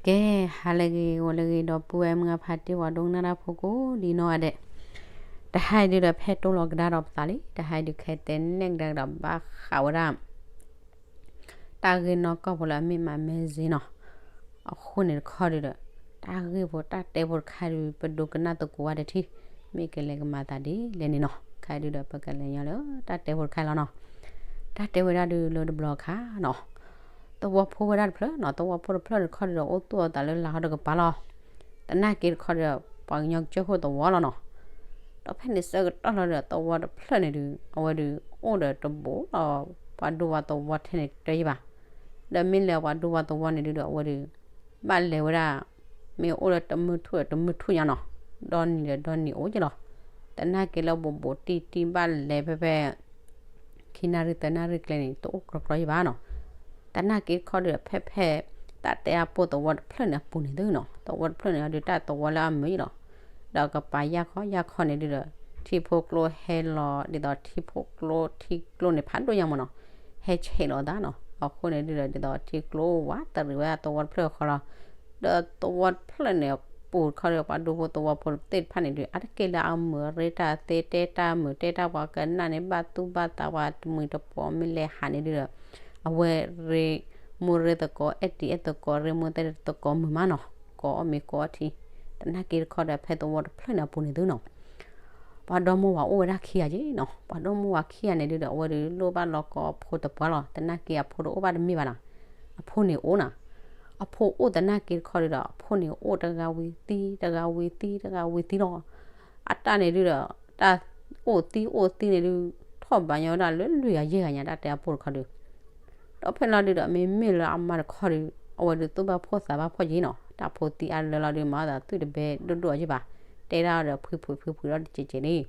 ကဲ, ဟါလၢအဂ့ၤ ဂီၤလၢအဂ့ၤ ဒီပုၢ်ဝဲၢ်မုၢ်အဖါတံၢ် ပှၤဒိကနၣ်တၢ်ဖိကိးဒ်နီၢ်ဂၤဒဲး, တဟါအံၤဒုဒီး ဖဲတိၢ်လီၤကဒါဒီးပသးလံ, တဟါအံၤဒုး ခဲတဲနဲၣ်ကဒါဒီးဘၣ်ဃးဝဲဒၣ် တၢ်ဂ့ၢ်နီၢ်ကီၢ်ဖိလၢအမ့ၢ်မး magazine နီၤ. အဃိန့ၣ်တခီဒုဒီး တၢ်ဂ့ၢ်ဖိတၢ်တဲဖိတခါဒု ပဒိကနၣ်သကိးဝဲတထံၣ်, မ့ၢ်ကလဲၤကမၤသးဒ်လဲၣ်န့ၣ်နီၤ. ခဲအံၤဒုဒီး ပကလဲၤညီလၢတၢ်တဲဖိတခါလီၤနီၤ. တၢ်တဲဝဲဒၣ်ဒုလၢတဘျီခါနီၤ, သဝီဖိဝဲဒၣ်တဖျၢၣ်နီၤ, သဝီဖိတဖျၢၣ်န့ၣ်တခီဒုဒီး အိၣ်သူၣ်အီၤသးလၢလၤဟီတကပၤလီၤ. သနာ်က့တခီဒုဒီး ပှၤကညီကစၢၢ်ခိၣ်သဝီလီၤနီၤ. ဒီးဖဲန့ၣ်ဆၢကတီၢ်လီၤဒုဒီး သဝီတဖျၢၣ်န့ၣ်ဒု အဝဲဒု အိၣ်ဒီးတဘိလီၤ, ပှၤဒူပှၤသဝီထဲန့ၣ်တတၢၢ်ယံၤဘၣ်. ဒီးမ့ၢ်လၢပှၤဒူပှၤသဝီန့ၣ်ဒုဒီး အဝဲဒု ဘၣ်လဲၤဝဲဒၣ် မ့ၢ်အိၣ်လၢတမုၢ်ထူၣ်ဒီးတမုၢ်ထူၣ်ညါနီၤ, ဒီနံၤဒီးဒီနံၤအိၣ်က့ၤလီၤ. သနာ်က့လၢဘူးဘူးတံၢ်တံၢ်ဘၣ်လဲၤဖဲဖဲ ခံနၣ်ရံၣ်သၢနၣ်ရံၣ်ကျဲန့ၣ် တအိၣ်ကြီကြီယံၤဘၣ်နီၤ. သနာ်က့တခီဒုဒီး ဖဲဖဲ တၢ်တဲအပူၤသဝီတဖျၢၣ်န့ၣ်အပူၤန့ၣ်သုနီၤ, သဝီတဖျၢၣ်န့ၣ်ဒု တၢ်သဝီလၢအမုာ်ယံၤလီၤ. ဒီးကပၤယၢ်ခီယၢ်ခီန့ၣ်ဒုဒီး ထံဖိကျိဟဲလီၤ ဒ်သိးထံဖိကျိထံကျိန့ၣ် ဖးဒိၣ်ညါမးနီၤ, ဟဲဆဲးလီၤသးနီၤ. အဃိန့ၣ်ဒုဒီး ဒ်သိးထံကျိဝးတရံးဝဲဒၣ်သဝီတဖျၢၣ်ဃီလီၤ. ဒီးသဝီတဖျၢၣ်န့ၣ်အပူၤတခီဒီး ပှၤဒူဖိသဝီဖိသ့ၣ်တဖၣ်န့ၣ်ဒု အါတက့ၢ်လၢအမုာ်ရ့တၢ်သ့ တဲတၢ်မုာ် တဲတၢ်ပှၤကနၣ်န့ၣ် ဘၣ်သူၣ်ဘၣ်သး ပှၤတမှံၤတပှီၤ မ့ၢ်လဲၤဟးန့ၣ်ဒုဒီး အဝဲရ့ မူရ့သကိး အဲၣ်တံၤအဲၣ်သကိး ရ့မူသကိးမုာ်မးနီၤ, ကိးအီၣ်မ့ၤကိးအီထံ. သနာ်က့တခီဒီး ဖဲသဝီတဖျၢၣ်န့ၣ်အပူၤန့ၣ်သုနီၤ, ပှၤဒီမါဝၤအိၣ်ဝဲဒၣ်ခံဂၤက့နီၤ. ပှၤဒီမါဝၤခံဂၤန့ၣ်ဒုဒီး အဝဲဒုလိၣ်ဘၣ်လီၤကိးအဖိသပှၢ်လီၤ. သနာ်က့အဖိတအိၣ်ဘၣ်တမ့ၢ်ဘၣ်နီၤ, အဖိန့ၣ်အိၣ်နီၤ. အဖိအိၣ်သနာ်က့တခီဒုဒီး အဖိန့ၣ်အိၣ်တဂၤဝံၤသံ တဂၤဝံၤသံ တဂၤဝံၤသံလီၤ. အတၢ်န့ၣ်ဒုဒီး တၢ်အိၣ်သံအိၣ်သံန့ၣ်ဒု ထီၣ်ဘးညီဝဲဒၣ်လၢလွံၢ်ဂၤယဲၢ်ဂၤညါ တၢ်တဲအပူၤတခီဒု ဒီးဖဲလီၤဒုဒီး မ့မ့ၢ်လၢအမါတခီဒု အဝဲဒုသူၣ်ဘၣ်ဖှီၣ်သးဘၣ်ဖှီၣ်က့နီၤ, တၢ်ဖိသံအါလၢလီၤဒု မၤအသးသူၣ်တဘဲဒိၣ်ဒိၣ်အီၤယံၤဘၣ်, တဲဒၣ်အီၤဒီးဖှံဖှံဖှံဖှံဒီးတစဲးစဲးန့ၣ်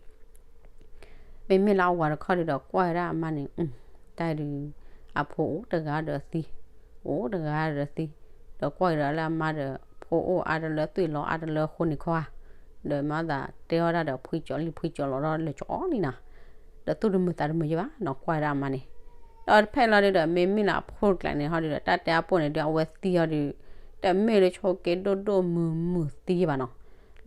မ့မ့ၢ်လၢအဝၤတခီဒုဒီး ကွၢ်ဝဲဒၣ်အမါန့ၣ် တၢ်ဒု အဖိအိၣ်တဂၤဒီးသံ, အိၣ်တဂၤဒီးသံ, ဒီးကွၢ်က့ၤဒီးလၢအမါဒီး ဖိအိၣ်အါတလၢ သွံၣ်လီၤအါတလၢအဃိန့ၣ်ခီဧါ, ဒီးမၤသးတဲအီၣ်ဒၣ်ဒီးဖှံကၠီလံ ဖှံကၠီလီၤဒီးလၢကၠီလံနီၤ, ဒီးသူၣ်တမုာ်သးတမုာ်ယံၤဘၣ်နီၤ ကွၢ်ဝဲဒၣ်အမါန့ၣ်, ဒီးဖဲလီၤဒုဒီး မ့မ့ၢ်လၢအဖိတကျါန့ၣ်ဟီဒုဒီး တၢ်တဲအပူၤန့ၣ်ဒု အဝဲသံအီၤဒု တမ့ၢ်လၢဆိးက့ဒိၣ်ဒိၣ်မုၢ်မုၢ်သံယံၤဘၣ်နီၤ,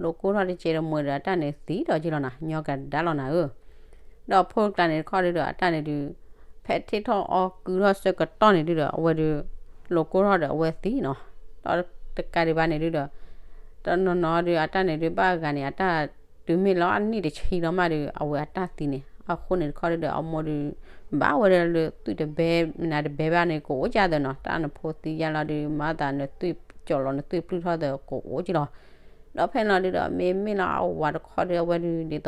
လိာ်ကိၢ်ထီၣ်တစဲးတမှဲးဒီး အတၢ်န့ၣ်သံဒီးက့လီၤနီၤ ညီကဒါလီၤနၤဧၢ ဒီးအဖိတကျါန့ၣ်တခီဒုဒီး အတၢ်န့ၣ်ဒု ဖဲထံၣ်ထီၣ်အီကုၢ်ထီၣ်ဆၢကတီၢ်န့ၣ်ဒုဒီး အဝဲဒု လိာ်ကိၢ်ထီၣ်ဒီးအဝဲသံနီၤ, ဒီးတကးဒံးဘၣ်န့ၣ်ဒုဒီး တနီၤနီၤဒု အတၢ်န့ၣ်ဒု ဘၣ်ဂၤန့ၣ် အတၢ်တုၤမ့ၢ်လီၤအနံၣ်တဆံလီၤမးဒု အဝဲအတၢ်သံန့ၣ် အဃိန့ၣ်တခီဒုဒီး အမိၢ်ဒု ဘၣ်ဝဲဒၣ်လၢသွံၣ်တဘဲ မနုၤတဘဲဘၣ်န့ၣ် ကအိၣ်ကသၢနီၤ, တၢ်နဖိသံယါလီၤဒု မၤသးနသွံၣ်ကၠီလီၤ နသွံၣ်ပျုၢ်ထီၣ်သးကအိၣ်က့လီၤ, ဒီးဖဲလီၤဒုဒီး မ့မ့ၢ်လၢအဝၤတခီဒု အဝဲဒု ဒ်သိး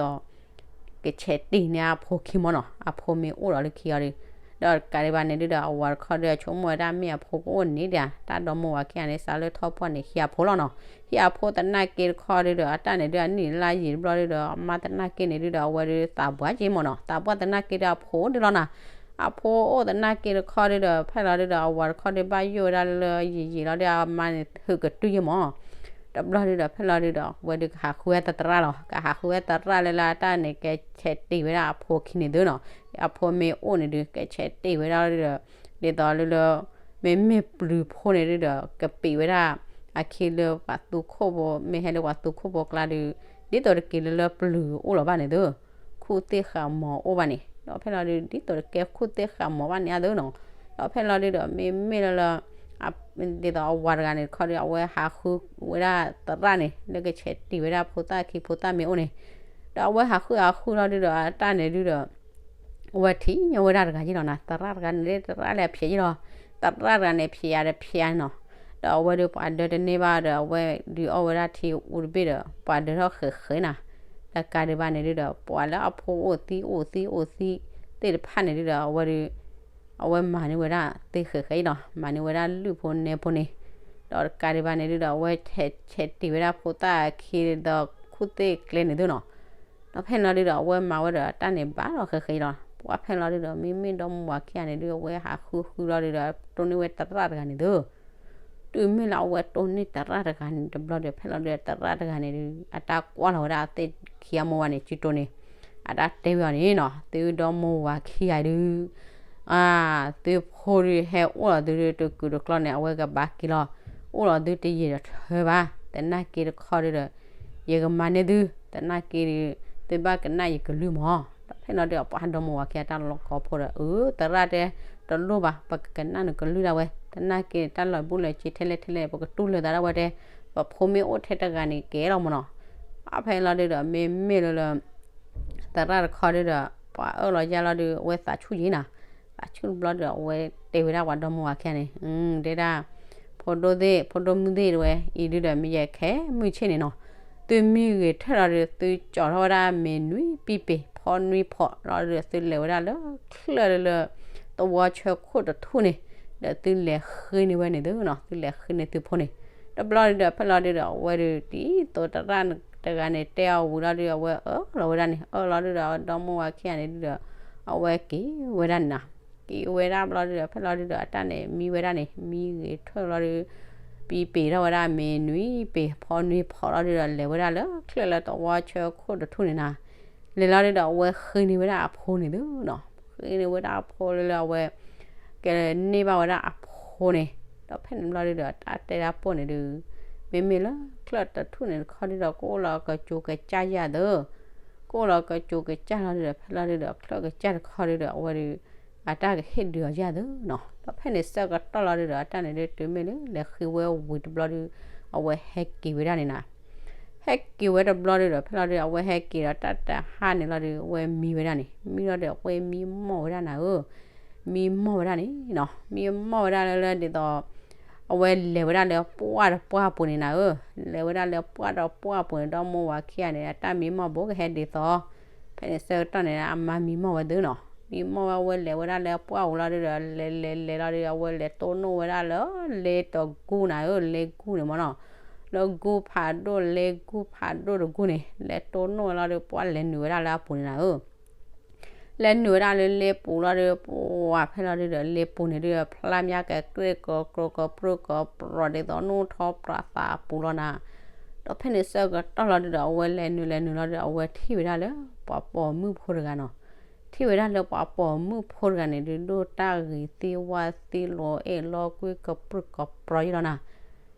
ကဆဲးတ့ၢ်န့ၢ်အဖိခံမီၤနီၤ, အဖိမ့ၢ်အိၣ်ဒီးလၢခံအီၤဒု, ဒီးတကးဒံးဘၣ်န့ၣ်ဒုဒီး အဝၤတခီဒု အဆိကမိၣ်ဝဲဒၣ်မ့ၢ်အဖိကအိၣ်န့ၣ်ဒၣ်, တၢ်ဒီမါဝၤခံဂၤန့ၣ် စးလၢထီၣ်ပှၢ်န့ၣ် ဟံးအဖိလီၤနီၤ, ဟံးအဖိသနာ်က့တခီဒုဒီး အတၢ်န့ၣ်ဒု အနံၣ်လါယံာ်တဘျီဒုဒီး အမါသနာ်က့န့ၣ်ဒုဒီး အဝဲဒု သးပှၢ်က့မီၤနီၤ, သးပှၢ်သနာ်က့ဒု အဖိဒုလီၤနီၤ, အဖိအိၣ်သနာ်က့တခီဒုဒီး ဖဲလီၤဒုဒီး အဝၤတခီဒု ဘၣ်ယိၣ်ဝဲဒၣ်လၢယံာ်ယံာ်လီၤဒု အမါန့ၣ် ဟုးကတုၤယမီၤ တဘျီဒုဒီး ဖဲလီၤဒုဒီး အဝဲဒုကဟးဃုဝဲသရၣ်လီၤ, ကဟးဃုဝဲသရၣ်လၢလၢအတၢ်န့ၣ် ကဆဲးတ့ၢ်ဝဲဒၣ်အဖိခံန့ၣ်သုနီၤ, အဖိမ့ၢ်အိၣ်န့ၣ်ဒု ကဆဲးတ့ၢ်ဝဲဒၣ်ဒုဒီး ဒ်သိးလၢလၢ မ့မ့ၢ်ပျုၤဖိန့ၣ်ဒုဒီး ကပံးဝဲဒၣ် အခံလၢပှၤသူခိၣ်ဖိ မ့ၢ်ဟဲလၢပှၤသူခိၣ်ဖိကျါဒု ဒ်သိးတက့ၤလၢလၢပျုၤအိၣ်လီၤဘၣ်န့ၣ်သု ခူၣ်သ့ၣ်ဃာ်မီၤအိၣ်ဘၣ်န့ၣ် ဒီးဖဲလီၤဒု ဒ်သိးတကဲခူၣ်သ့ၣ်ဃာ်မီၤဘၣ်န့ၣ်အသုနီၤ, ဒီးဖဲလီၤဒုဒီး မ့မ့ၢ်လၢလၢ ဒ်သိးအဝၤတဂၤန့ၣ်တခီဒု အဝဲဟးဃုဝဲဒၣ်သရၣ်န့ၣ် လၢကဆဲးတ့ၢ်ဝဲဒၣ်ဖိသၣ်ခံဖိသၣ်မ့ၢ်အိၣ်န့ၣ်, ဒီးအဝဲဟးဃုဟးဃုလီၤဒုဒီး အတၢ်န့ၣ်ဒုဒီး အဝဲထံၣ်ညီဝဲဒၣ်တဂၤက့လီၤနီၤ, သရၣ်တဂၤန့ၣ် သရၣ်လၢအဖျဲးက့လီၤ, သရၣ်တဂၤန့ၣ် ဖျဲးယၤတဖျဲးနီၤ, ဒီးအဝဲဒု ပှၤဒၢတန့ၢ်ဘၣ်ဒီး အဝဲဒုးအီၣ်ဝဲဒၣ်ထံအူတဘ့ၣ်ဒီး ပှၤဒၢထီၣ်ဃဲးဃဲးနၤ, တကးဒံးဘၣ်န့ၣ်ဒုဒီး ပှၤလၢအဖိအိၣ်သံအိၣ်သံအိၣ်သံသ့ၣ်တဖၣ်န့ၣ်ဒုဒီး အဝဲဒု အဝဲမၤန့ၢ်ဝဲဒၣ်သ့ဃဲးဃဲးအံၤနီၤ, မၤန့ၢ်ဝဲဒၣ်လုၢ်ဖိနဲဖိန့ၣ်, ဒီးတကးဒံးဘၣ်န့ၣ်ဒုဒီး အဝဲဆဲးတ့ၢ်ဝဲဒၣ်ဖိသၣ်ခံဒီးခူၣ်သ့ၣ်ကျဲန့ၣ်သုနီၤ, ဒီးဖဲလီၤဒုဒီး အဝဲမၤဝဲဒီးတၢ်န့ၣ်ဘၣ်ဒီးဃဲးဃဲးအံၤလီၤ, ပှၤဖဲလီၤဒုဒီး မ့မ့ၢ်ဒီမါဝၤခံဂၤန့ၣ်ဒု အဝဲဟးဃုဃုလီၤဒုဒီး တိၢ်န့ၢ်ဝဲသရၣ်တဂၤန့ၣ်သု တုၤမ့ၢ်လၢအဝဲတိၢ်န့ၢ်သရၣ်တဂၤန့ၣ်တဘျီဒီး ဖဲလီၤဒုဒီးသရၣ်တဂၤန့ၣ်ဒု အတၢ်ကွၢ်လီၤဝဲဒၣ်အသ့ၣ်ခံဂၤမိၢ်ဝၤန့ၣ် စုတိၢ်န့ၣ်, အတၢ်တဲဝဲအီၤန့ၣ်နီၤ, သုဒီမါဝၤခံဂၤဒု အ သုဖိဒုဟဲအိၣ်လီၤသုဒုတကုာ်တကျီန့ၣ် အဝဲကဘၣ်က့ၤလီၤ, အိၣ်လီၤသုတယံာ်ဒီးထၢဘၣ်, သနာ်က့တခီဒုဒီး ယကမၤန့ၢ်သု, သနာ်က့ဒီး သုဘၣ်ကနၣ်ယကလုၢ်မး. ဒီးဖဲလီၤဒုဒီး ပှၤဒီမါဝၤခံဂၤတၢ်လီၤကီဖိဒီး အၢ သရၣ်တဲ, တလိၣ်ဘၣ်, ပကကနၣ်နကလုၢ်ဒၣ်ဝဲ, သနာ်က့န့ၣ် တၢ်လီၤဘူၣ်လီၤစ့ထဲလဲၣ်ထဲလဲၣ် ပကတူၢ်လိာ်သးဒၣ်ဝဲတဲ, ပဖိမ့ၢ်အိၣ်ထဲတဂၤန့ၣ်ကဲလီၤမးနီၤ. အဖဲလီၤဒုဒီး မ့မ့ၢ်လၢလၢ သရၣ်တခီဒုဒီး ပှၤအၢၣ်လီၤယၢ်လီၤဒု အဝဲသးဆူၣ်ယံၤနီၤ. သးဆူၣ်တဘျီဒုဒီး အဝဲတဲဝဲဒၣ်ပှၤဒီမါဝၤခံဂၤန့ၣ်, တဲဒၣ်, ဖိဒိၣ်သ့ၣ် ဖိဒိၣ်မုၣ်သ့ၣ်တဝဲအံၤဒုဒီး မ့ၢ်ယဲခဲမုၢ်ဆ့ၣ်န့ၣ်နီၤ, သုမံဂ့ၤထၢၣ်လီၤဒု သုကၠီထီၣ်ဝဲဒၣ်မ့ၤနွံပံပ့ၤ ဖီနွံဖီလီၤဒုဒီး သုလဲၤဝဲဒၣ်လၢချၢၣ်လၢလၢ သဝီဆၢခိၣ်တထူၣ်န့ၣ်, ဒီးသုလဲၤဃ့န့ၢ်ဝဲန့ၣ်သုနီၤ, သုလဲၤဃ့န့ၢ်သုဖိန့ၣ်. တဘျီဒုဒီး ဖဲလီၤဒုဒီး အဝဲဒု ဒ်သိးသရၣ်တဂၤန့ၣ်တဲအီၤဝံၤလီၤဒုဒီး အဝဲအၢၣ်လီၤဝဲဒၣ်န့ၣ်, အၢၣ်လီၤဒုဒီး ဒီမါဝၤခံဂၤန့ၣ်ဒုဒီး အဝဲက့ၤဝဲဒၣ်န့ၣ်နီၤ. က့ၤဝဲဒၣ်ဘျီဒုဒီး ဖဲလီၤဒုဒီး အတၢ်န့ၣ်မံဝဲဒၣ်န့ၣ်, မံဂ့ၤထၢၣ်လီၤဒု ပံပ့ၤထီၣ်ဝဲဒၣ်မ့ၤနွံပ့ၤ ဖီနွံဖီလီၤဒုဒီး လဲၤဝဲဒၣ်လၢချၢၣ်လၢသဝီဆၢခိၣ်တထူၣ်န့ၣ်နီၤ. လဲၤလီၤဒုဒီး အဝဲဃ့န့ၢ်ဝဲဒၣ်အဖိန့ၣ်သုနီၤ. ဃ့န့ၢ်ဝဲဒၣ်အဖိလၢလၢအဝဲ ကန့ၢ်ဘၣ်ဝဲဒၣ်အဖိန့ၣ်, ဒီးဖဲန့ၣ်ဘျီဒုဒီး တၢ်တဲတၢ်ပိၢ်န့ၣ်ဒု, မ့မ့ၢ်လၢချၢၣ်တထူၣ်န့ၣ်တခီဒုဒီး ကအိၣ်လီၤကစိၤကစၢ်ယၢ်သု, ကအိၣ်လီၤကစိၤကစၢ်လီၤဒုဒီး ဖဲလီၤဒုဒီး ချၢၣ်ကစၢ်တခီဒုဒီး အဝဲဒု အတၢ်ကဟ့ၣ်ဒုးအီၤယၢ်သုနီၤ. ဒီးဖဲန့ၣ်ဆၢကတီၢ်လီၤဒုဒီး အတၢ်န့ၣ်ဒု တုၤမ့ၢ်လၢလဲၤဃ့ဝဲဝံၤတဘျီဒု အဝဲဟဲက့ၤဝဲဒၣ်န့ၣ်နီၤ. ဟဲက့ၤဝဲတဘျီဒုဒီး ဖဲလီၤဒု အဝဲဟဲက့ၤဒီးတၢ်တဟါန့ၣ်လီၤဒု အဝဲမံဝဲဒၣ်န့ၣ်, မံလီၤဒု အဝဲမံမီၢ်ဝဲဒၣ်နၤဧၢ, မံမီၢ်ဝဲဒၣ်န့ၣ်နီၤ, မံမီၢ်ဝဲဒၣ်လၢလၢဒ်သိး အဝဲလဲၤဝဲဒၣ်လၢပှၢ်တပှၢ်အပူၤန့ၣ်နၤဧၢ, လဲၤဝဲဒၣ်လၢပှၢ်တပှၢ်အပူၤန့ၣ် ဒီမါဝၤခံဂၤန့ၣ် အတၢ်မံမီၢ်ဘိကဟဲဒ်သိး ဖဲန့ၣ်ဆၢကတီၢ်န့ၣ် အမါမံမီၢ်ဝဲသုနီၤ, မံမီၢ်ဝဲ အဝဲလဲၤဝဲဒၣ်လၢပှၢ်ပူၤလီၤဒုဒီး လဲၤလဲၤလဲၤလီၤဒု အဝဲလဲၤတိၢ်နီၣ်ဝဲဒၣ်လၢ လ့တဂူၢ်နၤဧၢ, လ့ဂူၢ်န့ၣ်မ့ၢ်နီၤ, လၢဂူၢ်ဖးဒိၣ် လ့ဂူၢ်ဖးဒိၣ်တဂူၢ်န့ၣ် လဲၤတိၢ်နီၣ်ဝဲလီၤဒု ပှၢ်လဲၤနုာ်ဝဲဒၣ်လၢအပူၤန့ၣ်နၤဧၢ လဲၤနုာ်ဝဲဒၣ်လၢလ့ပူၤလီၤဒု ပှၢ်ဖဲလီၤဒုဒီး လ့ပူၤန့ၣ်ဒု ဖျါမးကကြ့ၢ်ကကြိကပြၢၢ်ကပြီၤဒ်သိး နီၣ်ထီၣ်ပြးသးအပူၤလီၤနၤ, ဒီးဖဲန့ၣ်ဆၢကတီၢ်လီၤဒုဒီး အဝဲလဲၤနုာ်လဲၤနုာ်လီၤဒု အဝဲထံၣ်ဝဲဒၣ်လၢပှၤပိာ်မုၣ်ဖိတဂၤနီၤ, ထံၣ်ဝဲဒၣ်လၢပှၤပိာ်မုၣ်ဖိတဂၤန့ၣ်ဒု ဒိၣ်တၢ်ဂ့ၤသ့ဝါသ့လီၤအဲၣ်လီၤကွံကပြၢၢ်ကပြီၤယံၤလီၤနၤ,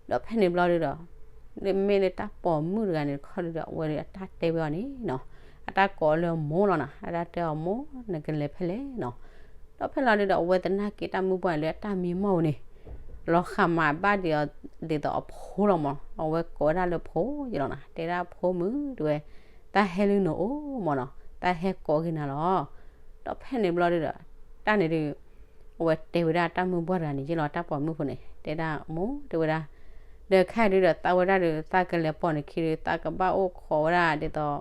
ဒီးဖဲန့ၣ်ဘျီဒုဒီး မ့မ့ၢ်လၢတၢ်ပိာ်မုၣ်တဂၤန့ၣ်တခီဒုဒီး အဝဲဒုအတၢ်တဲဝဲအီၤန့ၣ်နီၤ, အတၢ်ကိးလၢမိၢ်လီၤနီၤ, အတၢ်တဲအီၤမိၢ် နကလဲၤဖဲလဲၣ်နီၤ, ဒီးဖဲလီၤဒုဒီး အဝဲသနာ်က့တၢ်မုၢ်ပှၢ်လၢအတၢ်မံမီၢ်ဝဲန့ၣ် လီၤဃာ်မးဘၣ်ဒ်အီၤ ဒ်သိးအဖိလီၤမး, အဝဲကိးဝဲဒၣ်လၢဖိယံၤလီၤနီၤ, တဲဒၣ်ဖိမုၣ်တဝဲ တၢ်ဟဲလၢနအိၣ်မးနီၤ, တၢ်ဟဲကိးက့ၤနၤလီၤ, ဒီးဖဲန့ၣ်ဘျီဒုဒီး တၢ်န့ၣ်ဒု အဝဲတဲဝဲဒၣ်တၢ်မုၢ်ပှၢ်တဂၤန့ၣ်ယ့ၢ်လီၤ, တၢ်ပိာ်မုၣ်ဖိန့ၣ် တဲဒၣ်မိၢ်တဝဲဒၣ်, ဒီးခဲအံၤဒုဒီး သးဝဲဒၣ်ဒု သးကလဲၤပိာ်နခံဒု သးကဘၣ်အိၣ်ခိးဝဲဒၣ်ဒ်သိး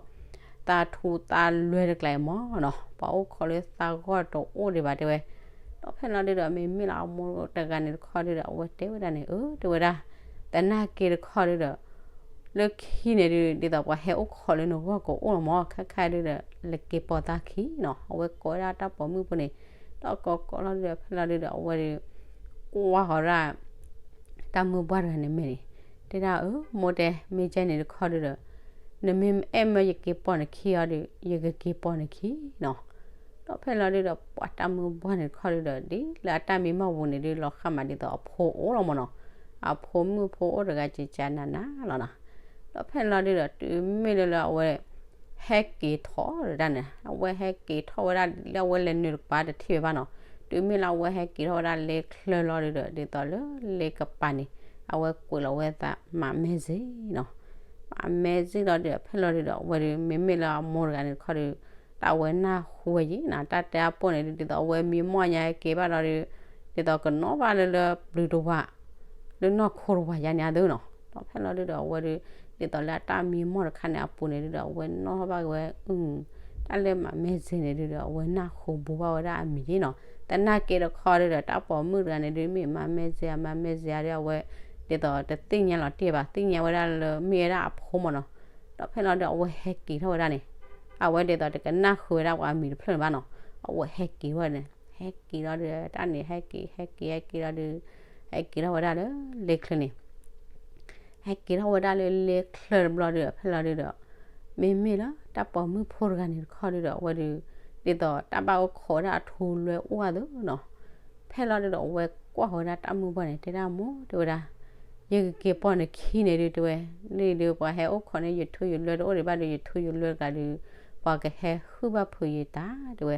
သးထူသးလွဲတကျါအံၤမးနီၤ, ပှၤအိၣ်ခိးလၢသးဂီၢ်တအိၣ်ဒံးဘၣ်တဲဝဲ, ဒီးဖဲလီၤဒုဒီး မ့မ့ၢ်လၢအမိၢ်တဂၤန့ၣ်တခီဒုဒီး အဝဲတဲဝဲဒၣ်န့ၣ် အၢ တဝဲဒၣ်, သနာ်က့တခီဒုဒီး လၢခံန့ၣ်ဒု ဒ်သိးပှၤဟဲအိၣ်ခိးလၢနဂီၢ်ကအိၣ်လီၤမး, ခဲခါဒုဒီး လဲၤက့ၤပိာ်သးခံနီၤ, အဝဲကိးဝဲဒၣ်တၢ်ပိာ်မုၣ်ဖိန့ၣ်, ဒီးကိးကိးလီၤဒုဒီး ဖဲလီၤဒုဒီး အဝဲဒု ကွၢ်ဃီၤဒၣ် တၢ်မုၢ်ပှၢ်တဂၤန့ၣ်မဲာ်န့ၣ်, တဲဒၣ်အၢ မိၢ်တဲ မ့ၢ်ကဲန့ၣ်တခီဒုဒီး နမ့ၢ်အဲၣ်မၢယက့ၤပိာ်နခံအီၤဒီး ယကက့ၤပိာ်နခံနီၤ, ဒီးဖဲလီၤဒုဒီး ပှၤတၢ်မုၢ်ပှၢ်န့ၣ်တခီဒုဒီး ဒ်လၢအတၢ်မံမီၢ်ပူၤန့ၣ်ဒု လီၤဃာ်မးဒ်သိးအဖိအိၣ်လီၤမးနီၤ, အဖိမုၣ်ဖိအိၣ်တဂၤကကနးနးလီၤနီၤ, ဒီးဖဲလီၤဒုဒီး တုၤမ့ၢ်လၢလၢအဝဲ ဟဲက့ၤထီၣ်ဒၣ်န့ၣ် အဝဲဟဲက့ၤထီၣ်ဝဲဒၣ်လၢအဝဲလဲၤနုာ်တကပၤတထံၣ်ဝဲဘၣ်နီၤ, တုၤမ့ၢ်လၢအဝဲဟဲက့ၤထီၣ်ဝဲဒၣ်လ့ချၢလီၤဒုဒီး ဒ်သိးလၢလ့ကပၤန့ၣ် အဝဲကွဲးလီၤဝဲသး မးမဲစ့နီၤ, မးမဲစ့လီၤဒုဒီး ဖဲလီၤဒုဒီး အဝဲဒု မ့မ့ၢ်လၢအမိၢ်တဂၤန့ၣ်တခီဒု တၢ်ဝဲနၢ်ဟူဝဲယံၤနီၤ, တၢ်တဲအပိၢ်န့ၣ်ဒု ဒ်သိးအဝဲမံမီၢ်ညါက့ၤဘၣ်လီၤဒု ဒ်သိးကနီၣ်ဘၣ်လၢလၢပျုၤတဝၤ လၢနီၢ်ခိတဝၤယါန့ၣ်အသိးနီၤ, ဒီးဖဲလီၤဒုဒီး အဝဲဒု ဒ်သိးလၢအတၢ်မံမီၢ်တခါန့ၣ်အပူၤန့ၣ်ဒုဒီး အဝဲနီၣ်ဘၣ်ဝဲ တၢ်လၢမးမဲစ့န့ၣ်ဒုဒီး အဝဲနၢ်ဟူဘူးဘၣ်ဝဲဒၣ်အမံၤယံၤနီၤ, သနာ်က့တခီဒုဒီး တၢ်ပိာ်မုၣ်တဂၤန့ၣ်ဒု မ့ၢ်မးမဲစ့ အမးမဲစ့ဧါဒု အဝဲ ဒ်သိးတသ့ၣ်ညါလီၤတံၢ်ဘၣ် သ့ၣ်ညါဝဲဒၣ်လၢမ့ၢ်ဝဲဒၣ်အဖိမးနီၤ, ဒီးဖဲလီၤဒုဒီး အဝဲဟဲက့ၤထီၣ်ဝဲဒၣ်န့ၣ်, အဝဲဒ်သိးတကနၣ်ဃုာ်ဝဲဒၣ်ပှၤမံၤတဖျၢၣ်န့ၣ်ဘၣ်နီၤ, အဝဲဟဲက့ၤထီၣ်န့ၣ် ဟဲက့ၤလီၤဒုဒီး တၢ်န့ၣ် ဟဲက့ၤ ဟဲက့ၤ ဟဲက့ၤလီၤဒု ဟဲက့ၤထီၣ်ဝဲဒၣ်လၢလ့ချၢန့ၣ် ဟဲက့ၤထီၣ်ဝဲဒၣ်လၢလ့ချၢတဘျီဒုဒီး ဖဲလီၤဒုဒီး မ့မ့ၢ်လၢတၢ်ပိာ်မုၣ်ဖိတဂၤန့ၣ်တခီဒုဒီး အဝဲဒု ဒ်သိးတၢ်ဘၣ်အိၣ်ခိးဝဲဒၣ်အထူလွဲအိၣ်အသိးနီၤ, ဖဲလီၤဒုဒီး အဝဲကွၢ်ဃီၤဝဲဒၣ်တၢ်မုၢ်ပှၢ်န့ၣ် တဲဒၣ်မိၢ်တဝဲဒၣ်, ယကက့ၤပိာ်နခံန့ၣ်ဒုး တဲဝဲ, လံဒုး ပှၤဟဲအိၣ်ခိးန့ၢ်ယထူယလွဲတအိၣ်ဒံးဘၣ်ဒီး ယထူယလွဲတဂၤဒုး ပှၤကဟဲဟုၣ်ဘၣ်ဖုးယတၢ် တဲဝဲ.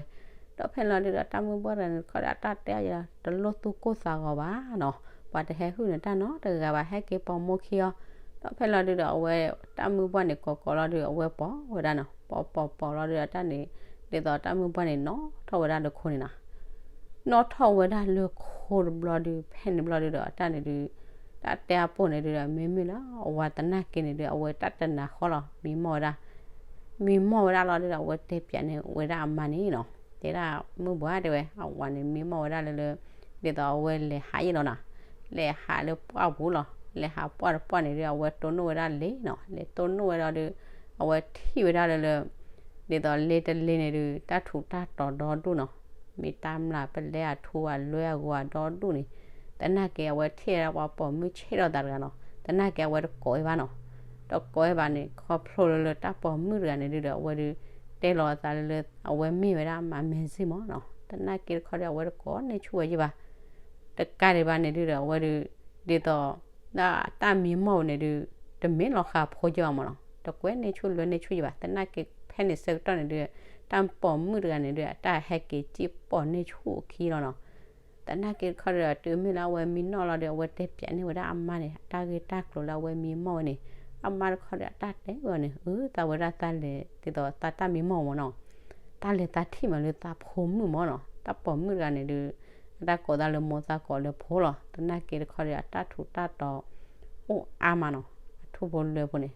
ဒီးဖဲလီၤဒုးဒီး တၢ်မုၢ်ပှၢ်တဂၤန့ၣ်တခီဒီး အတၢ်တဲအီၤ တလိၣ်သူၣ်ကိၢ်သးဂီၤဘၣ်နီၤ, ပှၤတဟဲဟုၣ်နတၢ်နီတဂၤဘၣ်, ဟဲက့ၤပိာ်မိၢ်ခံအီၤ. ဒီးဖဲလီၤဒုးဒီး အဝဲတၢ်မုၢ်ပှၢ်န့ၣ် ကိးကိးလီၤဒုး အဝဲပိာ်ဝဲဒၣ်နီၤ, ပိာ်ပိာ်ပိာ်လီၤဒုး အတၢ်န့ၣ် ဒ်သိးတၢ်မုၢ်ပှၢ်န့ၣ် နီၣ်ထီၣ်ဝဲဒၣ်လၢခိန့ၣ်နီၤ. နီၣ်ထီၣ်ဝဲဒၣ်လၢခိတဘျီဒုး ဖဲန့ၣ်ဘျီဒုးဒီး အတၢ်န့ၣ်ဒုး တၢ်တဲအပိၢ်န့ၣ်ဒုးဒီး မ့မ့ၢ်လၢအဝၤသနာ်က့န့ၣ်ဒုး အဝဲတၢ်တနာ်ဃီလီၤ, မံမီၢ်ဝဲဒၣ် မံမီၢ်ဝဲဒၣ်လီၤဒုးဒီး အဝဲတဲပၠးန့ၢ်ဝဲဒၣ်အမါန့ၣ်နီၤ, တဲဒၣ် မုၢ်ဘှါတဲဝဲ အဝၤန့ၣ် မံမီၢ်ဝဲဒၣ်လၢလၢ ဒ်သိးအဝဲလဲၤဟးယဲၢ်လီၤနီၤ, လဲၤဟးလၢပှၢ်ပူၤလီၤ, လဲၤဟးပှၢ်တပှၢ်န့ၣ်ဒုး အဝဲတိၢ်နီၣ်ဝဲဒၣ်လံနီၤ, လဲၤတိၢ်နီၣ်ဝဲဒၣ်ဒီး အဝဲထံၣ်ဝဲဒၣ်လၢလၢ ဒ်သိးလ့တလ့န့ၣ်ဒုး တၢ်ထူးတၢ်တီၤဒီဒူၣ်နီၤ, မ့ၢ်တၢ်မျၢ်ပလဲအထူအလွဲအဂီၤအဒီဒူၣ်န့ၣ်, သနာ်က့အဝဲထံၣ်ဝဲဒၣ် ပှၤပိာ်မုၣ်ဆဲးထီၣ်သးတဂၤနီၤ, သနာ်က့အဝဲတကိးဝဲဘၣ်နီၤ, တကိးဝဲဘၣ်န့ၣ် ခီဖျိလၢလၢတၢ်ပိာ်မုၣ်တဂၤန့ၣ်ဒုးဒီး အဝဲဒုး တဲလီၤအသးလၢလၢ အဝဲမ့ၢ်ဝဲဒၣ်မၤမဲာ်စ့ၢ်မၢ်နီၤ, သနာ်က့တခီဒီး အဝဲတကိးန့ၢ်ဆူၣ်ဝဲယဲၢ်ဘၣ် တကးဒံးဘၣ်န့ၣ်ဒုးဒီး အဝဲဒုး ဒ်သိး တၢ်မံမီၢ်ဝဲန့ၣ်ဒုး တမ့ၢ်လီၤဃာ်ဖိယဲၢ်ဘၣ်မၢ်နီၤ, တကွဲးန့ၢ်ဆူၣ်လွဲန့ၢ်ဆူၣ်ယဲၢ်ဘၣ်, သနာ်က့ဖဲန့ၣ်ဆၢကတီၢ်န့ၣ်ဒုး တၢ်ပိာ်မုၣ်တဂၤန့ၣ်ဒုး အတၢ်ဟဲက့ၤစံၣ်ပိာ်န့ၢ်ဆူၣ်အခံလီၤနီၤ, သနာ်က့တခီဒီး တုၤမ့ၢ်လၢအဝဲမံနီၣ်လီၤဒီး အဝဲတဲပၠးန့ၢ်ဝဲဒၣ်အမါန့ၣ် အတၢ်ဂ့ၢ်တၢ်ကျိၤလၢအဝဲမံမီၢ်ဝဲန့ၣ်, အမါတခီဒီး အတၢ်တဲဝဲန့ၣ် အၢ သးဝဲဒၣ်သးလဲၤ ဒ်သိးသးတၢ်မံမီၢ်မၢ်နီၤ တၢ်လဲၤသးထံၣ်မးလၢသးဖိမုၣ်မၢ်နီၤ, တၢ်ပိာ်မုၣ်တဂၤန့ၣ်ဒုး အတၢ်ကိးသးလၢမိၢ်သးကိးလၢဖိလီၤ, သနာ်က့တခီဒီး အတၢ်ထူးတၢ်တီၤ အိၣ်အါမးနီၤ, အထူဖိလွဲဖိန့ၣ်,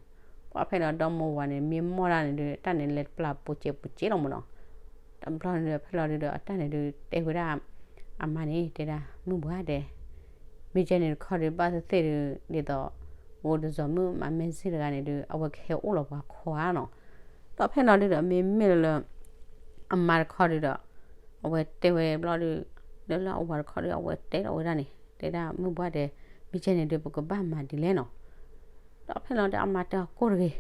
ပှၢ်ဖဲလီၤဒီမိၢ်ဝၤန့ၣ် မံမီၢ်ဒၣ်န့ၣ်ဒုး အတၢ်န့ၣ်လဲၤတပျၢ်ပူၤစဲးပူၤစဲးလီၤမၢ်နီၤ, တဘျီန့ၣ်ဒီး ဖဲလီၤဒုးဒီး အတၢ်န့ၣ်ဒုး တဲဝဲဒၣ် အမါန့ၣ် တဲဒၣ် မုၢ်ဘှါဒဲး မ့ၢ်ကဲန့ၣ်တခီဒီး ဘၣ်သ့ၣ်သ့ၣ်ဒုး ဒ်သိး ဂိၤတစီၤမုၣ်မၤမဲာ်စ့ၢ်တဂၤန့ၣ်ဒုး အဝဲကဟဲအိၣ်လီၤပှၤခီဧါနီၤ, ဒီးဖဲလီၤဒုးဒီး မ့မ့ၢ်လၢလၢ အမါတခီဒုးဒီး အဝဲတဲဝဲဘျီဒုး လၢလၢအဝၤတခီဒုး အဝဲတဲထီၣ်ဝဲဒၣ်န့ၣ် တဲဒၣ်မုၢ်ဘှါဒဲး မ့ၢ်ကဲန့ၣ်ဒုး ပကဘၣ်မၤဒ်လဲၣ်နီၤ, ဒီးဖဲလီၤဒုး အမါတဲအီၤကိၢ်တဂ့ၤ,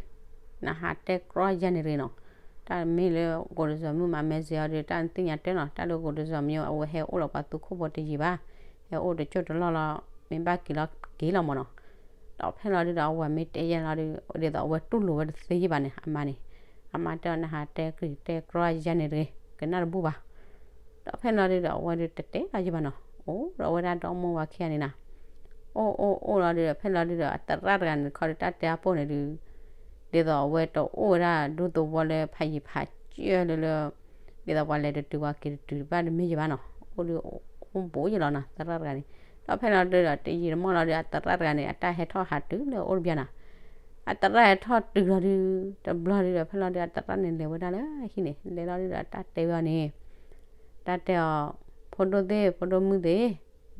နဟးတဲကြီယဲၢ်န့ၣ်တဂ့ၤနီၤ, တၢ်မ့ၢ်လၢဂိၤတစီၤမုၣ်မၤမဲာ်စ့ၢ်အီၤဒုး တၢ်နသ့ၣ်ညါတဲနီၤ, တၢ်လၢဂိၤတစီၤမုၣ် အဝဲဟဲအိၣ်လီၤပှၤသူခိၣ်ဖိတယံာ်ဘၣ်, ဟဲအိၣ်တကၠိၢ်တလီၢ်လီၤ, မ့ၢ်ဘၣ်က့ၤလီၤက့ၤလီၤမၢ်နီၤ, ဒီးဖဲလီၤဒုးဒီး အဝၤမ့ၢ်တဲယဲၢ်လီၤဒုး ဒ်သိးအဝဲတူၢ်လိာ်ဝဲတသ့ယဲၢ်ဘၣ်န့ၣ် အမါန့ၣ်, အမါတဲအီၤ နဟးတဲက့ၤတဲကြီယဲၢ်န့ၣ်တဂ့ၤ, ကနၣ်တဘူၣ်ဘၣ် ဒီးဖဲလီၤဒုးဒီး အဝဲဒုးတတဲလီၤယဲၢ်ဘၣ်နီၤ, အိၣ်ဒီးဝဲဒၣ်ဒီမိၢ်ဝၤခံဂၤန့ၣ်နီၤ, အိၣ်အိၣ်အိၣ်လီၤဒုးဒီး ဖဲလီၤဒုးဒီး အသရၣ်တဂၤန့ၣ်တခီဒုး တၢ်တဲအပိၢ်န့ၣ်ဒုး ဒ်သိးအဝဲတအိၣ်ဝဲဒၣ်ဒူသဝီလၢဖးယံၤဖးစၢၢ်လၢလၢ ဒ်သိးပှၤလဲၤတတုၤပှၤက့ၤတတုၤတဘၣ်တမ့ၢ်ယဲၢ်ဘၣ်နီၤ, အိၣ်ဒုးအိၣ်ဘူးယဲၢ်လီၤနီၤ သရၣ်တဂၤန့ၣ်, ဒီးဖဲလီၤဒုးဒီး တယံာ်တမီၢ်လီၤဒုး အသရၣ်တဂၤန့ၣ် အတၢ်ဟဲထီၣ်ဟးတုၤလၢအအိၣ်တဘျီနီၤ, အသရၣ်ဟဲထီၣ်တုၤလီၤဒုး တဘျီဒုးဒီး ဖဲလီၤဒုး အသရၣ်န့ၣ်လဲၤဝဲဒၣ်လၢဟံၣ်န့ၣ် လဲၤလီၤဒုးဒီး တၢ်တဲဝဲအီၤန့ၣ် တၢ်တဲအီၤ ဖိဒိၣ်သ့ၣ် ဖိဒိၣ်မုၣ်သ့ၣ် ဒီး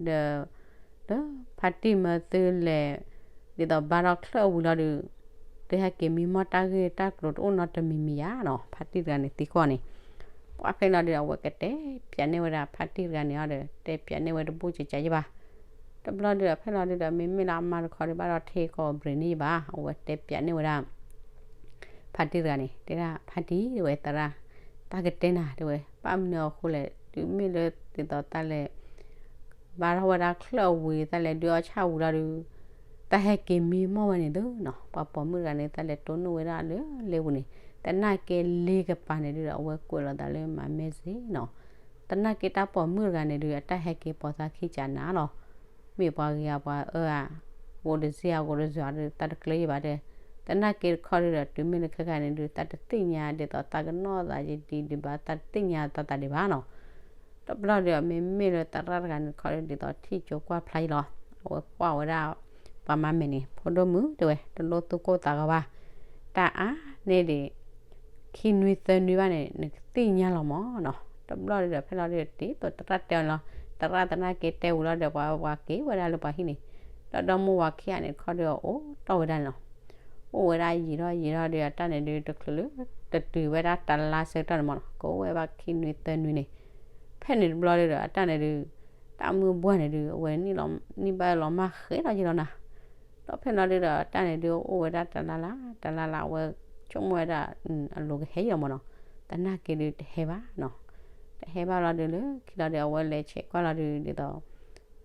လၢဖါတံၢ်မၢသုလဲၤ ဒ်သိးဘါထီၣ်ချၢၣ်အဝံၤလီၤဒုး သုဟဲက့ၤမံမီၢ်တၢ်ဂ့ၢ်တၢ်ကျိၤတအိၣ်နီတမံၤမံၤဧါနီၤ, ဖါတံၢ်တဂၤန့ၣ်သံကွၢ်န့ၣ်, ပှၢ်ဖဲလီၤဒုးဒီး အဝဲကတဲပၠးန့ၢ်ဝဲဒၣ်ဖါတံၢ်တဂၤန့ၣ်အီၤဒီး တဲပၠးန့ၢ်ဝဲတဘူၣ်ကကးယဲၢ်ဘၣ် တဘျီဒုးဒီး ဖဲလီၤဒုးဒီး မ့မ့ၢ်လၢအမါတခီဒုး ဘၣ်ဒီးထံကီၢ်ဘြ့ၤန့ၣ်ယဲၢ်ဘၣ် အဝဲတဲပၠးန့ၢ်ဝဲဒၣ် ဖါတံၢ်တဂၤန့ၣ် တဲဒၣ် ဖါတံၢ် တဲဝဲ သရၣ် တၢ်ကတဲနၤ တဲဝဲ ဘၣ်မနုၤအဃိလဲၣ် တုၤမ့ၢ်လၢဒ်သိးသးလဲၤ ဘါထီၣ်ဝဲဒၣ်ချၢၣ်အဝံၤ သးလဲၤဒုးအီၣ်ဆၣ်ဝံၤလီၤဒုး တၢ်ဟဲက့ၤမံမီၢ်ဝဲန့ၣ်သုနီၤ ပှၤပိာ်မုၣ်တဂၤန့ၣ် သးလဲၤတိၢ်နီၣ်ဝဲဒၣ်လၢလ့ပူၤန့ၣ် သနာ်က့လ့ကပၤန့ၣ်ဒုးဒီး အဝဲကွဲးလီၤသးလၢမၤမဲာ်စ့နီၤ သနာ်က့တၢ်ပိာ်မုၣ်တဂၤန့ၣ်ဒုး အတၢ်ဟဲက့ၤပိာ်သးခံကနၤလီၤ မ့ၢ်ပှၤဂ့ၤအပှၤအၢဧါ ဂိၣ်တစ့ဧါ ဂိၣ်တစ့ဧါဒီး သးတကျၢၤယံၤဘၣ်တဲ, သနာ်က့တခီဒုးဒီး တုၤမ့ၢ်လၢခဲခါန့ၣ်ဒုး သးတသ့ၣ်ညါဒ်သိးသးကနီၣ်သးယဒံးဒံးဘၣ် သးတသ့ၣ်ညါသးသးဒံးဘၣ်နီၤ. တဘျီဒီး မ့မ့ၢ်လၢသရၣ်တဂၤန့ၣ်တခီဒုး ဒ်သိးထံၣ်ကၠိကွၢ်ဖျါယံၤလီၤ. အဝဲကွၢ်ဝဲဒၣ် ပှၤမၤမဲာ်န့ၣ် ဖိဒိၣ်မုၣ်တဲဝဲ တလိၣ်သူၣ်ကိၢ်သးဂီၤဘၣ် တၢ်အါန့ၢ်ဒံး ခံနွံသၢနွံဘၣ်န့ၣ် နကသ့ၣ်ညါလီၤမးနီၤ. တဘျီဒုးဒီး ဖဲလီၤဒုး တ့သိးသရၣ်တဲအီၤလီၤ. သရၣ်သနာ်က့တဲဝံၤလီၤဒီး ပှၤပှၤက့ၤဝဲဒၣ်လၢပှၤဟံၣ်န့ၣ်, ဒီးဒီမိၢ်ဝၤခံဂၤန့ၣ်တခီဒုး အိၣ်တီၢ်ဝဲဒၣ်န့ၣ်လီၤ. အိၣ်ဝဲဒၣ်ယံာ်ထီၣ်ယံာ်ထီၣ်ဒီး အတၢ်န့ၣ်ဒုး တချုးလၢ တတုၤဝဲဒၣ်တလါဆၢကတီၢ်န့ၣ်မးနီၤ, ကအိၣ်ဝဲဘၣ်ခံနွံသၢနွံန့ၣ်, ဖဲန့ၣ်တဘျီဒုးဒီး အတၢ်န့ၣ်ဒုး တၢ်မုၢ်ဘှၢ်န့ၣ်ဒုး အဝဲန့ၣ်လီၤ န့ၢ်ဘၣ်လီၤမၢ်ဃဲလီၤယံၤလီၤနၤ. ဒီးဖဲလီၤဒုးဒီး တၢ်န့ၣ်ဒုးအိၣ်ဝဲဒၣ်တလါလါ တလါလါ အဝဲဆိကမိၣ်ဝဲဒၣ် အလိၤကဟဲယံၤလီၤမးနီၤ, သနာ်က့ဒုးတဟဲဘၣ်နီၤ. တဟဲဘၣ်လီၤဒုးလၢခံလီၤဒုး အဝဲလဲၤဆဲးကွၢ်လီၤဒုး ဒ်သိး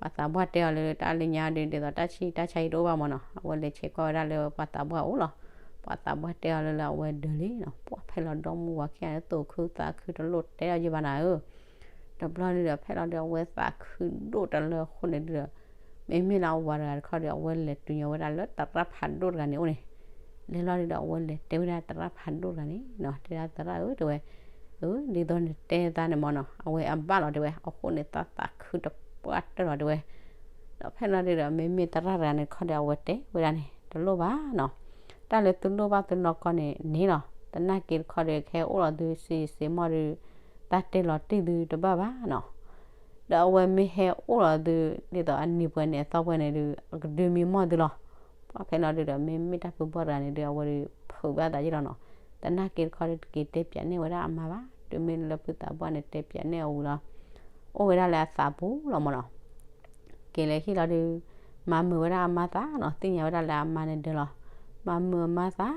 ပှၤသးပှၢ်တဲအီၤလၢ တၢ်လၢညါဒီး ဒ်သိးတၢ်ဆံၣ်တၢ်ဆါအံၤတအိၣ်ဘၣ်မၢ်နီၤ, အဝဲလဲၤဆဲးကွၢ်ဝဲဒၣ်လၢပှၤသးပှၢ်အိၣ်လီၤ. ပှၤသးပှၢ်တဲအီၤလၢ လၢအဝဲဒၢးလံနီၤ, ပှၢ်ဖဲလီၤဒီမါဝၤခံဂၤန့ၣ် သူၣ်ခုသးခုတလိၣ်တဲအီၤယဘၣ်နၤဧၢ. တဘျီဒုဒီး ဖဲလီၤဒုဒီး အဝဲသးခုဒိၣ်တလၢအဃိန့ၣ်ဒုဒီး မ့မ့ၢ်လၢအဝၤတဂၤတခီဒီး အဝဲလဲၤတုၤညီဝဲဒၣ်လၢသရၣ်ဖးဒိၣ်တဂၤန့ၣ်အိၣ်န့ၣ်, လဲၤလီၤဒုဒီး အဝဲလဲၤတဲဝဲဒၣ်သရၣ်ဖးဒိၣ်တဂၤန့ၣ်နီၤ, တဲဒၣ်သရၣ်ဧၢ တဲဝဲ, အၢ ဒ်သိးနတဲသးန့ၣ်မၢ်နီၤ အဝဲအဘၣ်လီၤတဲဝဲ, အဃိန့ၣ် သးသးခုတပှၢ်တၢၢ်လီၤတဲဝဲ. ဒီးဖဲလီၤဒုဒီး မ့မ့ၢ်သရၣ်တဂၤန့ၣ်တခီဒီး အဝဲတဲဝဲဒၣ်န့ၣ် တလိၣ်ဘၣ်နီၤ, တၢ်လၢသုလိၣ်ဘၣ်သုနီၢ်ကီၢ်န့ၣ်န့ၣ်လီၤ, သနာ်က့တခီဒီး ကဟဲအိၣ်လီၤသုစံစ့မီၢ်ဒု, တၢ်တဲလီၤတံၢ်သုတဘၣ်ဘၣ်နီၤ. ဒီးအဝဲမ့ၢ်ဟဲအိၣ်လီၤသု ဒ်သိးအနံၤပှဲၤန့ၣ်အသီပှဲၤန့ၣ်ဒု အကဒုးမံမီၢ်သုလီၤ. ပှၢ်ဖဲလီၤဒုဒီး မ့မ့ၢ်တၢ်ဖုဘီၣ်တဂၤန့ၣ်ဒု အဝဲဒုးဖုးဘၣ်သးယ့ၣ်လီၤနီၤ, သနာ်က့တခီဒု တက့ၤတဲပၠးန့ၢ်ဝဲဒၣ်အမါဘၣ်, တုၤမ့ၢ်လၢဖုသးပှၢ်န့ၣ် တဲပၠးန့ၢ်အဝံၤလီၤ အိၣ်ဝဲဒၣ်လၢအသးပူၤလီၤမၢ်နီၤ. က့ၤလၢဟံၣ်လီၤဒု မၤမုာ်ဝဲဒၣ်အမါသးနီၤ, သ့ၣ်ညါဝဲဒၣ်လၢအမါန့ၣ်ဒၢးလီၤ, မၤမုာ်အမါသး,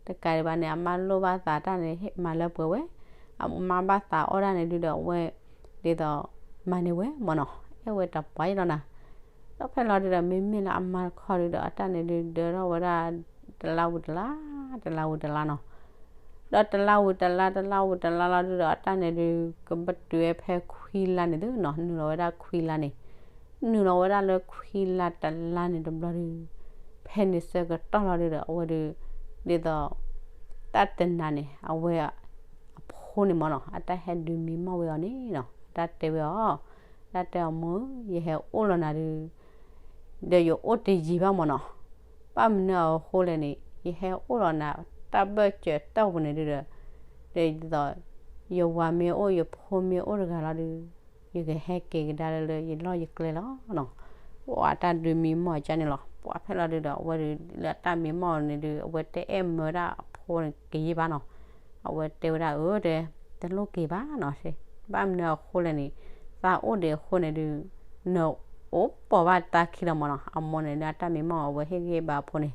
တကးဒံးဘၣ်န့ၣ် အမါလိၣ်ဘၣ်သးတၢ်န့ၣ် ဟ့ၣ်မၤလၢပှဲၤဝဲ, အမါဘၣ်သးအီၣ်ဒၣ်န့ၣ်ဒုဒီး အဝဲ ဒ်သိး မၤန့ၢ်ဝဲမၢ်နီၤ, အဲၣ်ဝဲတပှၢ်ယ့ၣ်လီၤနၤ. ဒီးဖဲလီၤဒုဒီး မ့မ့ၢ်လၢအမါတခီဒုဒီး အတၢ်န့ၣ်ဒုဒၢထီၣ်ဝဲဒၣ် တလါဝံၤတလါ, တလါဝံၤတလါနီၤ. ဒီးတလါဝံၤတလါ တလါဝံၤတလါလီၤဒုဒီး အတၢ်န့ၣ်ဒု ကဘၣ်တုၤဝဲဖဲခွံလါန့ၣ်သုနီၤ, နုာ်လီၤဝဲဒၣ်ခွံလါန့ၣ်, နုာ်လီၤဝဲဒၣ်လၢခွံလါတလါန့ၣ်တဘျီဒု ဖဲန့ၣ်ဆၢကတီၢ်လီၤဒုဒီး အဝဲဒု ဒ်သိး တၢ်တနၤန့ၣ် အဝဲ အဖိန့ၣ်မၢ်နီၤ အတၢ်ဟဲဒုးမံမီၢ်ဝဲအီၤန့ၣ်နီၤ, အတၢ်တဲဝဲအီၤ, တၢ်တဲအီၤ မိၢ်ဧၢ ယဟဲအိၣ်လီၤနၤဒု ဒီးယအိၣ်တယံာ်ဘၣ်မၢ်နီၤ, ဘၣ်မနုၤအဃိလဲၣ်န့ၣ် ယဟဲအိၣ်လီၤနၤ တၢ်ဘၢၣ်စၢၤတၢ်ပူၤန့ၣ်ဒုဒီး ဒ်သိး ယဝၤမ့ၢ်အိၣ် ယဖိမ့ၢ်အိၣ်တဂၤလီၤဒု ယကဟဲက့ၤကဒါလၢလၢယလီၢ်ယကျဲလီၤနီၤ. ပှၤတၢ်ဒုးမံမီၢ်ကန့ၣ်လီၤ. ပှၤဖဲလီၤဒုဒီး အဝဲဒုးလၢအတၢ်မံမီၢ်န့ၣ်ဒု အဝဲတအဲၣ်မၢဝဲဒၣ်အဖိန့ၣ်ကယံာ်ဘၣ်နီၤ. အဝဲတဲဝဲဒၣ် အၢ တဲ တလိၣ်က့ၤဘၣ်နီၤ, ဘၣ်မနုၤအဃိလဲၣ်န့ၣ် သးအိၣ်ဒံးအဃိန့ၣ်ဒု နအိၣ်ပိာ်ဘၣ်သးခံလီၤမၢ်နီၤ. အမိၢ်န့ၣ်လၢအတၢ်မံမီၢ်အဝဲဟ့ၣ်ဂံၢ်ဘါအဖိန့ၣ်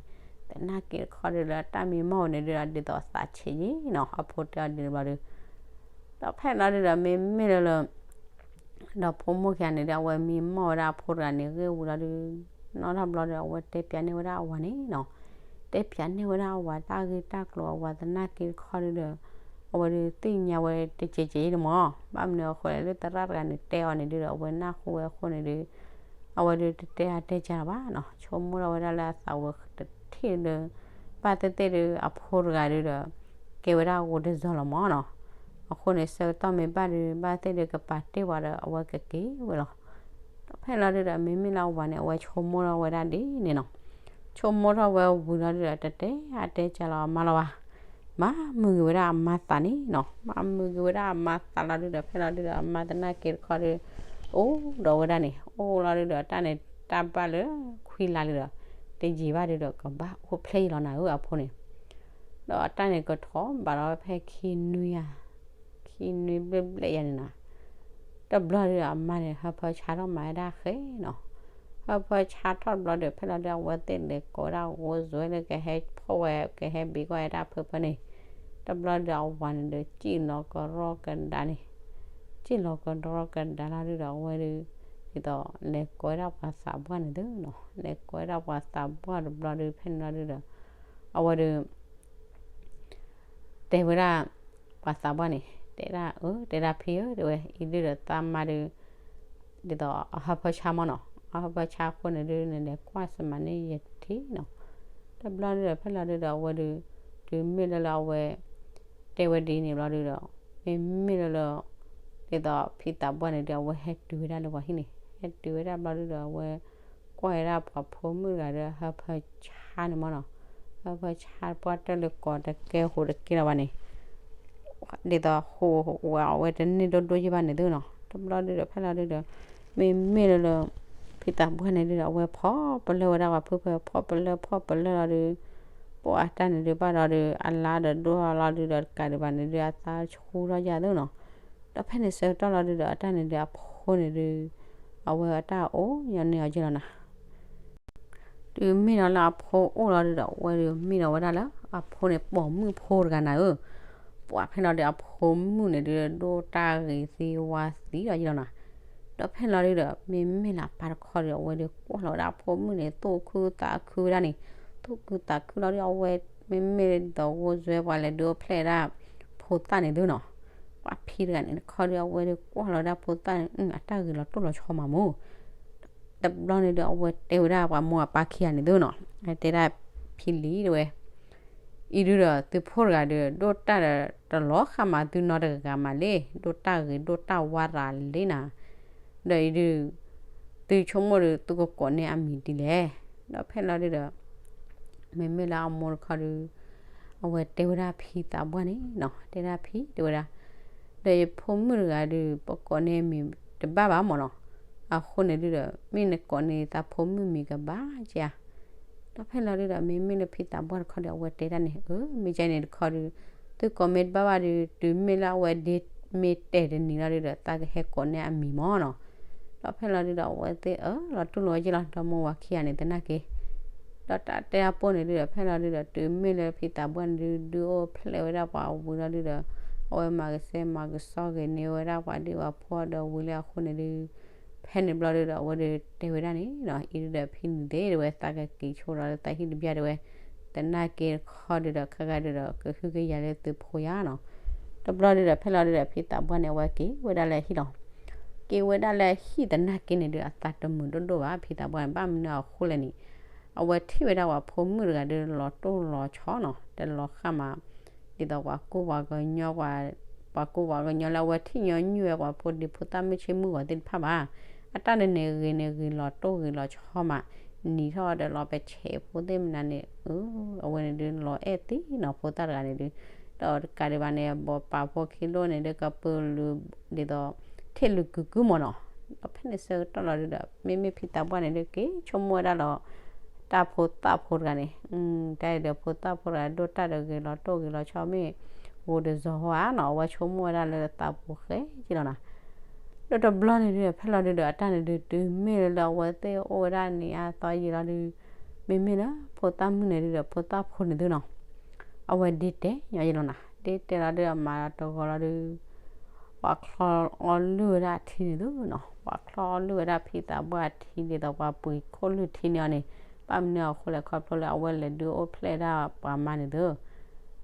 သနာ်က့တခီဒုလၢအတၢ်မံမီၢ်ဝဲန့ၣ်ဒု ဒ်သိးအသးဆံးယံာ်နီၤ. အဖိတဲအီၤဒ်န့ၣ်ဘျီဒု ဒီးဖဲလီၤဒုဒီး မ့မ့ၢ်လၢလၢ ဒီးဖိမိၢ်ခံဂၤန့ၣ်ဒု အဝဲမံမီၢ်ဝဲဒၣ်အဖိတဂၤန့ၣ် ဂ့ၢ်ဝံၤလီၤဒု နီၢ်ထီၣ်ဘျီဒီး အဝဲတဲပၠးန့ၢ်ဝဲဒၣ်အဝၤန့ၣ်နီၤ. တဲပၠးန့ၢ်ဝဲဒၣ်အဝၤတၢ်ဂ့ၢ်တၢ်ကျိၤ အဝၤသနာ်က့တခီဒုဒီး အဝဲဒုးသ့ၣ်ညါဝဲတကဲးကဲးအံၤန့ၣ်မၢ်. ဘၣ်မနုၤအဃိလဲၣ် လၢသရၣ်တဂၤန့ၣ်တဲအီၤန့ၣ်ဒုဒီး အဝဲနၢ်ဟူဝဲအဃိန့ၣ်ဒု အဝဲဒုးတတဲအါတဲကၢ်လီၤဘၣ်နီၤ. ဆိကမိၣ်ထီၣ်ဝဲဒၣ်လၢအသးဝဲတထံၣ်လၢ ဘၣ်သ့ၣ်သ့ၣ်ဒု အဖိတဂၤဒုဒီး ကဲဝဲဒၣ်ဂိၤတစီၤလီၤမၢ်နီၤ. အဃိန့ၣ် ဆၢကတီၢ်မ့ၢ်ဘၣ်ဒု ဘၣ်သ့ၣ်ဒုကပာ်တ့ၢ်ဝဲဒီး အဝဲကက့ၤဝဲလီၤ. ဒီးဖဲလီၤဒုဒီး မ့မ့ၢ်လၢအဝၤန့ၣ် အဝဲဆိကမိၣ်ထီၣ်ဝဲဒၣ်ဒ်န့ၣ်နီၤ. ဆိကမိၣ်ထီၣ်ဝဲဝံၤလီၤဒုဒီး တတဲအါတဲကၢ်လီၤအမါလီၤဘၣ်. မၤမုာ်က့ၤဝဲဒၣ်အမါသးန့ၣ်နီၤ. မၤမုာ်က့ၤဝဲဒၣ်အမါသးလီၤဒုဒီး ဖဲလီၤဒုဒီး အမါသနာ်က့တခီဒု အိၣ်ဒီးဝဲဒၣ်န့ၣ် အိၣ်လီၤဒုဒီး တၢ်န့ၣ်တၢ်ဘၣ်လၢခွံလါလံဒီး တယံာ်ဘၣ်ဒုဒီး ကဘၣ်အိၣ်ဖျဲၣ်ယံာ်လီၤနၤဧၢ အဖိန့ၣ်. ဒီးအတၢ်န့ၣ်ကထီၣ်ဘးလီၤဖဲခံနွံယၤ ခံနွံဘျဲၣ်ဘျဲၣ်ယၤန့ၣ်နီၤ. တဘျီဒုဒီး အမါန့ၣ် ဟၢဖၢဆါထီၣ်မၤဝဲဒၣ်ဃဲနီၤ. ဟၢဖၢဆါထီၣ်တဘျီဒီး ဖဲလီၤဒု အဝဲသ့ၣ်လဲၤကိးဝဲဒၣ်ဂိၢ်စွဲလၢကဟဲဖီၣ်ဝဲ ကဟဲဘံကွၢ်ဝဲဒၣ်ဖၢဖၢန့ၣ်. တဘျီဒုဒီး အဝၤန့ၣ်ဒီး စံၣ်လီၤကရီကဒါန့ၣ် စံၣ်လီၤကရီကဒါလီၤဒုဒီး အဝဲဒု ဒ်သိးလဲၤကိးဝဲဒၣ်ပှၤသးပှၢ်န့ၣ်သုနီၤ. လဲၤကိးဝဲဒၣ်ပှၤသးပှၢ်တဘျီဒု ဖဲန့ၣ်လီၤဒုဒီး အဝဲဒု တဲဝဲဒၣ် ပှၤသးပှၢ်န့ၣ် တဲဒၣ် အၢ တဲဒၣ်ဖံဧၢ တဲဝဲ အံၤဒုဒီးသးမါဒု ဒ်သိးအဟၢဖၢဆါမၢ်နီၤ. အဟၢဖၢဆါအဃိန့ၣ်ဒု နလဲၤကွၢ်စမးန့ၢ်ယထံၣ်နီၤ. တဘျီဒုဒီး ဖဲလီၤဒုဒီး အဝဲဒု တုၤမ့ၢ်လၢလၢအဝဲ တဲဝဲဒ်န့ၣ်ဘျီဒုဒီး မ့မ့ၢ်လၢလၢ ဒ်သိးဖံသးပှၢ်န့ၣ်ဒု အဝဲဟဲတုၤဝဲဒၣ်လၢပှၤဟံၣ်န့ၣ် ဟဲတုၤဝဲဒၣ်ဘျီဒုဒီး အဝဲ ကွၢ်ဝဲဒၣ်ပှၤဖိမုၣ်တဂၤဒီး ဟၢဖၢဆါန့ၣ်မၢ်နီၤ. ဟၢဖၢဆါပှၢ်တၢၢ်လၢကိးတကဲဃိးတကဲလီၤဘၣ်န့ၣ် ဒ်သိးဃိးဝဲအဝဲတန့ၢ်ဒိၣ်ဒိၣ်ယံၣ်ဘၣ်န့ၣ်သုနီၤ. တဘျီဒုဒီး ဖဲလီၤဒုဒီး မ့မ့ၢ်လၢလၢ ဖံသးပှၢ်န့ၣ်ဒုဒီး အဝဲဖီၣ်ပလၢၢ်ဝဲဒၣ်ပှၤဖုဖၢ ဖီၣ်ပလၢၢ်ဖီၣ်ပလၢၢ်လီၤဒု ပှၤအတၢ်န့ၣ်ဒုဘၣ်ဒီးဒု အလါဒီးဒိၣ်ထီၣ်လီၤဒုဒီး တကးဒံးဘၣ်န့ၣ်ဒု အသးဆူထီၣ်ယၤသုနီၤ. ဒီးဖဲန့ၣ်ဆၢကတီၢ်လီၤဒုဒီး အတၢ်န့ၣ်ဒု အဖိန့ၣ်ဒု အဝဲအတၢ်အိၣ်ညီန့ၢ်အီၤက့လီၤနၤ. တုၤမ့ၢ်ဒီးလၢအဖိအိၣ်လီၤဒုဒီး အဝဲဒုးမ့ၢ်ဒီးဝဲဒၣ်လၢ အဖိန့ၣ်ပိာ်မုၣ်ဖိတဂၤနၤဧၢ. ပှၤဖဲလီၤဒုးအဖိမုၣ်န့ၣ်ဒုး ဒိၣ်တၢ်ဂ့ၤသံဝါသံဒီးယံၤလီၤနၤ. ဒီးဖဲလီၤဒုဒီး မ့မ့ၢ်လၢအပၢ်တခီဒီး အဝဲဒုးကွၢ်လီၤဝဲဒၣ်အဖိမုၣ်န့ၣ် သူၣ်ခုသးခုဝဲဒၣ်န့ၣ်, သူၣ်ခုသးခုလီၤဒုဒီး အဝဲမ့မ့ၢ်လၢဒ်သိး ဂိၢ်စွဲပှၤလဲၤဒုးအိၣ်ဖျဲၣ်ဒၣ်ဖိသၣ်န့ၣ်သုနီၤ, ပှၤဖံတဂၤန့ၣ်တခီဒီး အဝဲဒုးကွၢ်လီၤဝဲဒၣ်ဖိသၣ်န့ၣ် အတၢ်ဂ့ၤလီၤတိၢ်လီၤဆီမးမၢ် တဘျီန့ၣ်ဒီး အဝဲတဲဝဲဒၣ်ပှၤမိၢ်အပၢ်ခံဂၤန့ၣ်သုနီၤ, တဲဒၣ်ဖံလံၤတဲဝဲ, အံၤဒုဒီး သုဖိတဂၤဒီး ဒိၣ်တၢ်ဒီးတလီၤဃာ်မးသုနီတဂၤမးလံ, ဒိၣ်တၢ်ဂ့ၤဒိၣ်တၢ်ဝါသးလံနၤ, ဒီးအံၤဒု သုဆိကမိၣ်ဒီး သုကကိးန့ၢ်အမံၤဒ်လဲၣ်. ဒီးဖဲလီၤဒုဒီး မ့မ့ၢ်လၢအမိၢ်တခီဒီး အဝဲတဲဝဲဒၣ်ဖံသးပှၢ်န့ၣ်နီၤ, တဲဒၣ်ဖံတဲဝဲဒၣ်, ဒီးယဖိမုၣ်တဂၤဒီး ပကိးန့ၢ်မံၤတဘၣ်ဘၣ်မၢ်နီၤ, အဃိန့ၣ်ဒုဒီး မ့ၢ်နကိးန့ၢ်သးဖိမုၣ်မံၤကဘၣ်ကဧါ. ဒီးဖဲလီၤဒုဒီး မ့မ့ၢ်လၢဖံသးပှၢ်တခီဒီး အဝဲတဲဒၣ်န့ၣ်, အၢ မ့ၢ်ကဲန့ၣ်တခီဒီး သုကိးမ့ၢ်တဘၣ်ဘၣ်ဒီး တုၤမ့ၢ်လၢအဝဲဒ့မ့ၢ်တဲာ်တနံၤလီၤဒုဒီး သးကဟဲကိးန့ၢ်အမံၤမၢ်နီၤ. ဒီးဖဲလီၤဒုဒီး အဝဲသ့ၣ်အၢၣ်လီၤတူၢ်လိာ်ဝဲက့လီၤ, ဒီမိၢ်ဝၤခံဂၤန့ၣ်သနာ်က့ ဒီးတၢ်တဲအပိၢ်န့ၣ်ဒုဒီး ဖဲလီၤဒုဒီး တုၤမ့ၢ်လၢဖံသးပှၢ်န့ၣ်ဒု ဒုးအိၣ်ဖျဲၣ်ဝဲဒၣ်ပှၤဝံၤလီၤဒုဒီး အဝဲမၤကစဲမၤကစီဂ့ၤန့ၢ်ဝဲဒၣ်ပှၤဒ့ၣ်ပှၤဖိဒီးဝံၤလၢအဃိန့ၣ်ဒု ဖဲန့ၣ်ဘျီဒုဒီး အဝဲဒုးတဲဝဲဒၣ်န့ၣ်နီၤ, အံၤဒုဒီးဖံန့ၣ်သ့ၣ်တဲဝဲ သးကက့ၤဆိလီၤလၢသးဟံၣ်တဘျီတဲဝဲ, သနာ်က့တခီဒုဒီး ခဲဂၤဒုဒီး ကဟုကယာ်လၢသုဖိယါနီၤ. တဘျီဒုဒီး ဖဲလီၤဒုဒီး ဖံသးပှၢ်န့ၣ် အဝဲက့ၤဝဲဒၣ်လၢဟံၣ်လီၤ. က့ၤဝဲဒၣ်လၢဟံၣ်သနာ်က့န့ၣ်ဒု အသးတမုာ်ဒိၣ်ဒိၣ်ဘၣ် ဖံသးပှၢ်န့ၣ် ဘၣ်မနုၤအဃိလဲၣ်န့ၣ်, အဝဲထံၣ်ဝဲဒၣ်ပှၤဖိမုၣ်တဂၤဒု လီၤတိၢ်လီၤဆီနီၤ, တလီၤဃာ်မး ဒ်သိးပှၤကူပှၤကညီ, ပှၤကူပှၤကညီလၢအဝဲထံၣ်ညီနုၢ်ဝဲပှၤဖိဒံဖိသၣ်မုၣ်ဆ့မုၣ်ဂီၤသ့ၣ်တဖၣ်ဘၣ်. အတၢ်န့ၣ်န့ၣ်ဂ့ၤန့ၣ်ဂ့ၤလီၤတိၢ်ဂ့ၤလီၤဆီမး, နံၤထီၣ်ဒီးလီၤပဆဲးဖိသ့ၣ်မနုၤန့ၣ်, အဝဲန့ၣ်ဒုလီၤအဲၣ်သ့နီၤ ဖိသၣ်တဂၤန့ၣ်ဒု, ဒီးတကးဒံးဘၣ်န့ၣ် ဘီပာ်ဖိခံလိၣ်န့ၣ်ဒု ကပၢလူၤ ဒ်သိး ထံၣ်လူၤကုၤကုၤမၢ်နီၤ. ဒီးဖဲန့ၣ်ဆၢကတီၢ်လီၤဒုဒီး မ့မ့ၢ်ဖံသးပှၢ်န့ၣ်ဒု က့ၤဆိကမိၣ်ဝဲဒၣ်လီၤ တၢ်ဖိသၣ်ဖိတဂၤန့ၣ်, တၢ်အံၤဒီးဖိသၣ်ဖိတဂၤဒိၣ်တၢ်ဒီးဂ့ၤလီၤတိၢ်ဂ့ၤလီၤဆီမ့ၢ် ဂိၤတစီၤဟီဧါနီၤ, အဝဲဆိကမိၣ်ဝဲဒၣ်လၢသးပူၤဃဲက့လီၤနီၤ. ဒီးတဘျီန့ၣ်ဒု ဖဲလီၤဒုဒီး အတၢ်န့ၣ်ဒု တုၤမ့ၢ်လၢအဝဲသ့ၣ်အိၣ်ဝဲဒၣ်နံၤအါသီယံာ်လီၤဒု, မ့မ့ၢ်လၢဖိသၣ်မုၣ်န့ၣ်ဒုဒီး ဖိသၣ်ဖိန့ၣ်သုနီၤ, အဝဲဒ့တဲာ်ညီယံာ်လီၤနီၤ, ဒ့တဲာ်လီၤဒု အမၤတဂီၤလီၤဒု ပှၤချီအီလုၢ်ဝဲဒၣ်အထံန့ၣ်သုနီၤ, ပှၤချီအီလုၢ်ဝဲဒၣ်ဖံသးပှၢ်အထံ ဒ်သိးပှၤပှ့ၤခိၣ်လုၢ်ထံန့ၢ်အီၤန့ၣ်, ဘၣ်မနုၤအဃိလဲၣ် ခီဖျိလၢအဝဲလဲၤဒုးအိၣ်ဖျဲၣ်ဒၣ်ပှၤမါန့ၣ်သု.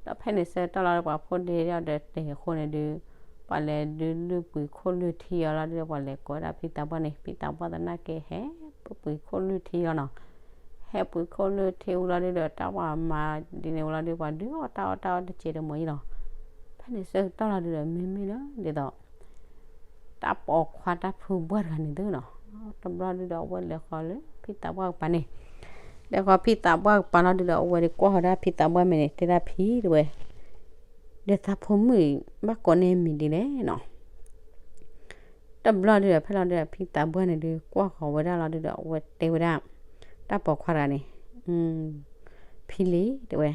ဒီးဖဲန့ၣ်ဆၢကတီၢ်လီၤဒု ပှၤဖိဒ့ဒီးတဲာ်အဃိန့ၣ်ဒု ပှၤလဲၤဒုးလုၢ်ပှ့ၤခိၣ်လုၢ်ထံအီၤလီၤဒု ပှၤလဲၤကိးဝဲဒၣ်ဖံသးပှၢ်န့ၣ်, ဖံသးပှၢ်သနာ်က့ဟဲပှ့ၤခိၣ်လုၢ်ထံလီၤနီၤ. ဟဲပှ့ၤခိၣ်လုၢ်ထံဝံၤလီၤဒုဒီး တၢ်ပှၤမၤဒ်န့ၣ်ဝံၤလီၤဒု ပှၤဒုးအီၣ်တၢ်အီၣ်တၢ်အီတစဲးတမှဲၤအံၤလီၤ. ဖဲန့ၣ်ဆၢကတီၢ်လီၤဒုဒီး မ့မ့ၢ်လၢဒ်သိး တၢ်ပိာ်ခွါတၢ်ဖုဘှၢ်တဂၤန့ၣ်သုနီၤ, တဘျီဒုဒီး အဝဲလဲၤဃီၤလၢဖံသးပှၢ်ကပၤန့ၣ်, လဲၤဃီၤဖံသးပှၢ်ကပၤလီၤဒုဒီး အဝဲဒုးကွၢ်ဃီၤဒၣ်ဖံသးပှၢ်မဲာ်န့ၣ် တဲဒၣ်ဖံတဲဝဲ, ဒီးသးဖိမုၣ်အံၤ ဘၣ်ကိးန့ၢ်မံၤဒ်လဲၣ်နီၤ. တဘျီဒုဒီး ဖဲလီၤဒုဒီး ဖံသးပှၢ်န့ၣ်ဒုး ကွၢ်ဃီၤဝဲဒၣ်လီၤဒုဒီး အဝဲတဲဝဲဒၣ် တၢ်ပိာ်ခွါတဂၤန့ၣ်, ဖံလံၤတဲဝဲ,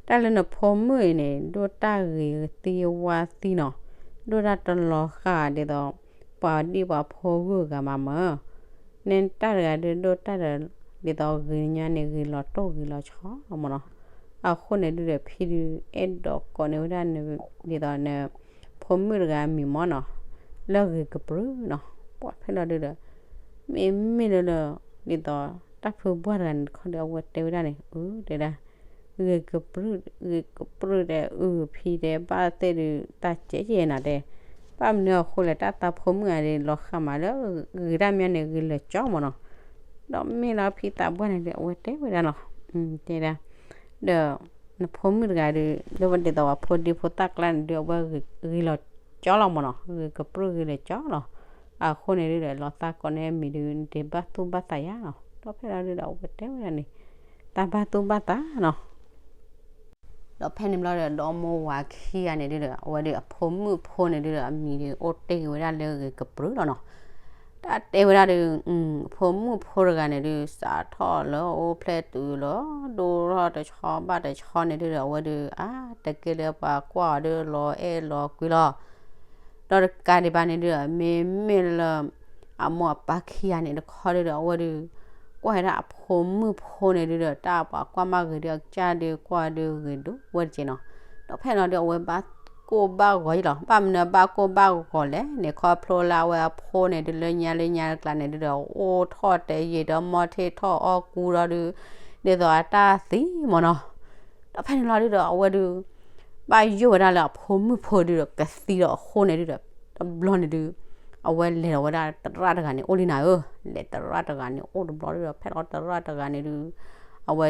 တၢ်လၢနဖိမုၣ်အံၤန့ၣ် ဒိၣ်တၢ်ဂ့ၤသံဝါသံနီၤ, ဒိၣ်တၢ်တလီၤဃာ်ဒ်သိး ပှၤဒံၣ်ပှၤဖိဂုၤဂၤမးမၢ်, နဲတၢ်တဂၤဒုး ဒိၣ်တၢ်ဒီး ဒ်သိးဂ့ၤညါန့ၣ် ဂ့ၤလီၤတိၢ်ဂ့ၤလီၤဆီလီၤမၢ်နီၤ. အဃိန့ၣ်ဒုဒီး ဖံဒုး အဲၣ်ဒိးကိးန့ၢ်ဝဲဒၣ် ဒ်သိးန ဖိမုၣ်တဂၤအမံၤမၢ်နီၤ, လၢဂ့ၤကပြုၢ်နီၤ. ပှၤဖဲလီၤဒုဒီး မ့မ့ၢ်လၢလၢ ဒ်သိး တၢ်ဖုဘှၢ်တဂၤန့ၣ်တခီဒီး အဝဲတဲဝဲဒၣ်န့ၣ် အၢ တဲဒၣ် ဂ့ၤကပြုၢ် ဂ့ၤကပြုၢ်တဲ အုၣ်ဖံတဲ ဘၣ်သ့ၣ်ဒုး တၢ်ကဲကဲနၤတဲ, ဘၣ်မနုၤအဃိလဲၣ် တၢ်သးဖိမုၣ်ဂၤဒုး လီၤဃာ်မးလၢ ဂ့ၤတၢ်မံၤန့ၣ် ဂ့ၤလၢာ်ကၠီမၢ်နီၤ. ဒီးမ့ၢ်လၢဖံသးပှၢ်န့ၣ်ဒုး အဝဲတဲဝဲဒၣ်နီၤ, တဲဒၣ် ဒီး နဖိမုၣ်တဂၤဒုး လၢပဒ်သိးပှၤဖိဒံဖိသၣ်ကျါန့ၣ်ဒုး အဝဲဂ့ၤလီၤကၠီလီၤမၢ်နီၤ, ဂ့ၤကပြုၢ်ဂ့ၤလၢာ်ကၠီလီၤ. အဃိန့ၣ်ဒုးဒီး လီၤသးကိးန့ၢ်မံၤဒုး နတဘၣ်သူၣ်ဘၣ်သးယါလီၤ. ဒီးဖဲလီၤဒုးဒီး အဝဲတဲဝဲဒၣ်န့ၣ် တၢ်ဘၣ်သူၣ်ဘၣ်သးနီၤ. ဒီးဖဲန့ၣ်ဘျီဒီး ဒီမိၢ်ဝၤခံဂၤန့ၣ်ဒုးဒီး အဝဲဒုးအဖိမုၣ်ဖိန့ၣ်ဒုးဒီး အမံၤဒုးအိၣ်တ့ၢ်က့ၤဝဲဒၣ်လၢဂ့ၤကပြုၢ်လီၤနီၤ. တၢ်တဲဝဲဒၣ်ဒုး အဖိမုၣ်ဖိတဂၤန့ၣ်ဒုး စးထီၣ်လၢအိၣ်ဖျဲၣ်တုၤလၢ ဒိၣ်ထီၣ်တဆီဘၣ်တဆီန့ၣ်ဒုးဒီး အဝဲဒုး အါ တက့ၢ်လၢပှၤကွၢ်အီၤဒုး လီၤအဲၣ်လီၤကွံလီၤ. ဒီးတကးဒံးဘၣ်န့ၣ်ဒုးဒီး မ့မ့ၢ်လၢ အမိၢ်အပၢ်ခံဂၤန့ၣ်တခီဒုးဒီး အဝဲဒုး ကွၢ်ဝဲဒၣ်အဖိမုၣ်ဖိန့ၣ်ဒုးဒီး တၢ်ပှၤကွၢ်မးဂ့ၤဒုး အကစၢ်ဒုးကွၢ်ဒုးဂ့ၤဒိၣ်ဝဲတက့ၢ်နီၤ. ဒီးဖဲလီၤဒုး အဝဲဘၣ် ဘၣ်ကိၢ်ဘၣ်ဂီၤယံလီၤ. ဘၣ်မနုၤဘၣ်ကိၢ်ဘၣ်ဂီၤလဲၣ်န့ၣ် ခီဖျိလၢအဝဲအဖိန့ၣ်ဒုး လၢညါလၢညါတကျါန့ၣ်ဒုးဒီး အိၣ်ထီၣ်တဲယံာ်ဒီး မီၢ်ထံၣ်ထီၣ်အီၣ်ကူဒီးဒုး ဒ်သိးအတၢ်သံမ့ၢ်နီၤ. ဒီးဖဲန့ၣ်လီၤဒုးဒီး အဝဲဒုး ဘၣ်ယိၣ်ဝဲဒၣ်လၢအဖိမုၣ်ဖိဒုးဒီး ကသံဒီးအဃိန့ၣ်ဒုးဒီး တဘျီန့ၣ်ဒုး အဝဲလဲၤဒီးဝဲဒၣ်သရၣ်တဂၤန့ၣ်အိၣ်လံနၤဧၢ, လဲၤသရၣ်တဂၤန့ၣ်အိၣ်တဘျီဒုးဒီး ဖဲလီၤသရၣ်တဂၤန့ၣ်ဒုး အဝဲ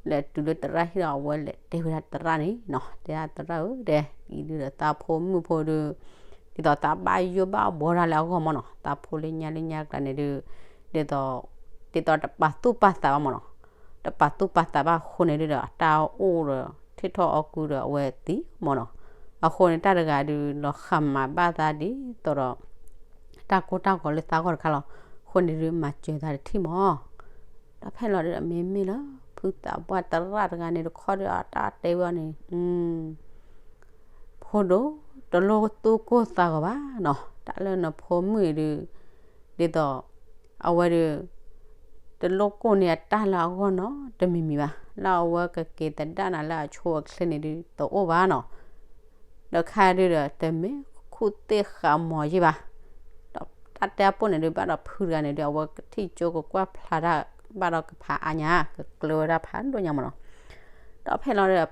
လဲၤတုၤလၢသရၣ်ဟံၣ်ဒီး အဝဲလဲၤတဲဝဲဒၣ်သရၣ်န့ၣ်နီၤ, တဲဒၣ်သရၣ်ဧၢ တဲ အံၤဒုးဒီးသးဖိမုၣ်ဖိဒုး ဒ်သိးသးဘၣ်ယိၣ်ဘၣ်ဘှီတၢ်လၢအဂီၢ်မ့ၢ်နီၤ, သးဖိလၢညါလၢညါတကျါန့ၣ်ဒုး ဒ်သိး ဒ်သိးတပာ်သူၣ်ပာ်သးဘၣ်မ့ၢ်နီၤ, တပာ်သူၣ်ပာ်သးဘၣ်အဃိန့ၣ်ဒုးဒီး အတၢ်အိၣ်ဒီး ထံၣ်ထီၣ်အီၣ်ကူဒီးအဝဲသံမ့ၢ်နီၤ, အဃိန့ၣ်တၢ်တဂၤဒုး လီၤဃးမၤဘၣ်သးဒ်သိးဒီး တၢ်ကိၢ်တၢ်ဂီၤလၢသးဂီၢ်တခါလီၤ, အဃိန့ၣ်ဒုး မၤစၢၤသးတထံၣ်မ့ၢ် ဒီးဖဲလီၤဒုးဒီး မ့မ့ၢ်လၢ ဖုသးပှၢ်သရၣ်တဂၤန့ၣ်တခီဒုး အတၢ်တဲဝဲအီၤန့ၣ် ဖိဒိၣ် တလိၣ်သူၣ်ကိၢ်သးဂီၤဘၣ်နီၤ, တၢ်လၢနဖိမုၣ်အံၤဒုး ဒ်သိး အဝဲဒုး တလိၣ်ကိၢ်န့ၢ်အတၢ်လၢအဂီၢ်နီတမံၤမံၤဘၣ်, လၢအဝဲကက့ၤသဒၣ်နၤလၢအဆိအချ့န့ၣ်ဒုး တအိၣ်ဘၣ်နီၤ ဒီးခါဒုးဒီး တမ့ၢ်ခူၣ်သ့ၣ်ဃးမီၤယံၢ်ဘၣ်, ဒီးတၢ်တဲအပိၢ်န့ၣ်ဒုး ဘၣ်ဒီးဖုတဂၤန့ၣ်ဒုး အဝဲကထံၣ်ကၠိကကွၢ်ဖျါတၢ် ဘၣ်ဒီးကဖးအါညါ ကကျၢၤဝဲဒၣ်ဖးဒိၣ်ညါမ့ၢ်နီၤ, ဒီးဖဲလီၤ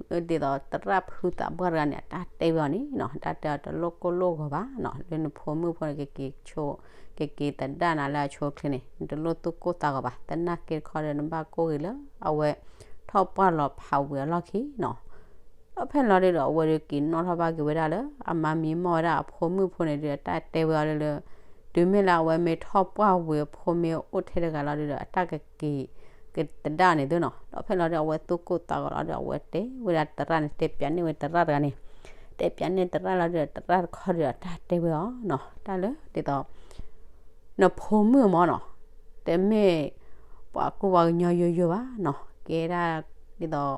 ဒုးဒီး ဒ်သိးသရၣ်ဖုသးပှၢ်တဂၤန့ၣ် အတၢ်တဲဝဲအီၤန့ၣ်နီၤ, တၢ်တဲအီၤတလိၣ်ကိၢ်လိၣ်ဂီၤဘၣ်နီၤ, လၢနဖိမုၣ်ဖိန့ၣ် ကက့ၤဆိ ကက့ၤသဒၣ်နၤလၢအဆိအချ့န့ၣ် နတလိၣ်သူၣ်ကိၢ်သးဂီၤဘၣ်, သနာ်က့တခီဒီး နဘၣ်ကိၢ်ဂ့ၤလၢအဝဲ ထီၣ်ပှၢ်လီၤဖးဝံၤအလီၢ်ခံနီၤ ဒီးဖဲလီၤဒုးဒီး အဝဲဒုးက့ၤနီၣ်ထီၣ်ဘၣ်က့ၤဝဲဒၣ်လၢ အမါမံမီၢ်ဝဲဒၣ်အဖိမုၣ်ဖိန့ၣ်ဒုး အတၢ်တဲဝဲအီၤလၢလၢ တုၤမ့ၢ်လၢအဝဲမ့ၢ်ထီၣ်ပှၢ်ဝံၤအဖိမ့ၢ်အိၣ်ထဲတဂၤလီၤဒုးဒီး အတၢ်ကက့ၤ ကသဒၣ်န့ၣ်သုနီၤ, ဒီးဖဲလီၤဒုး အဝဲသူၣ်ကိၢ်သးဂီၤလီၤဒုး အဝဲတဲဝဲဒၣ်သရၣ်န့ၣ် တဲပၠးန့ၢ်ဝဲသရၣ်တဂၤန့ၣ်, တဲပၠးန့ၢ်သရၣ်လီၤဒုး သရၣ်တခီဒုး အတၢ်တဲဝဲအီၤနီၤ, တၢ်လၢဒ်သိး နဖိမုၣ်မ့ၢ်နီၤ, တမ့ၢ် ပှၤကူၣ်ပှၤကညီယိယိဘၣ်နီၤ, ကဲဒၣ်ဒ်သိး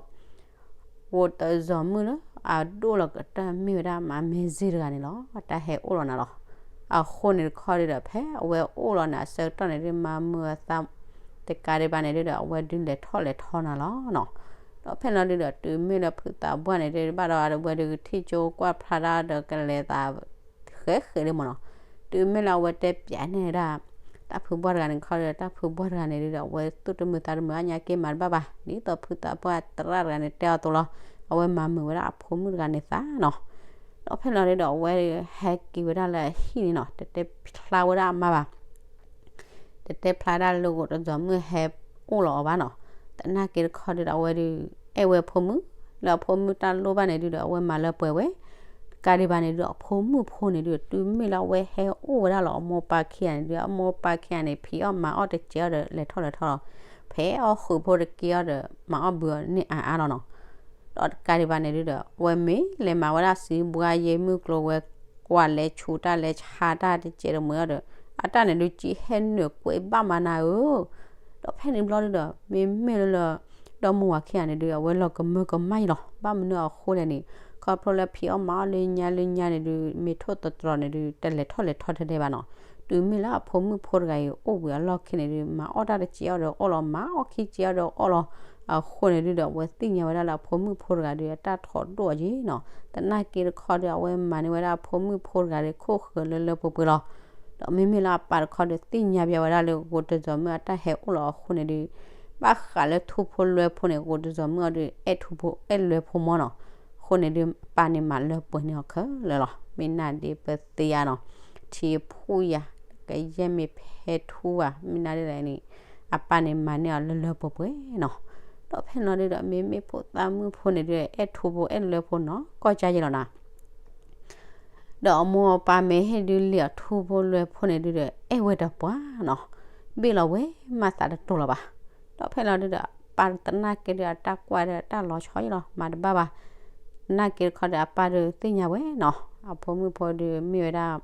ဝိတစီၤမုၣ်လၢအဒိၣ်လီၤကတၢၢ်မ့ၢ်ဝဲဒၣ်မါမဲာ်စ့ၢ်တဂၤန့ၣ်လီၤ, အတၢ်ဟဲအိၣ်လီၤနၤလီၤ, အဃိန့ၣ်တခီဒုးဒီး ဖဲအဝဲအိၣ်လီၤန့ၣ် အဆၢကတီၢ်န့ၣ်ဒုး မါမုၢ်အသး တကးဒံးဘၣ်န့ၣ်ဒုးဒီး အဝဲဒုးလဲၤထီၣ်လဲၤထီနၤလီၤနီၤ, ဒီးဖဲလီၤဒုးဒီး တုၤမ့ၢ်လၢဖုသးပှၢ်န့ၣ်ဒုး ဘၣ်ဒီးအဝဲဒုးကထံၣ်ကၠိကွၢ်ဖျါဒၣ်ဒီးကလဲၤသး ဃဲးဃဲးလံမ့ၢ်နီၤ, တုၤမ့ၢ်လၢအဝဲတဲပၠးန့ၢ်ဒၣ် တၢ်ဖုပှၢ်တဂၤန့ၣ်ခီဒီး တၢ်ဖုပှၢ်တဂၤန့ၣ်ဒုးဒီး အဝဲသူၣ်တမုာ်သးတမုာ်အါညါက့မၤတဘၣ်ဘၣ်, ဒ်သိးဖုသးပှၢ်သရၣ်တဂၤန့ၣ်တဲအီၤအသိးလီၤ, အဝဲမၤမုာ်ဝဲဒၣ်အဖိမုၣ်တဂၤန့ၣ်သးနီၤ, ဒီးဖဲလီၤဒုးဒီး အဝဲဟဲက့ၤဝဲဒၣ်လၢအဟံၣ်န့ၣ်နီၤ, တတဲဖျါဝဲဒၣ်အမါဘၣ် တတဲဖျါဒၣ်လၢဂိာ်တစီၤမုၣ်ဟဲအိၣ်လီၤအီၤဘၣ်နီၤ, သနာ်က့တခီဒုးဒီး အဝဲဒုး အဲၣ်ဝဲဖိမုၣ် လၢအဖိမုၣ်တၢ်လိၣ်ဘၣ်န့ၣ်ဒုးဒီး အဝဲမၤလၢပှဲၤဝဲ, တကးဒံးဘၣ်န့ၣ်ဒုးဒီး အဖိမုၣ်ဖိန့ၣ်ဒုး တုၤမ့ၢ်လၢအဝဲဟဲအိၣ်ဝဲဒၣ်လီၤ အမိၢ်ပၢ်ခံဂၤန့ၣ်ဒုး အမိၢ်ပၢ်ခံဂၤန့ၣ် ဖံးအီၣ်မၤအီၣ်တစဲးအီၤဒီး လဲၤထီၣ်လဲၤထီၣ်လီၤ, ဖဲအီၣ်ဃုာ်ဖိတက့ၢ်အီၤဒီး မၤအီၣ်ဘုအီၤန့ၢ်အါအါလီၤနီၤ, ဒီးတကးဒံးဘၣ်န့ၣ်ဒုးဒီး အဝဲမ့ၢ်လဲၤမၤဝဲဒၣ်စံးဘှါယ့မုၢ်ကျိၤဝဲၤကွာ် လဲၤဆူးတၢ်လဲၤဆါတၢ်တစဲးတမှဲၤအီၤဒီး အတၢ်န့ၣ်ဒုးကံဟဲနုာ်ကွဲးဘၣ်မးနၤဧၢ, ဒီးဖဲန့ၣ်ဘျီဒုးဒီး မ့မ့ၢ်လၢလၢ ဒီမိၢ်ဝၤခံဂၤန့ၣ်ဒုး အဝဲလီၤကမၢကမၣ်အံၤလီၤ, ဘၣ်မနုၤအဃိလဲၣ်န့ၣ် ခီဖျိလၢဖံးအီၣ်မၤအီၣ်လၢညါလၢညါန့ၣ်ဒုး မ့ၢ်ထိၣ်သတြီၤန့ၣ်ဒုး တလဲၤထီၣ်လဲၤထီထဲထဲဘၣ်နီၤ, တုၤမ့ၢ်လၢအဖိမုၣ်ဖိတဂၤအံၤ အိၣ်ဝံၤအလီၢ်ခံန့ၣ်ဒုး မၤအီၣ်တၢ်တစဲးအီၤဒီးအီၣ်လီၤ မၤအီၣ်ခံစဲးအီၤဒီးအီၣ်လီၤ, အဃိန့ၣ်ဒုးဒီး အဝဲသ့ၣ်ညါဝဲဒၣ်လၢအဖိမုၣ်ဖိတဂၤဒုး အတၢ်ထီၣ်ဒိၣ်အီၤက့နီၤ, သနာ်က့တခီဒုး အဝဲမၤန့ၢ်ဝဲဒၣ်အဖိမုၣ်ဖိတဂၤဒုး ခိၣ်ဃၢၤလၢလၢပှဲၤပှဲၤလီၤ ဒီးမ့မ့ၢ်လၢအပၢ်တခီဒုး သ့ၣ်ညါပၠးဝဲဒၣ်လၢ ဂိာ်တစီၤမုၣ်အတၢ်ဟဲအိၣ်လီၤအဃိန့ၣ်ဒုး ဘၣ်ဃးလၢထူဖိလွဲဖိန့ၣ် ဂိာ်တစီၤမုၣ်အီၤဒုး အဲၣ်ထူဖိအဲၣ်လွဲဖိမ့ၢ်နီၤ, အဃိန့ၣ်ဒုး အပၢ်န့ၣ်မၤလၢပှဲၤန့ၢ်အီၤခဲလၢာ်လီၤ, မ့ၢ်နာ်ဒ်ပသ့ၣ်ညါနီၤ, ထံဖှူၣ်ယၤ ကယဲၢ်မ့ၢ်ဖဲထူဧါ မ့ၢ်နာ်ဒ်လဲၣ်န့ၣ် အပၢ်န့ၣ်မၤန့ၢ်အီၤလၢလၢပှဲၤပှဲၤနီၤ, ဒီးဖဲန့ၣ်လီၤဒုးဒီး မ့မ့ၢ်ဖိသၣ်မုၣ်ဖိန့ၣ်ဒုး အဲၣ်ထူဖိအဲၣ်လွဲဖိနီၤ ကီၢ်ကၠါယဲလီၤနၤ ဒီးအမိၢ်အပၢ်မ့ၢ်ဟ့ၣ်ဒုးလံာ်အီၤထူဖိလွဲဖိန့ၣ်ဒုးဒီး အဲၣ်ဝဲတပှၢ်နီၤ, ဘ့ၣ်လီၤဝဲမၤသးတတိၤလီၤဘၣ်, ဒီးဖဲလီၤဒုးဒီး အပၢ်သနာ်က့ဒုးအတၢ်ကွၢ်ဒီးတၢ်လီၤဆီယဲလီၤ မၤတဘၣ်ဘၣ်, သနာ်က့တခီဒီးအပၢ်ဒုးသ့ၣ်ညါဝဲနီၤ, အဖိမုၣ်ဖိဒုးမ့ၢ်ဝဲဒၣ်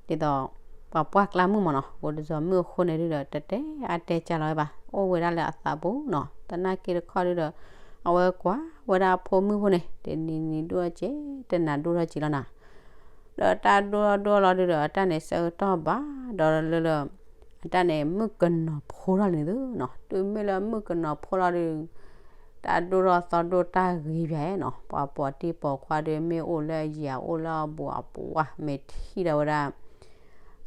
ဒ်သိး ပှၤပှၢ်ကျါမုၣ်မ့ၢ်နီၤ, ဂိာ်တစီၤမုၣ်အဃိန့ၣ်ဒုးဒီး တတဲအါတဲကၢလီၤဝဲဘၣ်, အိၣ်ဝဲဒၣ်လၢအသးပူၤနီၤ, သနာ်က့တခီဒုးဒီး အဝဲကွၢ်ဝဲဒၣ်အဖိမုၣ်ဖိန့ၣ် တနံၤနံၤဒိၣ်ထီၣ်က့ တနၤဒိၣ်ထီၣ်က့လီၤနၤ, ဒီးတၢ်ဒိၣ်ထီၣ်ဒိၣ်ထီၣ်လီၤဒုးဒီး အတၢ်န့ၣ်ဆၢကတီၢ်ဘၣ် ဒီးလၢလၢ အတၢ်န့ၣ် မုၣ်ကနီၤဖိထီၣ်လံန့ၣ်သုနီၤ, တုၤမ့ၢ်လၢမုၣ်ကနီၤဖိလီၤဒုး တၢ်ဒိၣ်ထီၣ်သီဒိၣ်တၢ်ဂ့ၤပၠးနီၤ, ပှၤပိာ်တံၢ်ပိာ်ခွါဒီး မ့ၢ်အိၣ်လၢအယံၤအိၣ်လၢအဘူးအပှၢ် မ့ၢ်ထံၣ်ဒီးဝဲဒၣ် ဂ့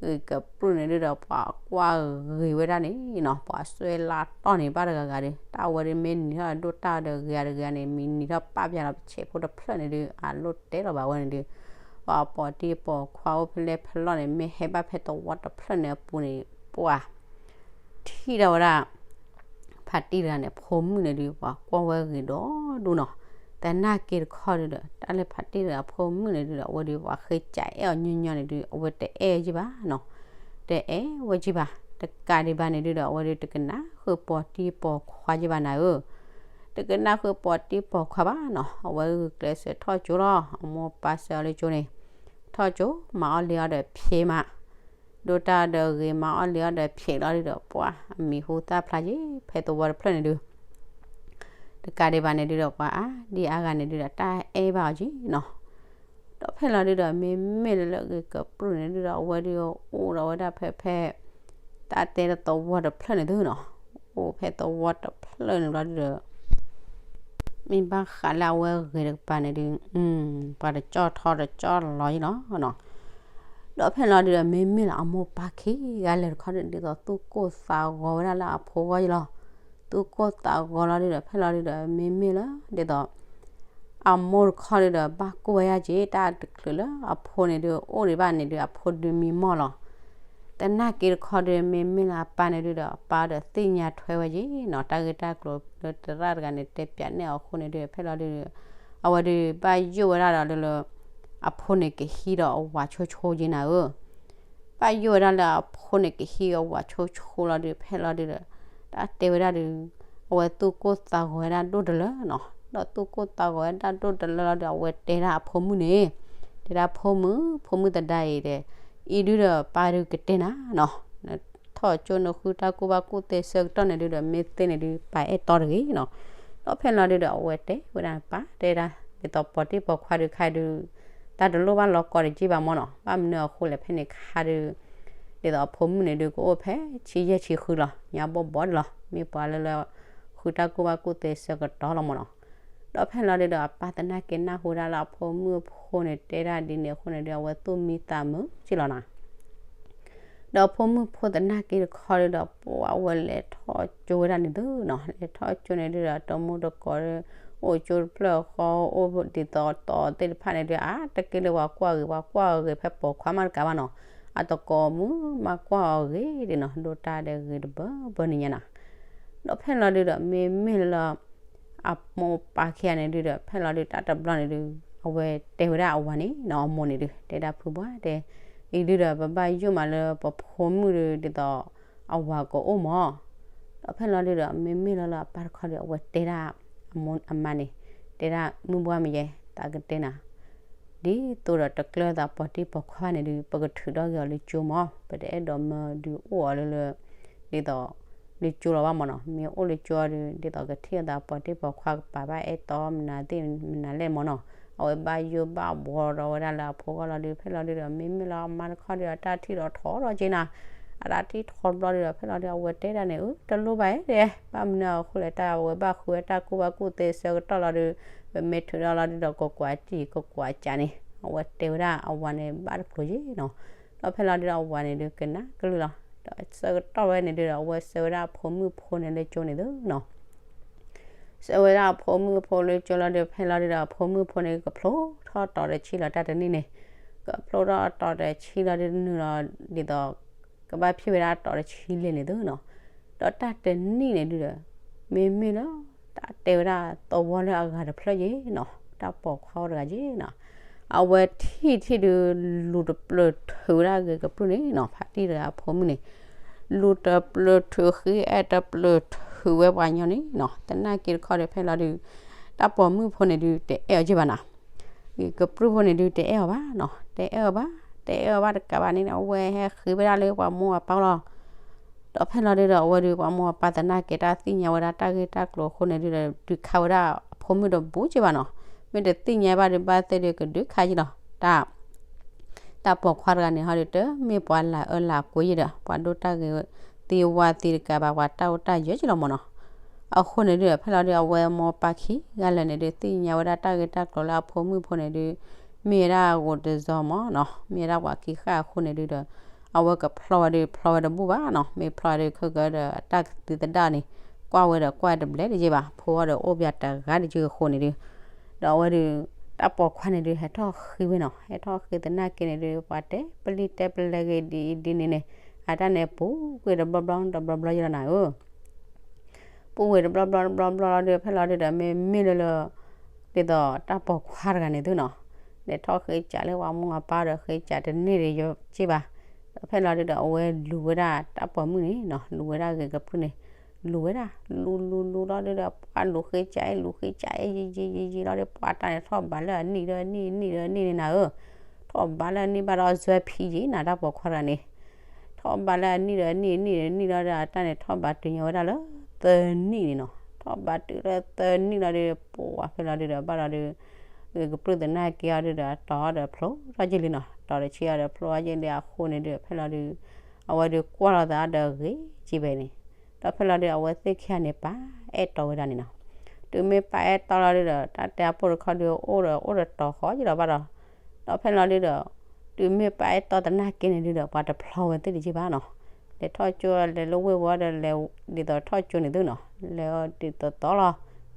ၤကပြုၢ်န့ၣ်ဒုဒီး ပှၤကွၢ်ဂ့ၤဝဲဒၣ်န့ၣ်နီၤ, ပှၤစွဲလၢတီၢ်န့ၣ် ဘၣ်တဂၤဂၤဒီး တၢ်ဝဲဒၣ်မ့ၢ်နံၤထီၣ်ဒိၣ်တၢ်ဒီးဂ့ၤတဂ့ၤန့ၣ် မ့ၢ်နံၤထီၣ်ပၣ်ပၠးလီၤ ပဆဲးဖိတဖျၢၣ်န့ၣ်ဒု အလိၣ်တဲလီၤဘၣ်ဝဲန့ၣ်ဒု, ပှၤပိာ်တံၢ်ပိာ်ခွါအိၣ်ဖဲလဲၣ်ဖဲလဲၣ်န့ၣ် မ့ၢ်ဟဲဘၣ်ဖဲသဝီတဖျၢၣ်န့ၣ်အပူၤန့ၣ် ပှၤ ထံၣ်ဒီးဝဲဒၣ် ဖါတံၢ်တဂၤန့ၣ် အဖိမုၣ်န့ၣ်ဒု ပှၤကွၢ်ဝဲဂ့ၤဒီဒူၣ်နီၤ, သနာ်က့တခီဒုဒီး တၢ်လၢဖါတံၢ်တဂၤအဖိမုၣ်န့ၣ်ဒုဒီး အဝဲဒု ပှၤဃ့ကးအဲၣ်အီၤညီညီန့ၣ်ဒု အဝဲတအဲၣ်ယံၤဘၣ်နီၤ, တအဲၣ်ဝဲယံၤဘၣ်, တကးဒံးဘၣ်န့ၣ်ဒုဒီး အဝဲဒု တကနၣ်ဃုာ်ပိာ်တံၢ်ပိာ်ခွါယံၤဘၣ်နၤဧၢ တကနၣ်ဃုာ်ပိာ်တံၢ်ပိာ်ခွါဘၣ်နီၤ, အဝဲဂုာ်ကျဲးစၢးထီၣ်ကၠိလီၤ, အမိၢ်ပၢ်ဆှၢအီၤလၢကၠိန့ၣ်, ထီၣ်ကၠိမၤအီၣ်လံအီၣ်ဒီးဖံးမး, ဒိၣ်တၢ်ဒီးဂ့ၤမၤအီၣ်လံအီၣ်ဒီးဖံးလီၤဒုဒီး ပှၤအမံၤဟူသၣ်ဖျါယံၤ ဖဲသဝီတဖျၢၣ်န့ၣ်ဒု တကးဒံးဘၣ်န့ၣ်ဒုဒီး ပှၤအါဒံအါဂၤန့ၣ်ဒုဒီး တၢ်အဲၣ်ဘၣ်အီၤက့ၤနီၤ, ဒီးဖဲလီၤဒုဒီး မ့မ့ၢ်လၢလၢဂ့ၤကပြုၢ်န့ၣ်ဒုဒီး အဝဲဒုအိၣ်ဒီးဝဲဒၣ်ဖဲဖဲ တၢ်တဲဒီးသဝီတဖျၢၣ်န့ၣ်သုနီၤ, အိၣ်ဖဲသဝီတဖျၢၣ်န့ၣ်ဘျီဒုဒီး မ့ၢ်ဘၣ်ဃးလၢအဝဲဂ့ၤတကပၤန့ၣ်ဒု ပှၤတကၠီၣ်ထီတကၠီၣ်လီၤယံၤလီၤနီၤ, ဒီးဖဲလီၤဒုဒီး မ့မ့ၢ်လၢအမိၢ်ပၢ်ခံဂၤလဲၣ်တခီဒု ဒ်သိးသူၣ်ကိၢ်သးဂီၤဝဲဒၣ်လၢအဖိဂီၢ်ယံၤလီၤ, သူၣ်ကိၢ်သးဂီၤလီၤဒုဒီး ဖဲလီၤဒုဒီး မ့မ့ၢ်လၢ ဒ်သိး အမိၢ်တခီဒုဒီး ဘၣ်ကိၢ်ဝဲယါက့ၤ တၢ်တချုးလၢအဖိန့ၣ်ဒု အိၣ်ဒံးဘၣ်န့ၣ်ဒု အဖိဒုမံမီၢ်လီၤ, သနာ်က့တခီဒု မ့မ့ၢ်လၢအပၢ်န့ၣ်ဒုဒီး အပၢ်ဒီးသ့ၣ်ညါထွဲဝဲက့ၤနီၤ, တၢ်ဂ့ၢ်တၢ်ကျိၤလၢသရၣ်တဂၤန့ၣ် တဲပၠးန့ၢ်အီၤအဃိန့ၣ်ဒု ဖဲလီၤဒု အဝဲဒု ဘၣ်ယိၣ်ဝဲဒၣ်ဒီးလၢလၢ အဖိန့ၣ်ကဟံးဒီးအဝၤဆိဆိက့ၤနၤဧၢ ဘၣ်ယိၣ်ဝဲဒၣ်လၢအဖိန့ၣ်ကဟံးအဝၤဆိဆိလီၤဒု ဖဲလီၤဒုဒီး တၢ်တဲဝဲဒၣ်ဒု အဝဲသူၣ်ကိၢ်သးဂီၤဝဲဒၣ်ဒိၣ်တလၢနီၤ, ဒီးသူၣ်ကိၢ်သးဂီၤဝဲဒၣ်ဒိၣ်တလၢလီၤဒု အဝဲတဲဒၣ်အဖိမုၣ်န့ၣ်, တဲဒၣ်ဖိမုၣ် ဖိမုၣ်သဒါအံၤဒီး အံၤဒုဒီးပၢ်ဒုကတဲနၤနီၤ, ထီၣ်ကၠိနဃုတၢ်ကူၣ်ဘၣ်ကူၣ်သ့ဆၢကတီၢ်န့ၣ်ဒုဒီး မ့ၢ်သ့န့ၣ်ဒု ပၢ်အဲၣ်တီတဂ့ၤနီၤ, ဒီးဖဲလီၤဒုဒီး အဝဲတဲဝဲဒၣ်ပၢ်တဲဒၣ် ဒ်သိးပိာ်တံၢ်ပိာ်ခွါဒုခါဒု တၢ်တလိၣ်ဘၣ်လီၤကီတက့ၢ်ဘၣ်မီၢ်နီၤ, ဘၣ်မနုၤအဃိလဲၣ်ဖဲန့ၣ်ခါဒု ဒ်သိးအဖိမုၣ်န့ၣ်ဒုကအိၣ်ဖဲဆံယဲၢ်ဆံဃုလီၤ, ညါဘီၣ်ဘီၣ်ဒၣ်လီၤ, မ့ၢ်ပှၤလၢလၢ ဃုတၢ်ကူၣ်ဘၣ်ကူၣ်သ့ဆၢကတီၢ်လီၤမီၢ်နီၤ, ဒီးဖဲလီၤဒုဒီးအပၢ်သနာ်က့နၢ်ဟူဒၣ်လၢအဖိမုၣ်အဖိန့ၣ်တဲဒၣ်ဒ်န့ၣ်အဃိန့ၣ်ဒု အဝဲသူၣ်မံသးမုာ်က့ၤလီၤနီၤ ဒီးဖိမုၣ်ဖိသနာ်က့တခီဒုဒီး ပှၤဝဲလဲၤထီၣ်ကၠိဝဲဒၣ်န့ၣ်သုနီၤ, လဲၤထီၣ်ကၠိန့ၣ်ဒုဒီး တမူတကိးဒီး အိၣ်ကၠိတဖျၢၣ်ဃီ အိၣ်ဒ်သိးတီၤသ့ၣ်တဖၣ်န့ၣ်ဒု အါတက့ၢ်လၢပှၤကွၢ်ဂ့ၤ ပှၤကွၢ်အီၤဂ့ၤဖဲပိာ်ခွါမးတကးဘၣ်နီၤ, အတကိးမုၣ်မးကွၢ်အီၤဂ့ၤဒ်နီၤ, ဒိၣ်တၢ်ဒီးဂ့ၤတဘၢဘၢန့ၣ်ညါနီၤ ဒီးဖဲလီၤဒုဒီး မ့မ့ၢ်လၢ အမိၢ်ပၢ်ခံဂၤန့ၣ်ဒုဒီး ဖဲလီၤဒုတၢ်တဘျီန့ၣ်ဒု အဝဲတဲဝဲဒၣ်အဝၤန့ၣ်နီၤ, အမိၢ်န့ၣ်ဒု တဲဒၣ်ဖုဘှါတဲ, အံၤဒုဒီး ပဘၣ်ယိၣ်မးလၢပဖိမုၣ်ဒု ဒ်သိးအဝၤကအိၣ်မီၢ်, ဒီးဖဲလီၤဒုဒီး မ့မ့ၢ်လၢလၢအပၢ်တခီဒု အဝဲတဲဒၣ် အမိၢ်အမါန့ၣ်, တဲဒၣ်မုၢ်ဘှါမယဲ သးကတဲနၤ ဒ်သိးဒီးတကျၢၤသးပိာ်တံၢ်ပိာ်ခွါန့ၣ်ဒု ပကထုးထီၣ်က့ၤအီၤလၢကၠိမီၢ်, ပတအဲၣ်ဒိးမၢဒုအိၣ်အီၤလၢလၢ ဒ်သိး လၢကၠိလီၤဘၣ်မီၢ်နီၤ, မ့ၢ်အိၣ်လၢကၠိအီၤဒု ဒ်သိးကထံၣ်အသးပိာ်တံၢ်ပိာ်ခွါကပာ်ဘၣ်အဲၣ်တီမနုၤသ့ၣ်မနုၤလဲၣ်မီၢ်နီၤ, အဝဲဘၣ်ယိၣ်ဘၣ်ဘှီဒီးဝဲဒၣ်လၢအဖိဂီၢ်လီၤဒု ဖဲလီၤဒုဒီး မ့မ့ၢ်လၢအမါတခီဒု အတၢ်ထံၣ်ဒီးထီၣ်ဒီးက့နၤ, အတၢ်ထံၣ်ထီၣ်ဘျီဒုဒီး ဖဲလီၤဒု အဝဲတဲဒၣ်န့ၣ် အၢ တလိၣ်ဘၣ်အဲၣ်ဒဲး ဘၣ်မနုၤအဃိလဲၣ် တၢ်အဝဲဘၣ်ဃုဝဲတၢ်ကူၣ်ဘၣ်ကူၣ်သ့ဆၢကတီၢ်လီၤဒု ပမ့ၢ်ထုးထီၣ်လီၤဒုဒီး ကကွၢ်စံၣ်ကကွၢ်စးန့ၣ် အဝဲတဲဝဲဒၣ်အဝၤန့ၣ်ဘၣ်တကျိၤယ့ၣ်နီၤ, ဒီးဖဲလီၤဒုဒီးအဝၤန့ၣ်ဒု ကနၣ်ကလုၢ်လီၤ, ဒီးဆၢကတီၢ်ဝဲန့ၣ်ဒုဒီး အဝဲဆှၢဝဲဒၣ်အဖိမုၣ်ဖိန့ၣ်လၢကၠိန့ၣ်သုနီၤ ဆှၢဝဲဒၣ်အဖိမုၣ်ဖိလၢကၠိလီၤဒု ဖဲလီၤဒုဒီး အဖိမုၣ်ဖိန့ၣ် ကဖျိထီၣ်တီၤတဆံလီၤ တၢ်တနံၣ်န့ၣ်, ကဖျိထီၣ်တီၤတဆံလီၤဒု နုာ်လီၤဒ်သိး ကဘၣ်ဖံးဝဲဒၣ်တီၤတဆံလဲၣ်န့ၣ်သုနီၤ, ဒီးတၢ်တနံၣ်န့ၣ်ဒုဒီး မ့မ့ၢ်လၢ တၢ်တဲဝဲဒၣ်သဝီလၢအဂၤတဖျၢၣ်ယ့ၣ်နီၤ, တၢ်ပိာ်ခွါအိၣ်တဂၤယ့ၣ်နီၤ, အဝဲထံၣ်ထံၣ်ဒု လူၤတပျၢၤထုးဝဲဒၣ်ဂ့ၤကပြုၢ်န့ၣ်နီၤ, ဖါတံၢ်တဂၤအဖိမုၣ်န့ၣ် လူၤတပျၢၤထုးဃ့အဲၣ်တပျၢၤထုးဝဲပှၤညီန့ၣ်နီၤ, သနာ်က့တခီဒီးဖဲလီၤဒု တၢ်ပိာ်မုၣ်ဖိန့ၣ်ဒု တအဲၣ်အီၤက့ဘၣ်နီၤ, ဂ့ၤကပြုၢ်ဖိန့ၣ်ဒု တအဲၣ်အီၤဘၣ်နီၤ, တအဲၣ်အီၤဘၣ်, တအဲၣ်အီၤဘၣ်တကးဘၣ်န့ၣ် အဝဲဟဲဃ့ဝဲဒၣ်လၢပှၤမိၢ်ပှၤပၢ်လီၤ ဒီးဖဲလီၤဒုဒီး အဝဲဒု ပှၤမိၢ်ပၢ်သနာ်က့ တၢ်သ့ၣ်ညါဝဲဒၣ်တၢ်ဂ့ၢ်တၢ်ကျိၤအဃိန့ၣ်ဒုဒီး ဒုးခးဝဲဒၣ်အဖိမုၣ်တဘူးက့ဘၣ်နီၤ, မ့ၢ်တသ့ၣ်ညါဘၣ်ဒု ဘၣ်သ့ၣ်ဒု ကဒုးခးက့လီၤ, တၢ် တၢ်ပိာ်ခွါတဂၤန့ၣ်ဟီဒု တမ့ၢ်ပှၤလၢအၢလၢကွံယ့ၣ်ဒီး ပှၤဒိၣ်တၢ်ဂ့ၤသ့ဝါသ့တကးဘၣ် ပှၤတၢ်အိၣ်တၢ်ယၢၤက့လီၤမၢ်နီၤ, အဃိန့ၣ်ဒုး ဖဲလီၤဒုး အဝဲမိၢ်ပၢ်ခံဂၤလၢာ်န့ၣ်ဒုး သ့ၣ်ညါဝဲဒၣ်တၢ်ဂ့ၢ်တၢ်ကျိၤလၢအဖိမုၣ်ဖိန့ၣ်ဒုး မ့ၢ်ဝဲဒၣ်ဂိၤတစီၤမၢ်နီၤ, မ့ၢ်ဝဲဒၣ်ပှၤခံဃၣ်အဃိန့ၣ်ဒုးဒီး အဝဲကဖျီဝဲဒုး ဖျီဝဲတဘူၣ်ဘၣ်နီၤ, မ့ၢ်ဖျီဝဲဒုး ခဲကဒီးအတၢ်ကသံသဒၣ်န့ၣ် ကွၢ်ဝဲဒီးကွၢ်တဘျဲၣ်တယ့ၢ်ဘၣ်, ဖိအီၤဒီးအိၣ်ပၠးတဂၤတယ့ၢ်အဃိန့ၣ်ဒုး ဒီးအဝဲဒုး တၢ်ပိာ်ခွါန့ၣ်ဒုး ဟဲထီၣ်ဃ့ဝဲနီၤ, ဟဲထီၣ်ဃ့သနာ်က့န့ၣ်ဒုး ပှၤတဲပလံၤတဲပလဲၤဂ့ၤဒ်အံၤဒ်န့ၣ်န့ၣ် အတၢ်န့ၣ်ပူၤကွံာ်တဘျီဘျီတဘျီဘျီယလီၤနၤဧၢ ပူၤကွံာ်တဘျီဘျီတဘျီဘျီလီၤဒုး ဖဲလီၤဒုးဒီး မ့မ့ၢ်လၢလၢ ဒ်သိးတၢ်ပိာ်ခွါတဂၤန့ၣ်သုနီၤ, လဲၤထီၣ်ဃ့စးလၢပှၤမိၢ်ပၢ်ဒီး ဃ့စးတန့ၢ်ဒံးယက့ၢ်ဘၣ်, ဒီးဖဲလီၤဒုးဒီး အဝဲလူၤဝဲဒၣ်တၢ်ပိာ်မုၣ်န့ၣ်နီၤ, လူၤဝဲဒၣ်ဂ့ၤကပြုၢ်န့ၣ် လူၤဝဲဒၣ် လူၤလူၤလူၤလီၤဒုးဒီး ပှၤလူၤဃ့စးအ့ၣ် လူၤဃ့စးအ့ၣ် ယံာ်ယံာ်ယံာ်ယံာ်လီၤဒီး ပှၤတၢ်န့ၣ်ထီၣ်ဘးလၢအနံၣ်ဒီးအနံၣ် အနံၣ်ဒီးအနံၣ်န့ၣ်နၤဧၢ, ထီၣ်ဘးလၢအနံၣ်ဘၣ်ဒီးအစၢဖံယံာ်နၤ တၢ်ပိာ်ခွါတဂၤန့ၣ် ထီၣ်ဘးလၢအနံၣ်ဒီးအနံၣ် အနံၣ်ဒီးအနံၣ်လီၤဒီး အတၢ်န့ၣ်ထီၣ်ဘးတုၤညီဝဲဒၣ်လၢ သၢနံၣ်န့ၣ်နီၤ, ထီၣ်ဘးတုၤလၢသၢနံၣ်လီၤဒုး ပှၤဖဲလီၤဒုးဒီး ဘၣ်လီၤဒုး ဂ့ၤကပြုၢ်သနာ်က့အီၤဒုးဒီး တီၤဒီးဖျိထီၣ်က့လံနီၤ, တီၤတဆံအီၤဒီးဖျိထီၣ်က့လံအဃိန့ၣ်ဒုး ဖဲလီၤဒုး အဝဲဒုးကွၢ်လိာ်သးဒီးဂ့ၤက့ဘဲန့ၣ်, ဒီးဖဲလီၤဒုး အဝဲသ့ၣ်ခံဂၤန့ၣ် ပာ်အဲၣ်တီဝဲဒၣ်န့ၣ်နီၤ, တုၤမ့ၢ်ပာ်အဲၣ်တီလီၤဒုးဒီး တၢ်တဲအပိၢ်တခီဒုး အိၣ်ဒီးအိၣ်ဒီးတီၤဃီက့ဒီးဘၣ်ဒီး, ဒီးဖဲလီၤဒုးဒီး တုၤမ့ၢ်ပာ်အဲၣ်တီသနာ်က့န့ၣ်ဒုးဒီး ပှၤတဖျီဝဲသ့ၣ်တက့ၢ်ဘၣ်နီၤ, လဲၤထီၣ်ကၠိလဲၤလၢဝ့ၢ်ဝီဒီးလဲၤဒ်သိးထီၣ်ကၠိန့ၣ်သုနီၤ, လဲၤဒ်သိးသိးလီၤ,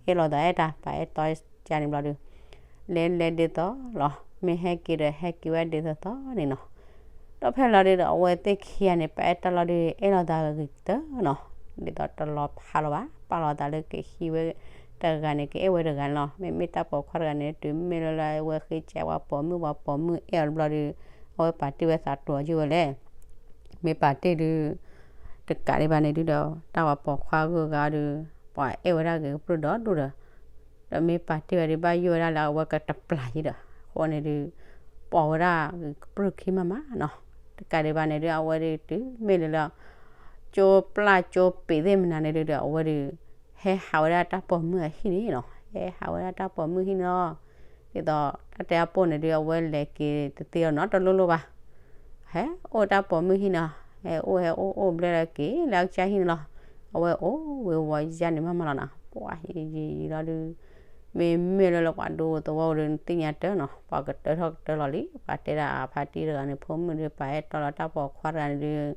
အဲၣ်လိာ်သးအဲၣ်တၢ် ပာ်အဲၣ်တီကန့ၣ်ဘျီဒုး လဲၤလဲၤဒ်သိးလီၤ, မ့ၢ်ဟဲက့ၤဒီးဟဲက့ၤဝဲဒ်သိးသိးန့ၣ်နီၤ, ဒီးဖဲလီၤဒုးဒီး အဝဲသ့ၣ်ခံဂၤန့ၣ် ပာ်အဲၣ်တီလီၤဒုး အဲၣ်လိာ်သးဂ့ၤကတၢၢ်နီၤ, ဒ်သိးတလီၤဖးလီၤဘၣ်, ပာ်လီၤသးလၢကဟံးဝဲတဂၤန့ၣ် ကအဲၣ်ဝဲတဂၤန့ၣ်လီၤ, မ့မ့ၢ်တၢ်ပိာ်ခွါတဂၤန့ၣ် တုၤမ့ၢ်လၢလၢအဝဲဃ့စးပှၤပိာ်မုၣ် ပှၤပိာ်မုၣ်အဲၣ်အီၤတဘျီဒုး အဝဲပာ်တ့ၢ်ဝဲသးတိၤအီၤယုၢ်ဝဲလဲၣ် မ့ၢ်ပာ်တ့ၢ်ဒုး တကးဒံးဘၣ်န့ၣ်ဒုးဒီး တၢ်ပှၤပိာ်ခွါဂုၤဂၤဒုး ပှၤအဲၣ်ဝဲဒၣ်ဂ့ၤကပြုၢ်ဒီဒူၣ်ဒီး ဒီးမ့ၢ်ပာ်တ့ၢ်ဝဲဒုး ဘၣ်ယိၣ်ဝဲဒၣ်လၢအဝဲကတပျၢ်ယံၤဒီး အဃိန့ၣ်ဒုး ပိာ်ဝဲဒၣ်ဂ့ၤကပြုၢ်ခံမးမးနီၤ, တကးဒံးဘၣ်န့ၣ်ဒုး အဝဲဒုးတုၤမ့ၢ်လၢလၢ ကၠိပျၢ်ကၠိပ့ၤသ့ၣ်မနုၤန့ၣ်ဒုးဒီး အဝဲဒုး ဟဲဟးဝဲဒၣ်တၢ်ပိာ်မုၣ်အဟံၣ်န့ၣ်နီၤ, ဟဲဟးဝဲဒၣ်တၢ်ပိာ်မုၣ်ဟံၣ်န့ၣ်လီၤ, ဒ်သိးတၢ်တဲအပိၢ်န့ၣ်ဒုး အဝဲလဲၤက့ၤတသ့လီၤနီတလိၣ်လိၣ်ဘၣ် ဟဲအိၣ်တၢ်ပိာ်မုၣ်ဟံၣ်န့ၣ်လီၤ, ဟဲအိၣ်ဟဲအိၣ်အိၣ်ဘျဲၣ်လၢက့ၤလၢအကစၢ်ဟံၣ်န့ၣ်လီၤ, အဝဲအိၣ်ဝ့ၤဝီၤယါန့ၣ်မးမးလီၤနီၤ, ပှၤယံာ်ယံာ်လီၤဒုး မ့မ့ၢ်လၢလၢပှၤဒိသဝီဒုး နသ့ၣ်ညါတၢ်နီၤ, ပှၤကတၢၢ်ထီၣ်ကတၢၢ်လီၤလံ, ပှၤတဲဒၣ်အဖါတံၢ်တဂၤန့ၣ် ဖိမုၣ်ဒုးပာ်အဲၣ်တီလီၤတၢ်ပိာ်ခွါတဂၤန့ၣ်ဒုး,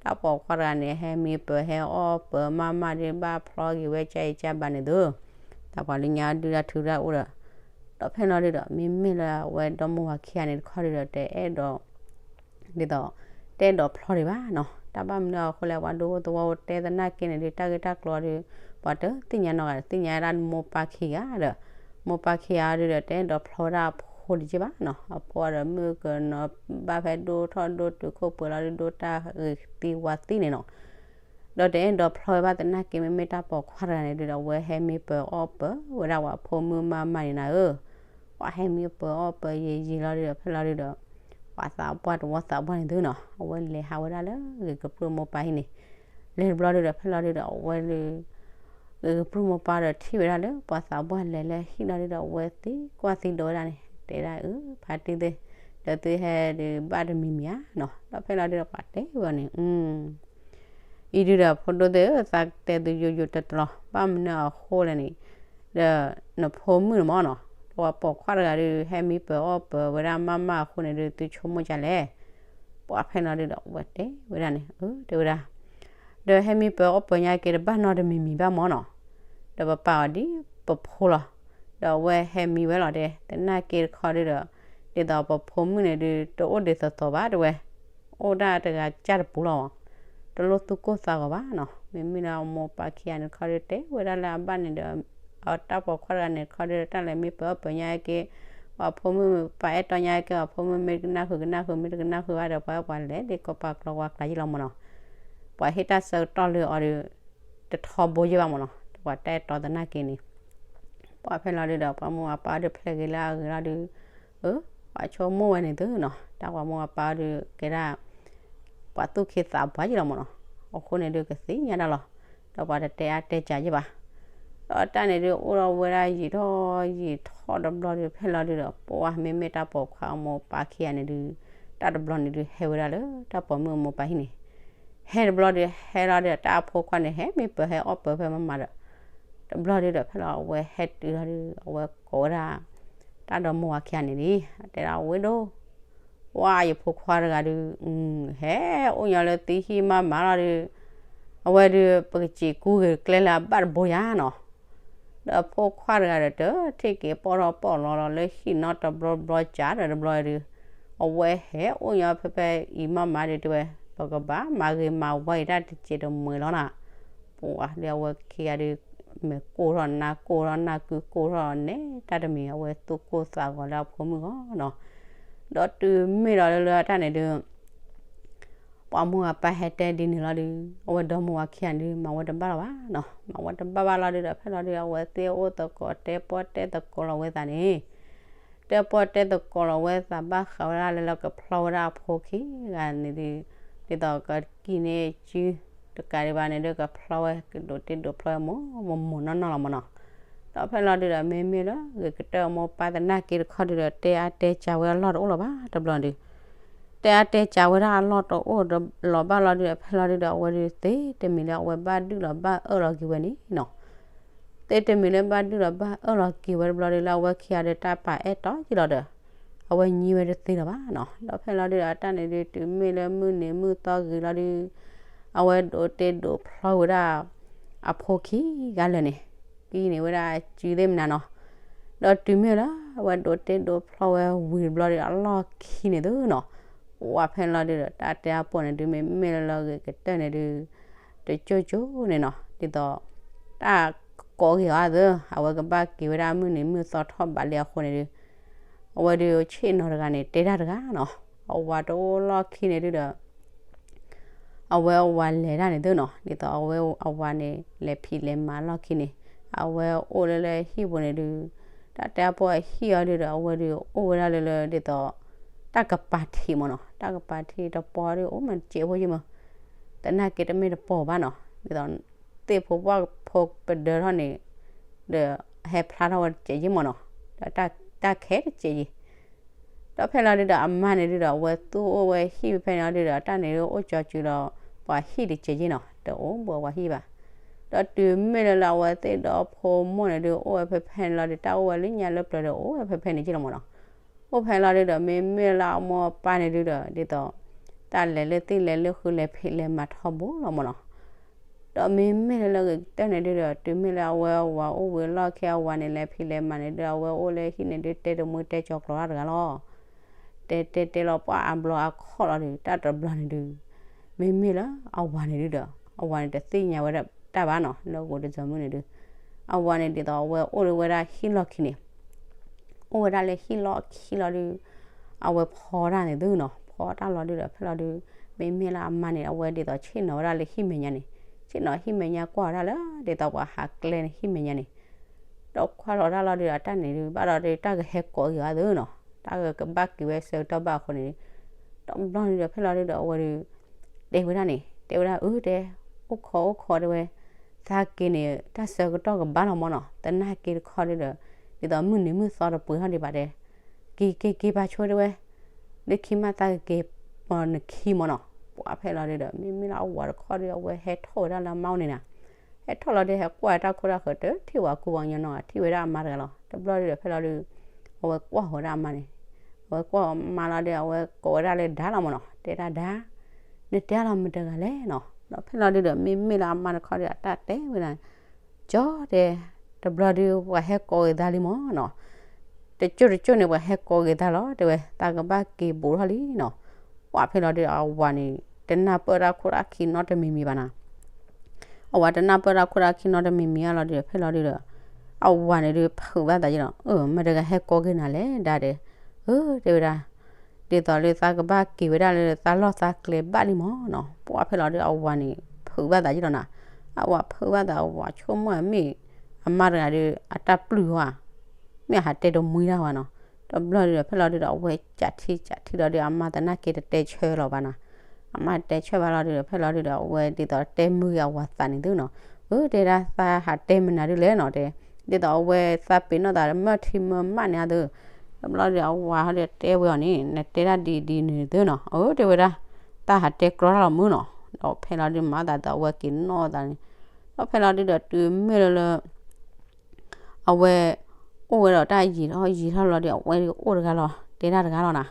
တၢ်ပိာ်ခွါတဂၤန့ၣ် ဟဲမံပၢၤဟဲအီၣ်ပၢၤမးမးဒုး ဘၣ်ဖျီက့ၤဝဲကၢ်အံၤကၢ်ဘၣ်န့ၣ်သု, တၢ်ပှၤလၢညါဒုးတၢ်ထုတၢ်အိၣ်ဒီး ဒီးဖဲလီၤဒုးဒီး မ့မ့ၢ်လၢအဝဲဒီမိၢ်ဝၤခံဂၤန့ၣ်တခီဒုးဒီး တအဲၣ်ဒိး ဒ်သိး တအဲၣ်ဒိးဖျီဒံးဘၣ်နီၤ, တၢ်ဘၣ်မနုၤအဃိလဲၣ် ပှၤဒိသဝီတဲသနာ်က့န့ၣ်ဒုး တၢ်ဂ့ၢ်တၢ်ကျိၤအီၤဒုး ပှၤတသ့ၣ်ညါနီတဂၤ သ့ၣ်ညါဒၣ်မိၢ်ပၢ်ခံဂၤဒီး မိၢ်ပၢ်ခံဂၤအီၤဒုးဒီး တအဲၣ်ဒိးဖျီဝဲဒၣ်အဖိတက့ၢ်ဘၣ်နီၤ, အဖိအီၤဒီးမုၢ်ကနီၤ ဘၣ်ဖဲဒိၣ်ထီၣ်ဒိၣ်တုာ်ခိၣ်ပှဲၤလီၤဒုး ဒိၣ်တၢ်ဂ့ၤသံဝါသံန့ၣ်နီၤ ဒီးတအဲၣ်ဒိးဖျီဝဲဘၣ်သနာ်က့ မ့မ့ၢ်တၢ်ပိာ်ခွါတဂၤန့ၣ်ဒုးဒီး အဝဲဟဲမံပၢၤအီၣ်ပၢၤဝဲဒၣ်ပှၤဖိမုၣ်မးမးန့ၣ်နၤဧၢ, ပှၤဟဲမံပၢၤအီၣ်ပၢၤယံာ်ယံာ်လီၤဒုးဒီး ဖဲလီၤဒုးဒီး ပှၤသးပှၢ်တဝီသးပှၢ်န့ၣ်သုနီၤ အဝဲလဲၤဟးဝဲဒၣ်လၢဂ့ၤကပြုၢ်မိၢ်ပၢ်ဟံၣ်န့ၣ်, လဲၤတဘျီဒုးဒီး ဖဲလီၤဒုးဒီး အဝဲဒုး ဂ့ၤကပြုၢ်မိၢ်ပၢ်ဒီးထံၣ်ဝဲဒၣ်လၢပှၤသးပှၢ်လဲၤလၢဟံၣ်လီၤဒုးဒီး အဝဲသံကွၢ်သံဒိးဝဲဒၣ်န့ၣ် တဲဒၣ်အၢ ဖါတံၢ်သ့ၣ် ဒီးသုဟဲဒုးဘၣ်တမံၤမံၤဧါနီၤ, ဒီးဖဲလီၤဒုးဒီးပှၤတဲဝဲန့ၣ် အံၤဒုးဒီး ဖိဒိၣ်သ့ၣ်ဧၢ သးတဲသုယိယိတတလီၤ ဘၣ်မနုၤအဃိလဲၣ်န့ၣ်, ဒီးနဖိမုၣ်န့ၣ်မၢ်နီၤ, ဒီးပှၤပိာ်ခွါတဂၤဒုး ဟဲမံပၢၤအီၣ်ပၢၤဝဲဒၣ်မးမးအဃိန့ၣ်ဒုး သုဆိကမိၣ်ဒ်လဲၣ်, ပှၤဖဲလီၤဒုးဒီး အဝဲတဲဝဲဒၣ်န့ၣ် အၢ တဲဝဲဒၣ်, ဒီးဟဲမံပၢၤအီၣ်ပၢၤညါက့ၤတဘၣ်နီတမံၤမံၤဘၣ်မၢ်နီၤ, ဒီးပပာ်အီၤဒ်ပဖိလီၤ, ဒီးအဝဲဟဲမံဝဲလီၤတဲ သနာ်က့တခီဒုးဒီး, ဒ်သိးပဖိမုၣ်န့ၣ်ဒုး တအိၣ်ဒ်သိးသိးဘၣ်တဲဝဲ, အိၣ်ဒၣ်တဂၤကၢ်တပူၤလီၤ တလိၣ်သူၣ်ကိၢ်သးဂီၤဘၣ်နီၤ, မ့မ့ၢ်လၢအမိၢ်ပၢ်ခံဂၤန့ၣ်တခီဒုး တဲဝဲဒၣ်လၢအဘၣ်န့ၣ်ဒီး, အတၢ်ပိာ်ခွါတဂၤန့ၣ်တခီဒုး တၢ်လဲၤမံပၢၤအီၣ်ပၢၤညါက့ၤ, ပှၤဖိမုၣ်ပာ်အဲၣ်တီညါက့ၤ ပှၤဖိမုၣ်မ့ၢ်တကနၣ်ဃုာ်ကနၣ်ဃုာ် မ့ၢ်တကနၣ်ဃုာ်ဘၣ်ဒီး ပှၤပှၤလဲၤဒ်ကီးပာ်ကျီဝါကျါယ့ၢ်လီၤမၢ်နီၤ, ပှၤဟ့ၣ်တၢ်ဆၢကတီၢ်လၢအီၤဒီး, တထီဘိယ့ၢ်ဘၣ်မၢ်နီၤ, ပှၤတၢ်အဲၣ်တီသနာ်က့န့ၣ် ပှၤဖဲလီၤဒုးဒီး ပှၤမိၢ်ပၢ်အီၤဒုးဖျဲးဂ့ၤလၢအဂ့ၤလီၤဒုး, အၢ, ပှၤဆိကမိၣ်ဝဲန့ၣ်သုနီၤ, တၢ်ပှၤမိၢ်ပၢ်အီၤဒုးကဲဒၣ်, ပှၤသူၣ်က့သးပှၢ်ယ့ၢ်လီၤမၢ်နီၤ, အဃိန့ၣ်ဒုးကသ့ၣ်ညါဒၣ်လီၤ, ဒီးပှၤတတဲအါတဲကးယ့ၢ်ဘၣ်, ဒီးတၢ်န့ၣ်ဒုးအိၣ်ဒီးဝဲဒၣ်ယံာ်ထီၣ်ယံာ်ထီၣ်တဘျီဒုး ဖဲလီၤဒုးဒီး ပှၤမ့မ့ၢ်တၢ်ပိာ်ခွါအမိၢ်ပၢ်ခံဂၤန့ၣ်ဒုး, တၢ်တဘျီန့ၣ်ဒုးဟဲဝဲဒၣ်လၢတၢ်ပိာ်မုၣ်အမိၢ်ပၢ်ဟံၣ်န့ၣ်, ဟဲတဘျီဒုးဟဲလီၤဒုး တၢ်အဖိခွါန့ၣ် ဟဲမံပၢၤဟဲအီၣ်ပၢၤဖဲမးမးဒီး တဘျီဒုဒီး ဖဲလီၤအဝဲဟဲတုၤလီၤဒုး အဝဲကိးဝဲဒၣ် တၢ်ဒီမိၢ်ဝၤခံဂၤန့ၣ်လံ, တဲဒၣ်ဝဲဒိၣ်, ဝါ ယဖိခွါတဂၤဒုး ဟဲအိၣ်ညီလၢသုဟံၣ်မးမးလီၤဒုး, အဝဲဒုး ပကစံးကူဂ့ၤကျဲလၢအဘၣ်တဘိယါနီၤ. ဒီးအဖိခွါတဂၤဒီး တထံၣ်က့ၤပီၣ်ထီၣ်ပီၣ်လီၤလီၤလၢဟံၣ်နီတဘျီတဘျီ ကၢ်ဒီးတဘျီဒုး အဝဲဟဲအိၣ်ညီဖဲဖဲအံၤမးမးဒုး တဲဝဲ, ပကဘၣ်မၤဂ့ၤမၤဝါအံၤတၢ်တစဲးတမှဲၤလီၤနၤ. ပှၤဒုး အဝဲခံဂၤဒုး မဲာ်ကိၢ်ထီၣ် နါကိၢ်ထီၣ် နၢ်ကုကိၢ်ထီၣ် နဲတၢ်တမံၤ အဝဲသူၣ်ကိၢ်သးဂီၤလၢအဖိမုၣ်ဂီၢ်နီၤ. ဒီးတုၤမ့ၢ်လီၤလၢလၢတၢ်န့ၣ်ဒုး ပှၤမိၢ်အပၢ်ဟဲတဲဒ်န့ၣ်လီၤဒုး အဝဲဒီမိၢ်ဝၤခံဂၤဒုး မၤဝဲတဘၣ်လီၤဘၣ်နီၤ. မၤဝဲတဘၣ်ဘၣ်လီၤဒုးဒီး ဖဲလီၤဒုး အဝဲသ့ၣ်အိၣ်သကိး တဲပီၣ်တဲသကိးလီၤဝဲသးန့ၣ်, တဲပီၣ်တဲသကိးလီၤဝဲသး ဘၣ်ဃးဝဲဒၣ်လၢလၢကဖျီဝဲဒၣ်အဖိခံဂၤန့ၣ်ဒုး, ဒ်သိးကကံၣ်န့ၢ်စုတကးဒံးဘၣ်န့ၣ်ဒုး ကဖျီဝဲ ကဒိးတ့ဒိးဖျီဝဲမိၢ်မိၢ်နီၢ်နီၢ်လီၤမးနီၤ. ဒီးဖဲလီၤဒုးဒီး မ့မ့ၢ်လၢဂ့ၤကတၢၢ်အမိၢ်ပၢ်သနာ်က့တခီဒုးဒီး တဲအါတဲစှၤဝဲအလီၢ်တအိၣ်လၢၤဘၣ်တဘျီဒုး တဲအါတဲစှၤဝဲဒၣ်အလီၢ်တအိၣ်ဒီး လီၤဘၣ်လီၤဒုးဒီး ဖဲလီၤဒုးဒီး အဝဲဒုးသ့တမံၤလၢအဝဲဘၣ်ဒုၣ်လီၤဘၣ်အၢၣ်လီၤက့ၤဝဲန့ၣ်နီၤ. သ့တမံၤလၢဘၣ်ဒုၣ်လီၤဘၣ်အၢၣ်လီၤက့ၤဝဲတဘျီဒုး လၢအဝဲခံဂၤဒီးတၢ်ပာ်အဲၣ်တီယံာ်လီၤဒီး အဝဲညံဝဲတသ့လၢၤဘၣ်နီၤ. ဒီးဖဲလီၤဒုးဒီး တၢ်န့ၣ်ဒုး တုၤမ့ၢ်လၢမုၢ်နံၤမုၢ်သီဂ့ၤလီၤဒုး အဝဲဒိးတ့ဒိးဖျီဝဲဒၣ် အဖိခံဂၤလၢာ်န့ၣ် ကံၣ်န့ၢ်ဝဲဒၣ်စုသ့ၣ်မနုၤနီၤ. ဒီးတုၤမ့ၢ်လၢ အဝဲဒိးတ့ဒိးဖျီဝဲဝံၤတဘျီဒုး အလီၢ်ခံန့ၣ်သုနီၤ, ပှၤဖဲလီၤဒုးဒီး တၢ်တဲအပိၢ်န့ၣ်ဒုး မ့မ့ၢ်လၢလၢဂ့ၤကတၢၢ်န့ၣ်ဒုး တကၠိၢ်ကၠိၢ်န့ၣ်နီၤ, ဒ်သိး တၢ်ကိးက့ၤအီၤသု, အဝဲကဘၣ်က့ၤဝဲဒၣ်မုၢ်နံၤမုၢ်သီထီၣ်ဘးလံအဃိန့ၣ်ဒုး အဝဲဒုးဆ့ၣ်နီၤတဂၤန့ၣ် တဲတၢ်တဂၤနီၤ, အဝၤတအိၣ်လီၢ်ခံန့ၣ်ဒုးဒီး အဝဲအဝၤလဲၤတၢ်န့ၣ်သုနီၤ, ဒ်သိးအဝဲအဝၤန့ၣ် လဲၤဖံးလဲၤမၤလီၢ်ခံန့ၣ်, အဝဲအိၣ်လၢလၢဟံၣ်ပူၤန့ၣ်ဒုး, တၢ်တဲအပိၢ်အဟံၣ်အီၤဒုးဒီး အဝဲဒုးအိၣ်ဝဲဒၣ်လၢလၢဒ်သိး တၢ်ကပၤထံးမးနီၤ, တၢ်ကပၤထံးတပီဒုး အိၣ်မးတစဲးဖိယံမး, သနာ်က့တမ့ၢ်တပီဘၣ်နီၤ, ဒ်သိး သ့ၣ်ဖိပှၢ်ဖိပဒၢထီၣ်န့ၣ် ဒီးဟဲဖျါထီၣ်ဝဲတစဲးယံမးနီၤ, ဒီးတၢ်ခဲတစဲးယံ ဒီးဖဲလီၤဒုးဒီး အမါန့ၣ်ဒုးဒီး အဝဲသူၣ်အိၣ်ဝဲဟံၣ်ဖဲန့ၣ်အီၤဒုးဒီး တၢ်န့ၣ်ဒုးအိၣ်ကၠီစုဒီး ပှၤဟံၣ်တစဲးယံနီၤ, တအိၣ်ဘူးပှၤဟံၣ်ဘၣ်. ဒီးတုၤမ့ၢ်လၢလၢအဝဲသ့ၣ်ဒီဖိမိၢ်န့ၣ်ဒုး အိၣ်ဝဲဖဲဖဲန့ၣ်လီၤဒုး တၢ်အိၣ်ဝဲလၢညါလၢပျၢၤဒီး အိၣ်ဝဲဖဲဖဲန့ၣ်က့လီၤမးနီၤ. အိၣ်ဖဲလီၤဒုးဒီး မ့မ့ၢ်လၢအမိၢ်အပၢ်န့ၣ်ဒုးဒီး ဒ်သိး တၢ်လဲၤလၢသ့ၣ်လဲၤလၢဃုလဲၤဖံးလဲၤမၤထီဘိလီၤမးနီၤ. ဒီးမ့မ့ၢ်လၢလၢဂ့ၤကတၢၢ်န့ၣ်ဒုးဒီး တုၤမ့ၢ်လၢအဝဲအဝၤအိၣ်ဝံၤအလီၢ်ခံ အဝၤန့ၣ် လဲၤဖံးလဲၤမၤန့ၣ်ဒုး အဝဲအိၣ်လၢဟံၣ်န့ၣ်ဒုး တဲတမှံတဲကၠီၤကျိၤတၢ်တဂၤလီၤ. တဲတဲတဲလီၤပှၢ်အဘျီအခီၣ်လီၤဒုး တၢ်တဘျီန့ၣ်ဒုး မ့မ့ၢ်လၢအဝၤန့ၣ်ဒုးဒီး အဝၤန့ၣ်တသ့ၣ်ညါဝဲဒၣ်တၢ်ဘၣ်နီၤ လၢဂိၤတစီၤမုၣ်န့ၣ်ဒုး အဝၤန့ၣ်ဒ်သိးအဝဲအိၣ်လၢဝဲဒၣ်ဟံၣ်လီၢ်ခံန့ၣ် အိၣ်ဝဲဒၣ်လၢဟံၣ်လီၢ်ခံလီၤဒုး အဝဲဖီတၢ်န့ၣ်သုနီၤ ဖီတၢ်လီၤဒုးဒီး ဖဲလီၤဒုး မ့မ့ၢ်လၢအမါန့ၣ် အဝဲဒ်သိးဆ့ၣ်နီၤဝဲဒၣ်လၢဟံၣ်မဲာ်ညါန့ၣ် ဆ့ၣ်နီၤဟံၣ်မဲာ်ညါကွၢ်ဝဲဒၣ်လၢ ဒ်သိးပှၤဟးကျဲန့ၣ် ဟံၣ်မဲာ်ညါန့ၣ် ဒီးကွၢ်လီၤတၢ်လီၤဒုးဒီး တၢ်န့ၣ်ဒုး ဘၣ်ဒီးဒုး တၢ်ကဟဲကိးက့ၤအီၤသုနီၤ တၢ်ကဘၣ်က့ၤဝဲဆၢကတီၢ်ဘၣ်အဃိန့ၣ် တဘျီန့ၣ်ဒီး ဖဲလီၤဒုးဒီး အဝဲဒုး တဲဝဲဒၣ်န့ၣ် တဲဝဲဒၣ်အၢ တဲ အိၣ်ခိးအိၣ်ခိးတဲဝဲ သးက့ၤန့ၣ် တၢ်ဆၢကတီၢ်ကဘၣ်လီၤမးနီၤ သနာ်က့တခီဒုးဒီး ဒ်သိးမုၢ်နံၤမုၢ်သီတပှဲၤထီၣ်ဒံးဘၣ်တဲ က့ၤက့ၤက့ၤပာ်ဆိတဲဝဲ လၢခံမးသးကက့ၤပီၤနခံမးနီၤ ပှၤဖဲလီၤဒုးဒီး မ့မ့ၢ်လၢအဝၤတခီဒုး အဝဲဟဲထီၣ်ဝဲဒၣ်လၢအမါအိၣ်န့ၣ်နၤ ဟဲထီၣ်လီၤဒုး ဟဲကွၢ်တၢ်ခိၣ်တၢ်ဃၢၤ တထံၣ်ဝဲကူဝဲညီနီၤ ထံၣ်ဝဲဒၣ်အမါတဂၤလီၤ တဘျီဒုးဒီး ဖဲလီၤဒုး အဝဲကွၢ်ဝဲဒၣ်အမါန့ၣ် အဝဲကွၢ်အမါလီၤဒုး အဝဲကိးဝဲဒၣ်လၢဒါလီၤမးနီၤ တဲဒၣ်ဒါ နတဲအါလီၤမတၤတဂၤလဲၣ်နီၤ ဒီးဖဲလီၤဒုးဒီး မ့မ့ၢ်လၢအမါတခီဒုး အတၢ်တဲဝဲဒၣ် ကၠီတဲ တဘျီဒုး ပှၤဟဲကိးက့ၤသးလံမးနီၤ တကၠိၢ်တကၠိၢ်န့ၣ် ပှၤဟဲကိးက့ၤသးလီၤ တဲဝဲ သးကဘၣ်က့ၤဘူးထီၣ်လံနီၤ ပှၤဖဲလီၤဒုး အဝၤန့ၣ် တနၢ်ပၢၢ်တၢ်ခိၣ်တၢ်ခံနီတမံၤမံၤဘၣ်နီၤ အဝၤတနၢ်ပၢၢ်တၢ်ခိၣ်တၢ်ခံနီတမံၤမံၤအါလီၤဒုး ဖဲလီၤဒုးဒီး အဝၤန့ၣ်ဒုး ဖုးဘၣ်သးက့နီၤ အၢ မတၤတဂၤဟဲကိးက့ၤနၤလဲၣ် ဒါတဲ အၢ တဲဝဲဒၣ် ဒ်သိးလၢသးကဘၣ်က့ၤဝဲဒၣ်လၢသးလီၢ်သးကျဲဘၣ်လံမးနီၤ ပှၤဖဲလီၤဒုး အဝၤန့ၣ် ဖုးဘၣ်သးက့လီၤနီၤ အဝၤဖုးဘၣ်သး အဝၤဆိကမိၣ်မ့ၢ် အမါတဂၤဒုး အတၢ်ပျုၢ်ဝဲ မ့ၢ်အဟးတဲတမှံတၢ်ဝဲနီၤ တဘျီဒုးဒီး ဖဲလီၤဒုးဒီး အဝဲကးထံကးထံလီၤဒုး အမါသနာ်က့တတဲဆၢလီၤဘၣ်နီၤ အမါတဲဆၢဘၣ်လီၤဒုးဒီး ဖဲလီၤဒုးဒီး အဝဲဒ်သိးတဲမုာ်ဂ့ၤအဝၤသးန့ၣ်သုနီၤ အၢ တဲဒၣ်သးဟးတဲမနုၤဒုးလဲၣ်နီၤ တဲ ဒ်သိးအဝဲသးပ့ၤနီၣ်သးမၢထံမၢမးန့ၣ်အသိး တဘျီဒုး အဝၤဟီဒုးတဲဝဲအီၤန့ၣ် နတဲဒၣ်ဒ်ဒ်န့ၣ်သုနီၤ အၢ တဲဝဲဒၣ် သးဟးတဲကြီတၢ်လီၤမုၢ်နီၤ ဒီးဖဲလီၤဒုး မၤသးဒ်သိးအဝဲက့ၤနီၣ်သးန့ၣ် ဒီးဖဲလီၤဒုးဒီး တုၤမ့ၢ်လၢလၢ အဝဲ အိၣ်ဝဲဒီးတၢ်ယံာ်ထီၣ်ယံာ်ထီၣ်လီၤဒီး အဝဲအိၣ်တဂၤလီၤ တဲဒၣ်တဂၤလီၤနၤ.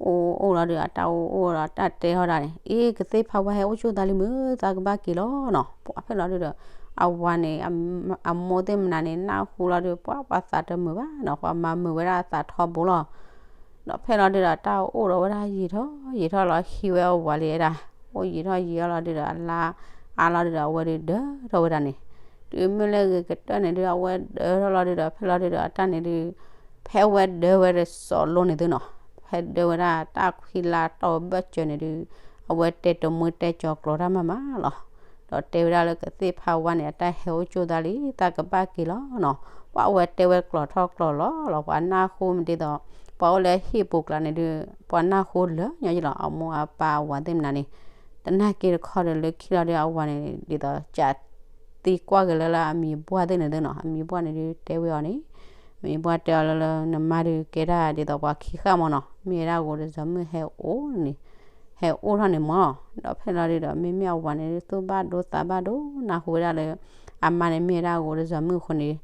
အိၣ်အိၣ်လီၤဒီး အတၢ်အိၣ်အိၣ်ဒီး တၢ်တဲထီၣ်ဒၣ်န့ၣ် အ့ ကသ့ၣ်ဖးဝါဟဲအိၣ်ကၠိၣ်သးလံမုာ် သးကဘၣ်က့ၤလီၤနီၤ. ပှၤဖဲလီၤဒုဒီး အဝၤန့ၣ် အမိၢ်သ့ၣ်မနုၤန့ၣ် နၢ်ဟူလီၤဒီး ပှၤပှၤသးတမုာ်ဘၣ်နီၤ, ပှၤမၤမုာ်ဝဲဒၣ်အသးထီဘိလီၤ. ဒီးဖဲလီၤဒုဒီး အတၢ်အိၣ်ဒီးဝဲဒၣ်ယံာ်ထီၣ်ယံာ်ထီၣ်လီၤ ဟံးဝဲအဝၤလံဒၣ်, အိၣ်ယံာ်ထီၣ်ယံာ်ထီၣ်လီၤဒုဒီး အလါအါလီၤဒုဒီး အဝဲဒုဒီးထီၣ်ဝဲဒၣ်န့ၣ်, တုၤမ့ၢ်လၢဂ့ၤကတၢၢ်န့ၣ်ဒု အဝဲဒၢထီၣ်လီၤဒုဒီး ဖဲလီၤဒုဒီး အတၢ်န့ၣ်ဒု ဖဲအဝဲဒၢဝဲဒီးစီၤလိန့ၣ်သုနီၤ, ဖဲဒၢဝဲဒၣ်တၢ်ခွံလါတီၢ်ဘၢၣ်စၢၤန့ၣ်ဒု အဝဲတဲတမုာ်တဲကၠီၤကျိၤတၢ်မးမးလီၤ. ဒီးတဲဝဲဒၣ်လၢကသ့ၣ်ဖးဝါန့ၣ် အတၢ်ဟဲအိၣ်ကၠိၣ်သးလံ သးကဘၣ်က့ၤလီၤနီၤ. ပှၤအဝဲတဲဝဲကျိၤထီၣ်ကျိၤလီၤလီၤ ပှၤနၢ်ဟူမ့ၢ်ဒ်သိး ပှၤအိၣ်လၢဟံၣ်ပူၤကျါန့ၣ်ဒု ပှၤနၢ်ဟူလၢာ်ညီယလီၤ အမိၢ်အပၢ်အဝၤသ့ၣ်မနုၤန့ၣ်, တနာ်က့တခီဒီးလၢခံလီၤဒု အဝၤန့ၣ် ဒ်သိးကးသံကွၢ်က့ၤလၢလၢအမံၤဘှၢ်သ့ၣ်န့ၣ်သုနီၤ, အမံၤဘှၢ်န့ၣ်ဒုတဲဝဲအီၤန့ၣ်, အမံၤဘှၢ်တဲအီၤလၢလၢနမါဒုကဲဒၣ်ဒ်သိးပှၤခံဃၣ်မၢ်နီၤ, မ့ၢ်ဝဲဒၣ်ဂိၤတစီၤမုၣ်ဟဲအိၣ်န့ၣ်, ဟဲအိၣ်ထီၣ်န့ၣ်မၢ်, ဒီးဖဲလီၤဒုဒီး မ့မ့ၢ်အဝၤန့ၣ်ဒု သူၣ်ဘၣ်ဒိသးဘၣ်ဒိ နၢ်ဟူဝဲဒၣ်လၢ အမါန့ၣ်မ့ၢ်ဝဲဒၣ်ဂိၤတစီၤမုၣ်အဃိန့ၣ်,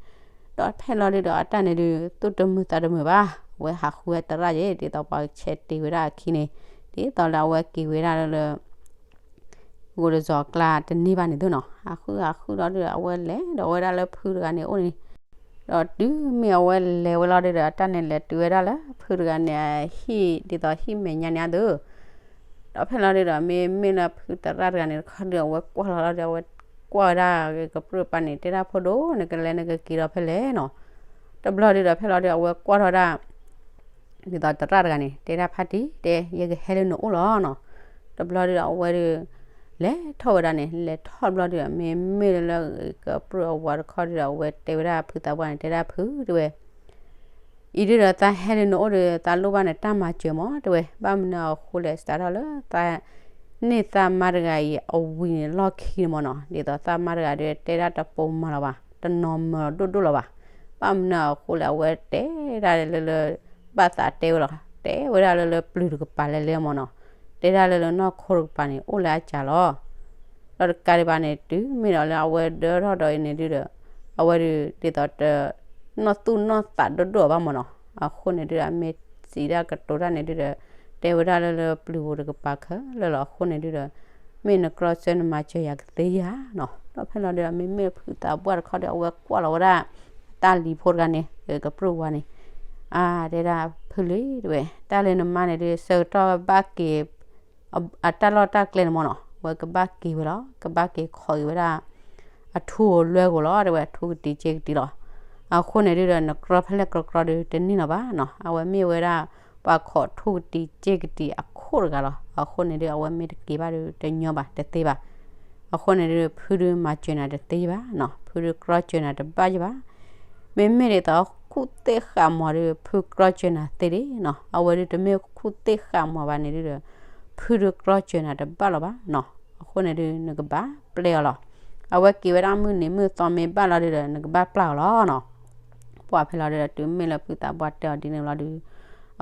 ဒီးဖဲလီၤဒုဒီး အတၢ်န့ၣ်ဒု သူၣ်တမုာ်သးတမုာ်ဘၣ်, အဝဲဟးဃုဝဲသရၣ်ယဲ ဒ်သိးပှၤဆဲးတ့ၢ်ဝဲဒၣ်အခံန့ၣ်, ဒ်သိးလၢအဝဲက့ၤဝဲဒၣ်လၢလၢ ဂိၤတစီၤကျါတန့ၢ်ဘၣ်န့ၣ်သုနီၤ, ဟးဃုဟးဃုလီၤဒုဒီး အဝဲလဲၤဒီးဝဲဒၣ်လၢဖုတဂၤန့ၣ်အိၣ်န့ၣ်, ဒီးတုၤမ့ၢ်အဝဲလဲၤဝဲလီၤဒုဒီး အတၢ်န့ၣ်လဲၤတုၤဝဲဒၣ်လၢဖုတဂၤန့ၣ်အဟံၣ် ဒ်သိးဟံၣ်မဲာ်ညါန့ၣ်အဒု ဒီးဖဲလီၤဒုဒီး မ့မ့ၢ်လၢဖုသရၣ်တဂၤန့ၣ်တခီဒု အဝဲကွၢ်လီၤလီၤဒီး အဝဲကွၢ်ဝဲဒၣ်ကပြုၢ်ပၢ်န့ၣ် တဲဒၣ်ဖိဒိၣ် နကလဲၤနကက့ၤဒီးဖဲလဲၣ်နီၤ, တဘျီဒုဒီးဖဲလီၤဒု အဝဲကွၢ်ထီၣ်ဝဲဒၣ် ဒ်သိးသရၣ်တဂၤန့ၣ် တဲဒၣ်ဖါတံၢ် တဲ ယကဟဲလၢနအိၣ်လီၤနီၤ, တဘျီဒုဒီးအဝဲဒု လဲၤထီၣ်ဝဲဒၣ်န့ၣ် လဲၤထီၣ်တဘျီဒုဒီး မ့မ့ၢ်လၢလၢကပြုၢ်အဝၤတခီဒုဒီး အဝဲတဲဝဲဒၣ်ဖုသးပှၢ်န့ၣ် တဲဒၣ်ဖုတဲဝဲ အံၤဒုဒီးသးဟဲလၢနအိၣ်ဒီး သးလိၣ်ဘၣ်နတၢ်မၤစၢၤမၢ် တဲဝဲ, ဘၣ်မနုၤအဃိလဲၣ် စးထီၣ်လၢသး န့ၢ်သးမါတဂၤအံၤအဝံၤန့ၣ် လီၢ်ခံန့ၣ်မၢ်နီၤ, ဒ်သိးသးမါတဂၤဒု တဲဒၣ်တပိာ်မၤလီၤဘၣ်, တနီၤမၢၤလီၤဒိၣ်ဒိၣ်လီၤဘၣ်, ဘၣ်မနုၤအဃိလဲၣ် အဝဲတဲဒၣ်လၢလၢ ဘၣ်သးတဲဝဲလီၤ, တဲဝဲဒၣ်လၢလၢပျုၤတကပၤလဲၤလဲၤမၢ်နီၤ, တဲဒၣ်လၢလၢနီၢ်ခိတကပၤန့ၣ် အိၣ်လၢအစှၤလီၤ ဒီးတကးဒံးဘၣ်န့ၣ် တုၤမ့ၢ်ဒီးလၢအဝဲဒၢထီၣ်ဒီးအံၤန့ၣ်ဒုဒီး အဝဲဒုးဒ်သိးတ နီၢ်သူၣ်နီၢ်သးဒိၣ်ဒိၣ်ဘၣ်မၢ်နီၤ, အဃိန့ၣ်ဒုဒီး အမ့ၢ်စံးဒၣ်ကတိၤတၢ်န့ၣ်ဒုဒီး တဲဝဲဒၣ်လၢလၢပျုၤပူၤတကပၤခဲလၢာ်လီၤ, အဃိန့ၣ်ဒုဒီး မ့ၢ်နကြီဆၢနမၤစၢၤယၤကသ့ဧါနီၤ, ဒီးဖဲလီၤဒုဒီး မ့မ့ၢ်ဖုသးပှၢ်တခီဒီး အဝဲကွၢ်လီၤဝဲဒၣ် တၢ်လံၤဖိတဂၤန့ၣ် ကပြုၢ်ဝၤန့ၣ် အါ တဲဒၣ်ဖုလံတဲဝဲ တၢ်လၢနမါန့ၣ်ဒုး ဆၢကတီၢ်ဘၣ်က့ၤ အတၢ်လီၢ်တၢ်ကျဲန့ၣ်မၢ်နီၤ, ဝဲကဘၣ်က့ၤဝဲလီၤ, ကဘၣ်က့ၤခိးက့ၤဝဲဒၣ် အထူအလွဲၢ်အဂီၢ်လီၤ, တဲဝဲအထူကတံၤစ့ကတံၤလီၤ. အဃိန့ၣ်ဒုဒီး နကြီဖဲလဲၣ်ကြီကြီဒု တန့ၢ်လီၤဘၣ်နီၤ, အဝဲမ့ၢ်ဝဲဒၣ် ပှၤခိးထူကတံၤစ့ကတံၤအခိၣ်တဂၤလီၤ. အဃိန့ၣ်ဒု အဝဲမ့ၢ်တက့ၤဘၣ်ဒု တညီဘၣ် တသ့ဘၣ်. အဃိန့ၣ်ဒု ဖုဒုမၤစၢၤနၤတသ့ဘၣ်နီၤ, ဖုဒုကြီစၢၤနၤတဘၣ်ယဘၣ်. မ့မ့ၢ်ဒ်သိး ခူၣ်သ့ၣ်ဃာ်မီၤဒု ဖုကြီစၢၤနၤသ့ဒံးနီၤ, အဝဲဒု တမ့ၢ်ခူၣ်သ့ၣ်ဃာ်မီၤဘၣ်န့ၣ်ဒုဒီး ဖုဒုကြီစၢၤနၤတဘၣ်လီၤဘၣ်နီၤ. အဃိန့ၣ်ဒု နကဘၣ်ပျဲအီၤလီၤ. အဝဲက့ၤဝဲဒၣ်မုၢ်နံၤမုၢ်သီမ့ၢ်ဘၣ်လီၤဒုဒီး နကဘၣ်ပျၢ်အီၤလီၤနီၤ. ပှၤဖဲလီၤဒုဒီး တုၤမ့ၢ်လၢဖုသးပှၢ်တဲအီၤဒ်န့ၣ်လီၤဒု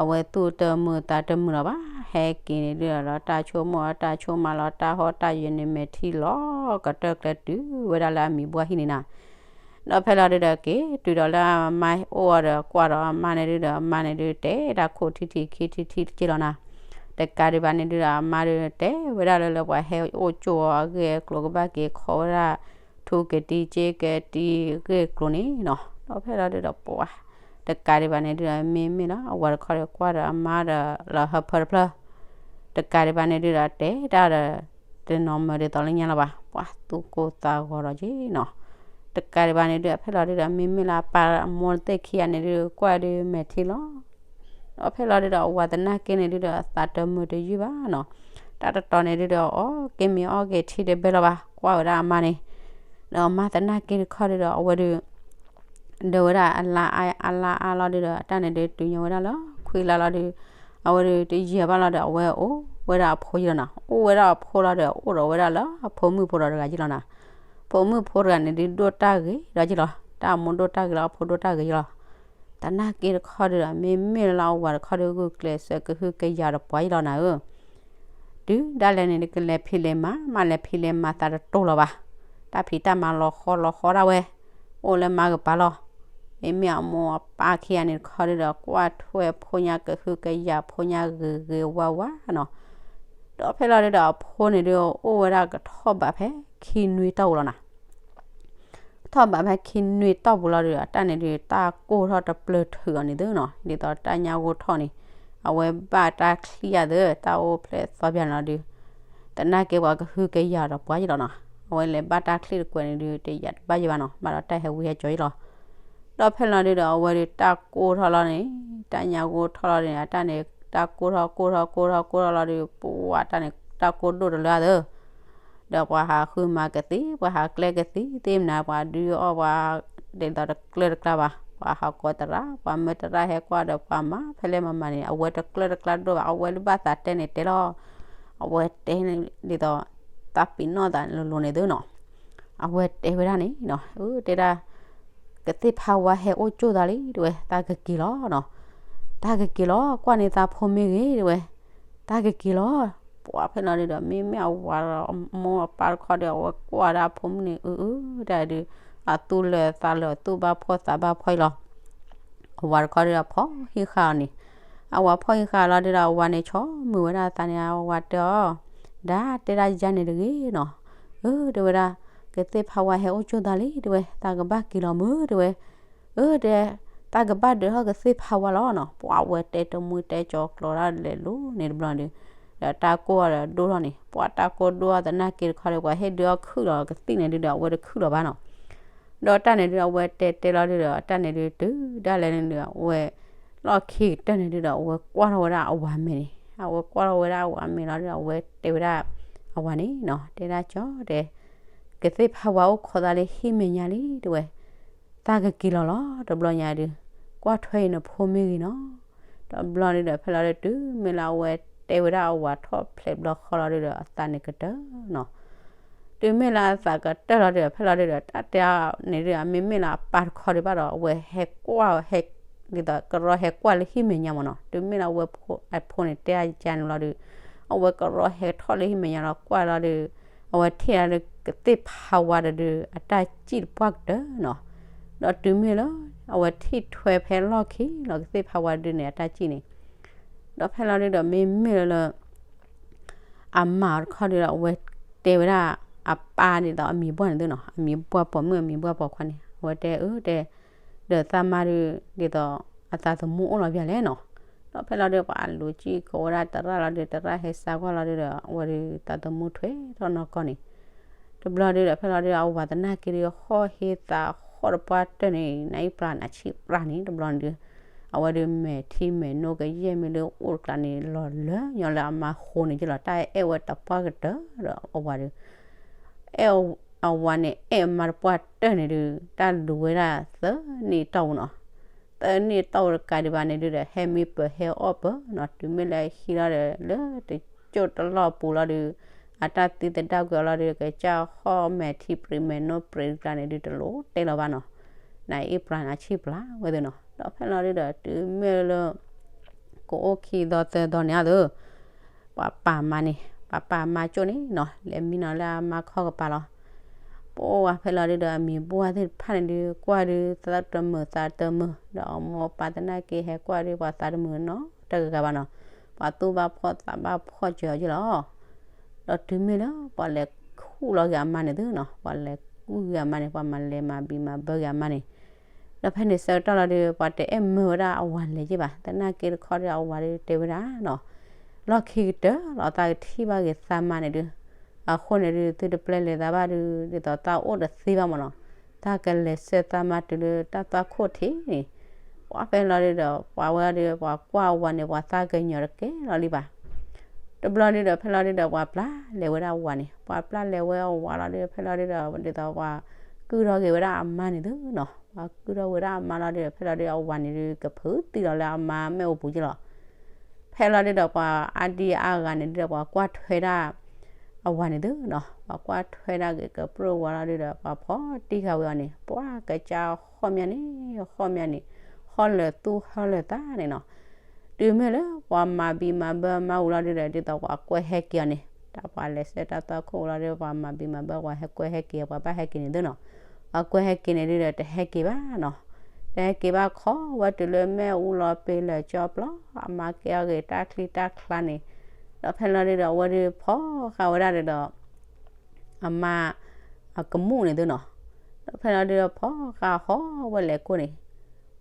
အဝဲသူၣ်တမုာ်သးတမုာ်လီၤဘၣ်, ဟဲက့ၤန့ၣ်ဒုဒီး တၢ်ဆိကမိၣ်တၢ်ဆိကမးလီၤ, တၢ်ဟီၣ်တၢ်ယၢၤန့ၣ်မဲာ်ထံလီၤကတၢၢ်ကျဲတုၤဝဲဒၣ်လၢအမံၤဘှၢ်ဟံၣ်န့ၣ်နၤ. ဒီးဖဲလီၤဒုဒီးက့ၤတုၤဒီးလၢအမါအိၣ်အီၤဒီးကွၢ်ဒီးအမါန့ၣ်ဒုဒီး အမါန့ၣ်ဒုတဲဒၣ်ခိၣ်ထံထံခံထံထံတက့ၢ်လီၤနၤ. တကးဒံးဘၣ်န့ၣ်ဒုဒီး အမါဒုတဲဝဲဒၣ်လၢလၢပှၤဟဲအိၣ်ကၠိအီၤအဂ့ၢ်အကျိၤ ကဘၣ်က့ၤခိးဝဲဒၣ် ထူကတံၤစ့ကတံၤအဂ့ၢ်အကျိၤန့ၣ်နီၤ. ဒီးဖဲလီၤဒုဒီးပှၤ တကးဒံးဘၣ်န့ၣ်ဒုဒီး မ့မ့ၢ်လီၤ အဝၤတခီဒီးကွၢ်ဒီးအမါဒီးလၢဟၢဖၢတဖျၢၣ် တကးဒံးဘၣ်န့ၣ်ဒုဒီးတဲတၢ်ဒီး တနီၤမၢၤဒ်သိးလၢညါလီၤဘၣ်, ပှၤသူၣ်ကိၢ်သးဂီၤဒီးက့ၤနီၤ. တကးဒံးဘၣ်န့ၣ်ဒု ဖဲလီၤဒုဒီး မ့မ့ၢ်လၢအပၢ်အမိၢ်သ့ၣ်ခံဂၤန့ၣ်ဒု ကွၢ်ဒုမဲာ်ထံလီၤ. ဒီးဖဲလီၤဒုဒီး အဝၤသနာ်က့န့ၣ်ဒုဒီး အသးတမုာ်တယုၢ်ဘၣ်နီၤ. တၢ်တတီၤန့ၣ်ဒုဒီး အီၣ်က့ၤမ့ၤအီၣ်က့ၤထံတဘဲလီၤဘၣ်, ကွၢ်ဝဲဒၣ်အမါန့ၣ် ဒီးအမါသနာ်က့တခီဒုဒီး အဝဲဒု ဒၢဝဲဒၣ်အလါအါအလါအါလီၤဒုဒီး အတၢ်န့ၣ်ဒု တုၤညီဝဲဒၣ်လၢခွံလါလီၤဒု အဝဲဒု တယံာ်ဘၣ်လီၤဒီး အဝဲအိၣ်ဝဲဒၣ်အဖိယလီၤနီၤ. အိၣ်ဝဲဒၣ်အဖိလီၤဒီး အိၣ်ဒီးဝဲဒၣ်လၢအဖိမုၣ်ဖိဒီးတဂၤယလီၤနီၤ. ဖိမုၣ်ဖိတဂၤန့ၣ်ဒု ဒိၣ်တၢ်ဂ့ၤဒီးယလီၤ, တၢ်အမိၢ်ဒိၣ်တၢ်ဂ့ၤလီၤ, အဖိဒိၣ်တၢ်ဂ့ၤယလီၤ. သနာ်က့တခီဒုဒီး မ့မ့ၢ်လၢအဝၤတခီဒု ဂုာ်ကျဲးစၢးကဟုကယာ်ဒီးပှၤယလီၤနၤဧၢ တုၤဒၣ်လဲာ်န့ၣ် ကလဲၤဖံးလဲၤမၤ, မ့ၢ်လဲၤဖံးလဲၤမၤသးတတိၢ်လီၤဘၣ်. တၢ်ဖံးတၢ်မၤလီၤဃီလီၤဃီဒၣ်ဝဲ, အိၣ်လၢမါကပၤလီၤ. မ့မ့ၢ်အမိၢ်အပၢ်ခံဂၤန့ၣ်တခီဒုဒီး ကွၢ်ထွဲအဖိညါကဟုကယာ်ဖိညါဂ့ၤဂ့ၤဝါဝါနီၤ. ဒီးဖဲလီၤဒုဒီးအဖိန့ၣ်ဒု အိၣ်ဝဲဒၣ်ကထီၣ်ဘးဖဲခံနွံတီၢ်ပူၤလီၤနီၤ. ထီၣ်ဘးဖဲခံနွံတီၢ်ပူၤလီၤဒုဒီး အတၢ်န့ၣ်ဒု တၢ်ကိၢ်ထီၣ်တပျၢၤထုးအီၤန့ၣ်သုနီၤ, ဒ်သိးတၢ်ညါဂိၢ်ထီၣ်န့ၣ် အဝဲဘၣ်တၢ်ချံၣ်ယၤသု တၢ်အိၣ်ဖျဲၣ်သီပၠးန့ၣ်လီၤဒု သနာ်က့ပှၤကဟုကယာ်ဒီးပှၤယလီၤနီၤ. အဝဲလဲၤဘၣ်တၢ်ချံၣ်တကွဲးန့ၣ်ဒု တယာ်တဘၣ်ယဘၣ်နီၤ, ဘၣ်ဒီးတၢ်ဟဲဝံဟဲကၠီယလီၤ. ဒီးဖဲလီၤဒုဒီး အဝဲဒုတၢ်ကိၢ်ထီၣ်လီၤန့ၣ်, တၢ်ညါဂိၢ်ထီၣ်လီၤန့ၣ် အတၢ်န့ၣ် တၢ်ကိၢ်ထီၣ်ကိၢ်ထီၣ်ကိၢ်ထီၣ်ကိၢ်ထီၣ်လီၤဒု ပှၤတၢ်န့ၣ် တၢ်ကိၢ်ဒိၣ်တလၢသု ဒီးပှၤဟးဃုမၤကသံၣ် ပှၤဟးကျဲကသံၣ်သ့ၣ်မနၤ ပှၤဒုးအီၣ်ပှၤ ဒ်သိးတကျၢတကျါဘၣ်, ပှၤဟးကိးသရၣ် ပှၤမၢသရၣ်ဟဲကွၢ်ဒီးပှၤမၤဖဲလဲၣ်မၤမၤန့ၣ် အဝဲတကျၢတကျါဒိၣ်ဘၣ်, အဝဲလၢဘၣ်သးတဲန့ၣ်တဲလီၤ, အဝဲတဲန့ၣ်ဒ်သိး တၢ်ပ့ၤနီၣ်သးလိၤလိၤန့ၣ်သုနီၤ. အဝဲတဲဝဲဒၣ်န့ၣ်နီၤ, တဲဒၣ် ကသ့ၣ်ဖးဝါဟဲအိၣ်ကၠိၣ်သးလံ တဲဝဲ တၢ်ကက့ၤလီၤနီၤ, တၢ်ကက့ၤလီၤ ကွၢ်န့ၢ်သးဖိမ့ၢ်ဂ့ၤ တဲဝဲ တၢ်ကက့ၤလီၤ. ပှၤဖဲလီၤဒုဒီး မ့မ့ၢ်အဝၤဒီး အမိၢ်အပၢ်တခီဒီး အဝဲကွၢ်ဒၣ်အဖိမုၣ်န့ၣ် အၢ အၢ တၢ်ဒု အသူၣ်လၢာ်သးလၢာ် သူၣ်ဘၣ်ဖှီၣ်သးဘၣ်ဖှီၣ်အံၤလီၤ. အဝၤတခီဒုဒီး ဖီၣ်ဟံးဃာ်အီၤန့ၣ်, အဝၤဖီၣ်ဟံးဃာ်လီၤဒုဒီး အဝၤန့ၣ် ဆီမုာ်ဝဲဒၣ်အသးန့ၣ် အဝၤတဲအီၤ, ဒၣ်တဲဒၣ်ယၤန့ၣ်တဂ့ၤနီၤ, အၢ တဲဝဲဒၣ် ကသ့ၣ်ဖးဝါဟဲအိၣ်ကၠိၣ်သးလံ တဲဝဲ သးကဘၣ်က့ၤလီၤမုၢ် တဲဝဲ အၢ တဲ, တၢ်ကဘၣ်ဒုးထီၣ်ကသ့ၣ်ဖးဝါလီၤနီၤ. ပှၤဝဲတဲတမှံတဲကၠီကျိးဒၣ်လဲာ်လိၤန့ၣ်တဘျီဒု, ဒီးတၢ်ကိၢ်အီၤဒီးဒိၣ်ထီၣ်န့ၣ် ပှၤတၢ်ကိၢ်ဒိၣ်အီၤသနာ်က့တခီဒီး ပှၤဟ့ၣ်ဒုးအီၣ်ခုၣ်လီၤကသံၣ်န့ၣ်ဒုဒီး အဝဲတခုၣ်လီၤဘၣ်နီၤ. ဒီးတၢ်န့ၣ်ဒု အဝဲတဲတဲလီၤဒုဒီး တၢ်န့ၣ်ဒုတုၤဒၣ်လဲာ်န့ၣ်ဒု အဝဲ လီၢ်ခံကတၢၢ်န့ၣ်ဒုဒီး အဝဲကွၢ်ထီၣ်ဝဲဒၣ်အဝၤမဲာ်န့ၣ်, အဝဲကွၢ်ထီၣ်ဝဲဒၣ်အဝၤမဲာ်လီၤဒုဒီး အဝဲတဲဝဲဒၣ် အဝၤန့ၣ်နီၤ, တဲဒၣ်ကၠီတဲ ကသ့ၣ်ဖးဝါအိၣ်ခိးသးလၢဟံၣ်မဲာ်ညါလံ တဲဝဲ, သးကက့ၤလီၤလီၤ တဘျီညါဒု, ကွၢ်ထွဲအံၤနဖိမ့ၢ်ဂ့ၤနီၤ. တဘျီဒုဒီး ဖဲလီၤဒု တုၤမ့ၢ်လၢအဝဲတဲဝဲဒၣ်အဝၤထီၣ်ဖျဲးဘျီဃီလီၤဒုဒီး အသးန့ၣ်ကတၢၢ်နီၤ. တုၤမ့ၢ်လၢအသးကတၢၢ်လီၤဒုဒီး ဖဲလီၤဒုဒီး တၢ်တဲအီၤန့ၣ်ဒု အမ့မ့ၢ်လၢအပၢ်တခီဒုဘၣ်ဒီး အဝဲဟဲကွၢ်ဟဲ ဒ်သိးကရီဟဲကွၢ်လၢဟံၣ်မဲာ်ညါမ့ၢ်နီၤ. တုၤမ့ၢ်လၢအဝဲအဖိန့ၣ်တဲအယါန့ၣ်လီၤဒု, အဝဲကရီဟဲထီၣ်လၢဟံၣ်မဲာ်ညါလီၤကွၢ်လီၤဒု, အဝဲထံၣ်လၢကသ့ၣ်ဖးဝါဒီးဒု အတၢ်စံၣ်တပှၢ်ကတၢၢ်နီၤ. ဒီးတုၤမ့ၢ်လၢ အဝဲထံၣ်ထွဲဖဲလီၢ်ခံလီၤ ကသ့ၣ်ဖးဝါဒုန့ၣ် အတၢ်စံၣ်န့ၣ်, ဒီးဖဲလီၤဒုဒီး မ့မ့ၢ်လၢ အမါတခီဒုဒီး အဝဲတဲဝဲဒၣ် အပၢ်ဒ်သိးအမံၤပှၢ်န့ၣ်သုနီၤ, အမံၤပှၢ်ပိာ်မုၣ် အမံၤပှၢ်ပိာ်ခွါန့ၣ် အဝဲတဲအၢတဲ, ဒီးသးမါဒု ဒ်သိး အသးသမူအိၣ်လီၤပျၢ်လဲၣ်နီၤ. ဒီးဖဲလီၤဒုပှၤလူၤကံၣ်ကဝဲဒၣ်သရၣ်လီၤဒု သရၣ်ဟဲစါကွၢ်လီၤဒုဒီး အဝဲဒုသးသမူထွဲထီၣ်နီၢ်ကီၢ်န့ၣ်, တဘျီဒုဒီး ဖဲလီၤဒုအဝၤသနာ်က့ဒု ဟီၣ်ဟ့သးဟီၣ်တပှၢ်တၢၢ်န့ၣ် နအံၣ်ပြးနဆံၣ်ပြးန့ၣ် တဘျီန့ၣ်ဒု အဝဲဒုမဲာ်ထံမဲာ်နိကယဲၢ်မ့ၢ်လၢအိၣ်တကျါန့ၣ် လီၤလၢညီလၢအမါဃိန့ၣ်က့လီၤ တၢ်အဲၣ်ဝဲတပှၢ်ကတၢၢ်ဒီးအဝၤဒု အဲၣ်အဝၤန့ၣ် အဲၣ်အမါတပှၢ်တၢၢ်န့ၣ်ဒု တၢ်လူၤဝဲဒၣ်သၢနံၣ်တီၢ်ပူၤနီၤ. သၢနံၣ်တီၢ်ပူၤတကးဒံးဘၣ်န့ၣ်ဒုဒီး ဟဲမံပၢၢ်ဟဲအီၣ်ပၢၢ်နီၤ. တုၤမ့ၢ်လၢဟံးလီၤဒီး လၢတကၠိၢ်တလီၢ်ပူၤလီၤဒု အတၢ်သံသဒၣ်ကွံာ်အီၤလီၤဒု ကစၢ်ဟီၣ်မဲာ်ထံပြံးမဲာ်နိပြံးတကျါန့ၣ်ဒု တလိၣ်တဲလီၤဘၣ်နီၤ. နအံၣ်ပြးနဆံၣ်ပြးဝဲသ့ၣ်နီၤ. ဒီးဖဲလီၤဒုဒီး တုၤမ့ၢ်လၢ ကအိၣ်ခံသီသၢသီန့ၣ်အသိး ပှၤပာ်မါန့ၣ် ပှၤပာ်မါကၠိၣ်န့ၣ်နီၤ လဲၤမံနီၤလၢအမါခီၣ်ကပၤလီၤ. ပှၤဖဲလီၤဒုဒီး အမံၤပှၢ်သ့ၣ်တဖၣ်န့ၣ်ဒု ကွၢ်ဒု သးတမုာ်သးတမုာ် ဒီးအမိၢ်ပၢ်သနာ်က့ဟဲကွၢ်ဒု ပှၤသးတမုာ်နီတဂၤဂၤဘၣ်နီၤ. ပှၤသူၣ်ဘၣ်ဖှီၣ်သးဘၣ်ဖှီၣ်စၢၤအီၤက့လီၤ. ဒီးတုၤမ့ၢ်လၢပှၤလဲၤခူၣ်လီၤက့ၤအမါန့ၣ်သုနီၤ ပှၤလဲၤကူၣ်က့ၤအမါန့ၣ် ပှၤမၤလဲၤမၤဘံမၤဘၢက့ၤအမါန့ၣ် ဒီးဖဲန့ၣ်ဆၢကတီၢ်လီၤဒု ပှၤတအဲၣ်မၢဝဲဒၣ်အဝၤလဲၤက့ဘၣ်. သနာ်က့တခီဒီးအဝၤဒုတဲဝဲဒၣ်နီၤ လီၢ်ခံကတၢၢ်လီၤ သးကထံၣ်ဘၣ်က့ၤသးမါန့ၣ်ဒု အဃိန့ၣ်ဒု သုတပျဲလဲၤသးဘၣ်ဒု ဒ်သိးသးအိၣ်တသ့ဘၣ်မၢ်နီၤ. သးကလဲၤဆှၢသးမါတုၤလၢတၢ်သွၣ်ခိၣ်ထံးန့ၣ် ပှၤဖဲလီၤဒုဒီး ပှၤဝဲဒု ပှၤကွၢ်အဝၤန့ၣ် ပှၤသးကညီၤတကဲလီၤလံဘၣ်. တဘျီဒုဒီး ဖဲလီၤဒုဒီး ပှၤပျၢ်လဲၤဝဲဒၣ်အဝၤန့ၣ် ပှၤပျၢ်လဲၤဝဲအဝၤလီၤဒု ဖဲလီၤဒုဒီး ဒ်သိးပှၤကုၢ်ထီၣ်က့ၤဝဲဒၣ်အမါန့ၣ်သုနီၤ ပှၤကုၢ်ထီၣ်ဝဲဒၣ်အမါလီၤဒု ဖဲလီၤဒုဒီး အဝၤန့ၣ်ဒု ကဖုးသံလီၤလၢအမါမ့ၣ်အူပူၤက့လီၤ. ဖဲလီၤဒုဒီး ပှၤအါဒံအါဂၤန့ၣ်ဒုဒီး ပှၤကွၢ်ထွဲဒၣ် အဝၤန့ၣ်သုနီၤ ပှၤကွၢ်ထွဲဒၣ်ဂ့ၤကပြုၢ်ဝဲလီၤဒုဒီး ပှၤဖီၣ်တံၢ်ဃာ်ဝဲအီၤန့ၣ် ပှၤကစၢ်ဟီၣ်မးန့ၣ် ဟီၣ်မးန့ၣ် ဟီၣ်လၢာ်သူၣ်ဟီၣ်လၢာ်သးန့ၣ်နီၤ. တုၤမ့ၢ်လၢပှၤမၤဘံမၤဘၢမါဝံၤလီၤဒုဒီး ဒ်သိးပှၤကွဲဟဲက့ၤအီၤန့ၣ် တၢ်ပှၤလဲၤဆှၢတၢ်သွၣ်ခိၣ်ဝံၤလီၤဒု ပှၤမၤဘံမၤဘၢ ပှၤဟဲကွဲဟဲက့ၤ ပှၤဘၣ်ဟဲက့ၤန့ၣ်သုနီၤ ပှၤကွဲဟဲက့ၤန့ၣ်ဒုဒီး တဟဲက့ၤဘၣ်နီၤ. တဟဲက့ၤဘၣ်ခီဝဲတုၤလၢမ့ၣ်အူလီၤပ့ၤလၢာ်ကၠီပျီ, အမါကဲအီၤဂ့ၤတၢ်ချံတၢ်ချါန့ၣ်, ဒီးဖဲလီၤဒုဒီး အဝဲဒုးဖီၣ်ဃာ်ဝဲဒၣ်ဒီး အမါ အကမူၣ်န့ၣ်သုနီၤ, ဒီးဖဲလီၤဒုဒီးဖီၣ်ဃာ်ဟီၣ်ဝဲလဲၤကိၢ်န့ၣ်,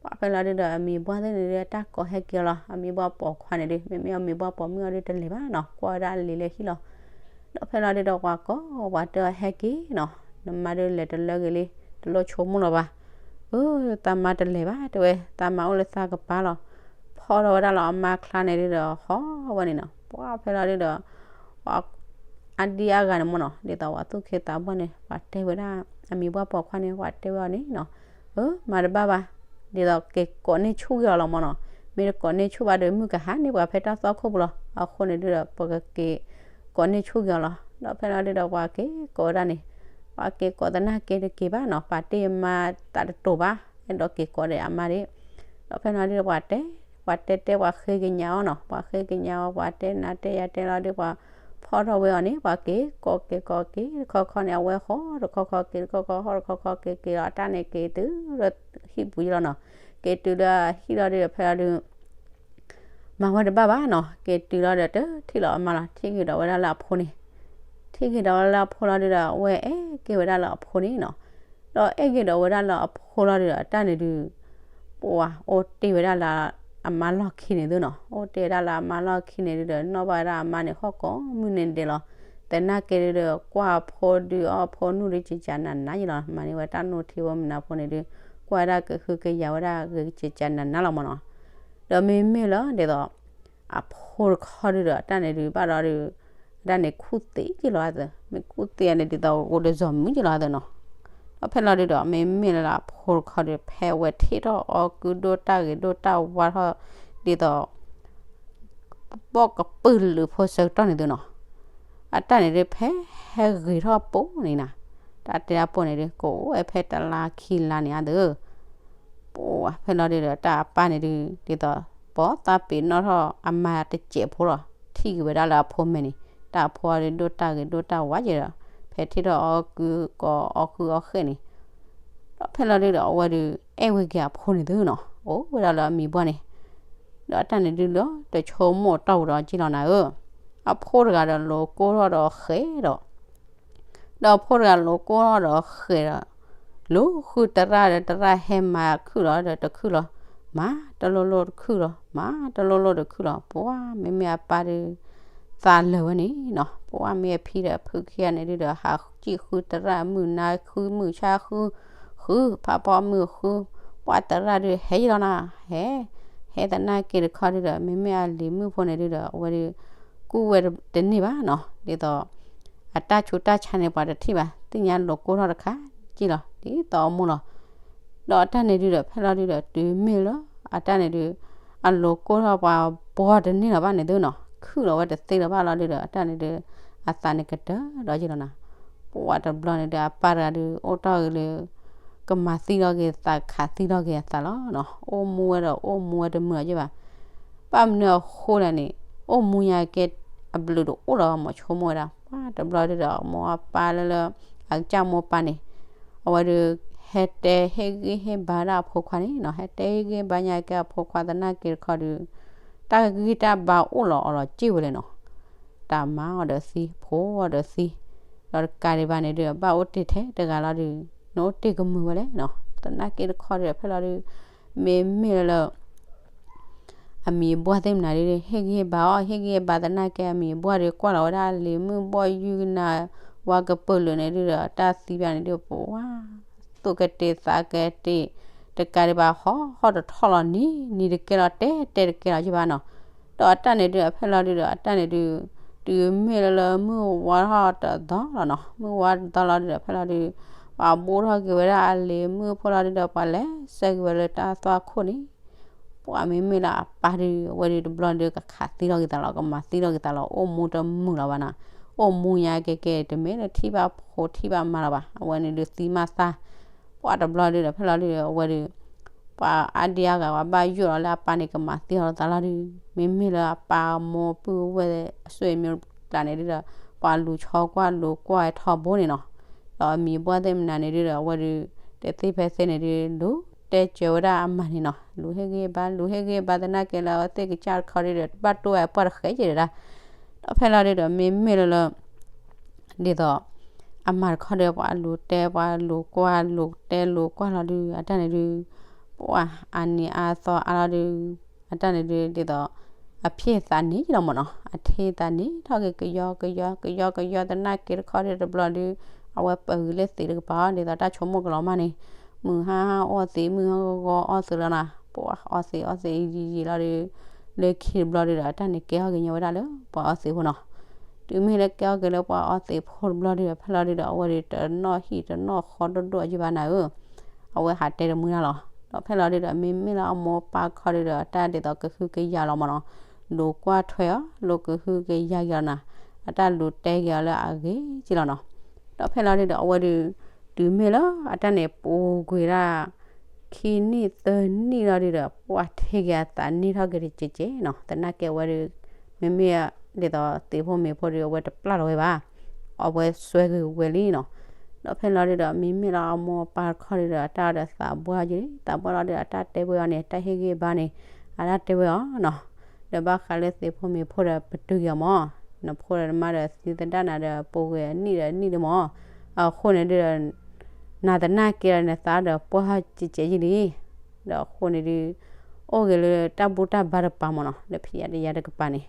ပှၤဖဲလီၤဒုဒီးအမံၤဘှီၣ်သ့ၣ်န့ၣ်ဒုး တၢ်ကိးဟဲက့ၤအီၤလီၤ, အမံၤဘှီၣ်ပိာ်ခွါန့ၣ်ဒုး မ့မ့ၢ်အမံၤဘှီၣ်ပိာ်မုၣ်အီၤဒုးတလဲၤဘၣ်နီၤ, ကွၢ်ဝဲဒၣ်လံာ်လၢဟံၣ်လီၤ, ဒီးဖဲလီၤဒုဒီးပှၤကိးပှၤတဲအီၤဟဲက့ၤနီၤ, နမါဒုးလဲၤတလၢဂ့ၤလံ, တလိၣ်ဆိကမိၣ်လီၤဘၣ်, အၢ သးမါတလဲၤဘၣ်တဲဝဲ, သးမါအိၣ်လၢသးကပၤလီၤ, ဖီၣ်ထီၣ်ဝဲဒၣ်လီၤအမါချါန့ၣ်ဒုဒီးဟီၣ်ဝဲန့ၣ်နီၤ, ပှၤဖဲလီၤဒုဒီး ပှၤအါဒံအါဂၤန့ၣ်မ့ၢ်နီၤ, ဒ်သိးပှၤသူၣ်က့သးပှၢ်န့ၣ် ပှၤတဲဝဲဒၣ် အမံၤဘှီၣ်ပိာ်ခွါန့ၣ် ပှၤတဲဝဲအီၤန့ၣ်နီၤ, အၢ မၤတဘၣ်ဘၣ်, ဒ်သိးက့ၤကိးန့ၢ်ဆူၣ်က့ၤအီၤလီၤမ့ၢ်နီၤ, မ့ၢ်တကိးန့ၢ်ဆူၣ်ဘၣ်ဒီး မုၢ်ကဟါန့ၢ်ပှၤဖဲတၢ်သွီခိၣ်ပူၤလီၤ, အဃိန့ၣ်ဒုဒီး ပကက့ၤကိးန့ၢ်ဆူၣ်က့ၤအီၤလီၤ, ဒီးဖဲလီၤဒုဒီးပှၤက့ၤကိးဝဲဒၣ်န့ၣ်, ပှၤက့ၤကိးသနာ်က့တက့ၤဘၣ်နီၤ, ပာ်တ့ၢ်အမါသးတတိၤဘၣ်, အဲၣ်ဒိးက့ၤကိးဒီးအမါဒၣ် ဒီးဖဲလီၤဒုဒီးပှၤတဲ, ပှၤတဲတဲပှၤဃ့ကညးအီၤနီၤ, ပှၤဃ့ကညးအီၤ ပှၤတဲနၤတဲယၤတဲလီၤဒုး ပှၤဖီၣ်ထီၣ်ဝဲအီၤန့ၣ် ပှၤက့ၤကိးက့ၤကိးက့ၤတခီခီန့ၣ် အဝဲဟီၣ်တခီခီက့ၤတခီခီ ဟီၣ်တခီခီက့ၤက့ၤဒီး အတၢ်န့ၣ်က့ၤတုၤလၢဟံၣ်ပူၤယလီၤနီၤ, က့ၤတုၤလၢဟံၣ်လီၤဒုး ဖဲလီၤဒုး မၤဝဲတဘၣ်ဘၣ်နီၤ, က့ၤတုၤလီၤဒီးတထံၣ်လီၤအမါလီၤ, ထံၣ်က့ၤဒီးဝဲဒၣ်လၢအဖိန့ၣ်, ထံၣ်က့ၤဒီးဝဲလၢအဖိလီၤဒုးဒီး အဝဲအဲၣ်က့ၤဝဲဒၣ်လၢအဖိန့ၣ်နီၤ, ဒီးအဲၣ်က့ၤဒီးဝဲဒၣ်လၢအဖိလီၤဒုးဒီး အတၢ်န့ၣ်ဒုး ပှၤအိၣ်တ့ၢ်ဝဲဒၣ်လၢအမါလီၢ်ခံန့ၣ်သုနီၤ, အိၣ်တ့ၢ်ဝဲဒၣ်လၢအမါလီၢ်ခံန့ၣ်ဒုးဒီး နီၣ်ဘၣ်ဝဲဒၣ်အမါန့ၣ် ဟီၣ်ကိးမုၢ်နံၤဒဲးလီၤ, သနာ်က့ဒုးဒီး ကွၢ်ဖိဒုးအီၣ်ဖိနုၢ်ဒုး ကကနးနးယလီၤ, မၤန့ၢ်ဝဲတၢ်နိထံဖိမုၢ်နၤဖိန့ၣ်ဒုး ကွၢ်ဝဲဒၣ်ကဟုကယာ်ဝဲဒၣ်ဂ့ၤ ကကနးနးလီၤမ့ၢ်နီၤ, ဒီးမ့မ့ၢ်လၢဒ်သိး အဖိတခီဒုးဒီး အတၢ်န့ၣ်ဒုးဘၣ်ဒီးဒုး အတၢ်န့ၣ်ခူၣ်သ့က့ၤလီၤအသး, မ့ၢ်ခူၣ်သ့န့ၣ်ဒ်သိးအိၣ်ဒီးစီၤမုၣ်က့ၤလီၤအသးနီၤ, ဒီးဖဲလီၤဒုးဒီး မ့မ့ၢ်လၢအဖိတခီဒုး ဖဲအဝဲထံၣ်ထီၣ်အီၤကုဒိၣ်တၢ်ဂ့ၤဒိၣ်တၢ်ဝါထီၣ် ဒ်သိး ဘီၣ်ကပုာ်လုးဖိဆၢကတီၢ်န့ၣ်သုနီၤ, အတၢ်န့ၣ်ဒုး ဖဲဟဲဂ့ၤထီၣ်ပိာ်န့ၣ်နၤ, တၢ်တဲတၢ်ပိာ်န့ၣ်ဒုး ကအိၣ်ဝဲဖဲတလါခံလါန့ၣ်အသး ပှၤဖဲလီၤဒုးဒီး တၢ်အပၢ်န့ၣ်ဒုး ဒ်သိး ပိာ်သးပ့ၤနီၣ်ထီၣ်အမါတစဲးဖိလီၤ, ထံၣ်က့ၤဝဲဒၣ်လၢအဖိမဲာ်န့ၣ် တၢ်အဖိအီၤဒုးဒိၣ်တၢ်ဂ့ၤဒိၣ်တၢ်ဝါက့ၤဒီး ဖဲထံၣ်ထီၣ်အီၤကုကိးအီၤဃုအီၤဃဲးန့ၣ်, ဒီးဖဲလီၤဒုးဒီး အဝဲဒုး အဲၣ်ဝဲက့ၤအဖိန့ၣ်သုနီၤ, အိၣ်ဝဲဒၣ်လၢအမံၤပှၢ်န့ၣ်, ဒီးတၢ်န့ၣ်ဒုးလီၤ တဆိကမိၣ်တီၢ်ပူၤဒီးက့လီၤနၤဧၢ, အဖိတဂၤဒီးလိၤကိၢ်ထီၣ်ဒီးဃဲးဒီး ဒီးဖိတဂၤလိၤကိၢ်ထီၣ်ဒီးဃဲးဒီး လူၤဃုသရၣ်ဒီးသရၣ်ဟဲမၤခုၣ်လီၤဒီးတခုၣ်လီၤ, မၤတလိၣ်လိၣ်တခုၣ်လီၤ, မၤတလိၣ်လိၣ်တခုၣ်လီၤ, ပှၤမ့မ့ၢ်အပၢ်ဒုး သးလၢာ်ဝဲန့ၣ်နီၤ, ပှၤမ့ၢ်အဖံဒီးဖုခံဂၤန့ၣ်ဒုးဒီး ဟးစံၣ်ဃုသရၣ်မုၣ်နါဃုမုၣ်ဆါဃု, ဃုဖးဖီမုၣ်ဃု, ပှၤသရၣ်ဒုးဟဲယလီၤနၤ, ဟဲ ဟဲသနာ်က့တခီဒုးဒီး မ့မ့ၢ်အလံၤမုၣ်ဖိန့ၣ်ဒုးဒီး အဝဲဒုး ကူၣ်ဝဲတန့ၢ်ဘၣ်နီၤ, ဒ်သိး အတၢ်ဆူးတၢ်ဆါန့ၣ် ပှၤတထံၣ်ဘၣ်, သ့ၣ်ညါလိၤကိၢ်ထီၣ်တခါက့လီၤ, ဒ်သိးအမိၢ်လီၤ, ဒီးအတၢ်န့ၣ်ဒုးဒီး ဖဲလီၤဒုးဒီး တုၤမ့ၢ်လၢ အတၢ်န့ၣ်ဒုး အလိၤကိၢ်ထီၣ်ပှၤဘီတန့ၢ်လီၤဘၣ်န့ၣ်သုနီၤ, ခုၣ်လီၤဝဲတသ့လၢၤဘၣ်လီၤဒုးဒီး အတၢ်န့ၣ်ဒုး အသးန့ၣ်ကတၢၢ်ဒီးက့လီၤနၤ, ပှၤတဘျီန့ၣ်ဒုး အပၢ်တဂၤဒုး အိၣ်တ့ၢ်ဂ့ၤလၢ ကမၤသံလီၤက့ၤသး ခးသံလီၤက့ၤအသးလီၤနီၤ, အိၣ်မူဝဲဒီးအိၣ်မူဝဲတမုာ်အီၤက့ဘၣ် ဘၣ်မနုၤအဃိလဲၣ်န့ၣ်, အိၣ်မူညါကဲ အဘျုးတအိၣ်လီၤ မ့ၢ်ဆိကမိၣ်ဝဲဒၣ် ပှၤတဘျီဒုးဒီး မိၢ်အပၢ်လၢလၢ အကစၢ်မိၢ်ပၢ်န့ၣ်, အဝဲဒုး ဟဲတဲဟ့ၣ်ဂံၢ်ဟ့ၣ်ဘါဒၣ်အဖိခွါန့ၣ်နီၤ, ဟဲတဲဟ့ၣ်ဂံၢ်ဟ့ၣ်ဘါညါကဲအဖိခွါသနာ်က့တခီဒုး တၢ်ဂံၢ်တၢ်ဘါအိၣ်လီၤအီၤလီၤစ့ၢ်ဝဲလဲၣ်နီၤ တၢ်မၤအီၤဒီးသံ ဖိအီၤဒီးသံ, ဒီးတကးဒံးဘၣ်န့ၣ်ဒုး ဘၣ်အိၣ်တ့ၢ်ထဲတဂၤလီၤဒုး နအိၣ်တ့ၢ်ကမုာ်ဝဲလဲၣ်နီၤ, သနာ်က့တခီဒုး ဖဲလီၤဒုး မ့မ့ၢ်လၢ အမံၤအဘှၢ်သ့ၣ်မနုၤဒုး ဟ့ၣ်ဂံၢ်ဟ့ၣ်ဘါအီၤ ဟ့ၣ်ဂံၢ်ဟ့ၣ်ဘါသနာ်က့ အမံၤအဘှၢ်ဒုး ကွၢ်လီၤဝဲဒၣ်လံၤမုၣ်ဘီၣ်ယုၢ်ကနၤ ဝါကပၢၢ်လၢာ်န့ၣ်ဒုးဒီး တၢ်သံဘၣ်န့ၣ်ဒုး ပဝါ သူၣ်ကတဲာ်သးကတဲာ် တကးဒံးဘၣ် ဟီၣ်ဟီၣ်တထီၣ်လီၤ နံၤနံၤတကဲလီၤ တဲတဲတကဲလီၤက့ဘၣ်နီၤ, ဒီးအတၢ်န့ၣ်ဒုး ဖဲလီၤဒုးဒီး အတၢ်န့ၣ်ဒုး တုၤမ့ၢ်လၢလၢမုၢ်ဝါထီၣ်တသီလီၤနီၤ, မုၢ်ဝါတသီလီၤဒုးဒီး ဖဲလီၤဒုး ပှၤဘူးထီၣ်က့ၤဝဲဒၣ်အလံၤမုၣ်ဖိလီၤဒုးဒီး ပှၤလဲၤဆှၢက့ၤဝဲလၢတၢ်သွၣ်ခိၣ်န့ၣ် ပှၤမ့မ့ၢ်လၢအပၢ်ဒုး အဝဲဒုးတဘျီဒုး ကခးသံလီၤက့ၤသးလီၤ ကမၤသံလီၤက့ၤသးလီၤ အိၣ်မူတမုာ်လီၤဘၣ်နီၤ, အိၣ်မူညါကဲကဲတမ့ၢ်လၢထံၣ်ဘၣ်ဖိထံၣ်ဘၣ်မါလီၤဘၣ်, အဝဲန့ၣ်ဒုးသံမးသး, ပှၤတဘျီဒုးဒီး ဖဲလီၤဒုးဒီး အဝဲဒုး ပှၤအါဒံအါဂၤ ပှၤဘၣ်ယိၣ်လီၤလၢအပၢ်န့ၣ် ကမၤသံလီၤသးလီၤဒုး မ့မ့ၢ်လၢအပၢ်အမိၢ်ပုၢ်ဝဲၢ်အစိၣ်အမံၤကျါန့ၣ်ဒုးဒီး ပှၤလူၤဆီကွၢ်လူၤကွၢ်ထီဘိန့ၣ်နီၤ, ဒီးအမံၤဘှၢ်သ့ၣ်မနုၤန့ၣ်ဒုးဒီး အဝဲဒုး တသ့ဖဲသ့န့ၣ်ဒုး လူၤ အဝဲဒၣ်တဲစၢၤဝဲဒၣ်အမၤန့ၣ်နီၤ, လူၤဟ့ၣ်ဂံၢ်ဘါ လူၤဟ့ၣ်ဂံၢ်ဘါသနာ်က့လၢအဝဲသ့ၣ်ကစၢ်တခီဒုဒီး တဘၣ်တိၢ်ဝဲပှၢ်တဃဲးက့ၤဒၣ်, ဒီးဖဲလီၤဒုဒီး မ့မ့ၢ်လၢလၢ ဒ်သိး အမၤတခီဒီး ပှၤလူၤတဲ ပှၤလူၤကွၢ် လူၤတဲလူၤကွၢ်လီၤဒု အတၢ်န့ၣ်ဒု ပှၤအနံၤအါသီအါလီၤဒု အတၢ်န့ၣ်ဒု ဒ်သိး အဖံးသးန့ၣ်လီၤမ့ၢ်နီၤ, အထံသးန့ၣ်ထီၣ်က့ၤ ကယီကယီ ကယီကယီသနာ်က့တခီဒုတဘျီဒု အဝဲပဂံၤလၢသံးတကပၤအီၤ ဒ်သိးတၢ်ဆိကမိၣ်ကလီၤမၢ်န့ၣ်, မုၢ်ဟါဟါအီၣ်သံး မုၢ်ဟါဂီၤဂီၤအီၣ်သံးလီၤနီၤ, ပှၤအီၣ်သံးအီၣ်သံးယံာ်ယံာ်လီၤဒု လၢခံတဘျီဒုဒီး အတၢ်န့ၣ်ကဲထီၣ်က့ၤညီဝဲဒၣ်လၢပှၤအီၣ်သံးဖိနီၤ. တုၤမ့ၢ်လၢကဲထီၣ်က့ၤလၢပှၤအီၣ်သံးဖိတဘျီဒုဒီး ဖဲလီၤဒုဒီး အဝဲဒုတနီၣ်ဟံၣ်တနီၣ်ဃီဒိၣ်ဒိၣ်အယံၤဘၣ်နၤဧၢ, အဝဲဟးတဲတမုာ်တၢ်လီၤ. ဒီးဖဲလီၤဒုဒီး မ့မ့ၢ်လၢအမိၢ်ပၢ်ခီဒုဒီး အတၢ်ဒ်သိးကဟုကယာ်လီၤမ့ၢ်နီၤ, လူၤကွၢ်ထွဲအီၤ လူၤကဟုကယာ်က့ၤအီၤနၤ, အတၢ်လူၤတဲက့ၤအီၤလၢအဂ့ၤက့ၤလီၤနီၤ. ဒီးဖဲလီၤဒုဒီး အဝဲဒု တုၤမ့ၢ်လၢအတၢ်န့ၣ်ပူၤကွံာ်ဒၣ် ခံနံၣ်သၢနံၣ်လီၤဒုဒီး ပှၤထံၣ်က့ၤအသးန့ၣ်ထီၣ်က့ၤတစဲးစဲးနီၤ, သနာ်က့အဝဲဒု မ့မ့ၢ်ဒ်သိးသံးဖိမ့ၤဖိဒု အဝဲတပျၢ်လီၤဝဲဘၣ်, အဝဲစွဲက့ၤဝဲလံနီၤ. ဒီးဖဲလီၤဒုဒီး မ့မ့ၢ်လၢအမိၢ်အပၢ်တခီဒုဒီး အတၢ်ဒီးသးဘှါက့ၤလံ, သးဘှါလီၤဒုဒီး အတၢ်တဲဝဲအီၤန့ၣ် တၢ်ဟ့ၣ်ဂံၢ်ဘါန့ၣ် အတၢ်တဲဝဲအီၤနီၤ. ဒီးဘၣ်ဃးလၢသံးဖိမ့ၤဖိဒီး ပတုာ်က့ၤအီၤမ့ၢ်, နဖိဒီးနမါဒီးသံသဒၣ်နၤဒီး ပူၤကွံာ်အနံၣ်ဒီးအနံၣ်ဒုမ့ၢ်, အဃိန့ၣ်ဒုဒီး နၤသနာ်က့ဒီး နသးဒီးပှၢ်ဟီၣ်ကဲးကဲးယံၤလံ, ဒီးအဃိန့ၣ်ဒု အိၣ်ဂ့ၤလၢတၢ်ဘူၣ်တၢ်ဘါတကပၤမ့ၢ်နီၤ, လၢဖံးယါတယါတကပၤန့ၣ်.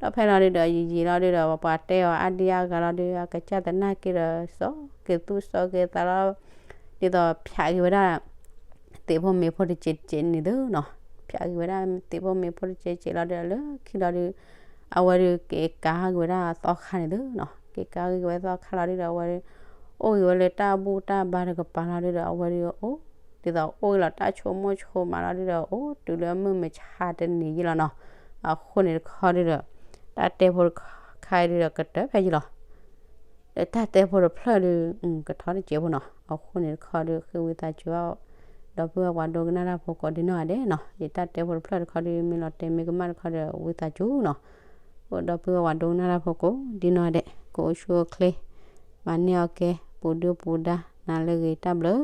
ဒီးဖဲလီၤဒုဒီး ယံာ်ယံာ်လီၤဒုဒီး ပှၤတဲအီၤအါဒံအါဂၤလီၤဒု အကစၢ်သနာ်က့ဒီး စီၤက့ၤသူၣ်စီၤက့ၤသးလီၤ, ဒ်သိးဖျးက့ၤဝဲဒၣ် သံးဖိမ့ၤဖိတစဲးတစဲးန့ၣ်သုနီၤ, ဖျးက့ၤဝဲဒၣ်သံးဖိမ့ၤဖိတစဲးတစဲးလီၤဒုဒီး လၢခံလီၤဒု အဝဲဒုက့ၤကၤက့ၤဝဲဒၣ်သီခါန့ၣ်သုနီၤ, က့ၤကၤက့ၤဝဲသီခါလီၤဒုဒီး အဝဲဒု အိၣ်ဂ့ၤဝဲလၢတၢ်ဘူၣ်တၢ်ဘါတကပၤလီၤဒုဒီး အဝဲဒုအိၣ် ဒ်သိးအိၣ်ဂ့ၤလီၤတၢ်ဆိကမိၣ်ဆိကမးလီၤဒုဒီး အိၣ်တုၤလၢမုၢ်မဆါတနံၤယံၤလီၤနီၤ. အဃိန့ၣ်တခီဒုဒီး တၢ်တဲဖိတခါအံၤဒုဒီး ကတၢၢ်ဖဲယံၤလီၤ. ဒီးတၢ်တဲဖိတဖျၢၣ်ဒု ကထီတစဲးဖိနီၤ, အဃိန့ၣ်တခီဒု ဃ့ဝံသးစူၤ ဒီပုၢ်ဝဲၢ်ပှၤဒိကနၣ်တၢ်ဖိကိးဒ်နီၢ်ဂၤဒဲးနီၤ, ယတၢ်တဲဖိတဖျၢၣ်တခီဒု မ့ၢ်လီၤတဲာ်မ့ၢ်ကမၣ်တခီဒီး ဝံသးစူၤနီၤ. ဒီပုၢ်ဝဲၢ်ပှၤဒိကနၣ်တၢ်ဖိကိးဒ်နီၢ်ဂၤဒဲး ကအိၣ်ဆူၣ်အိၣ်ချ့ မၤန့ၢ်အီၣ်ကဲ ပူၤဒုပူၤဒါ နၤလၢအဂ့ၤ တၢ်ဘျုး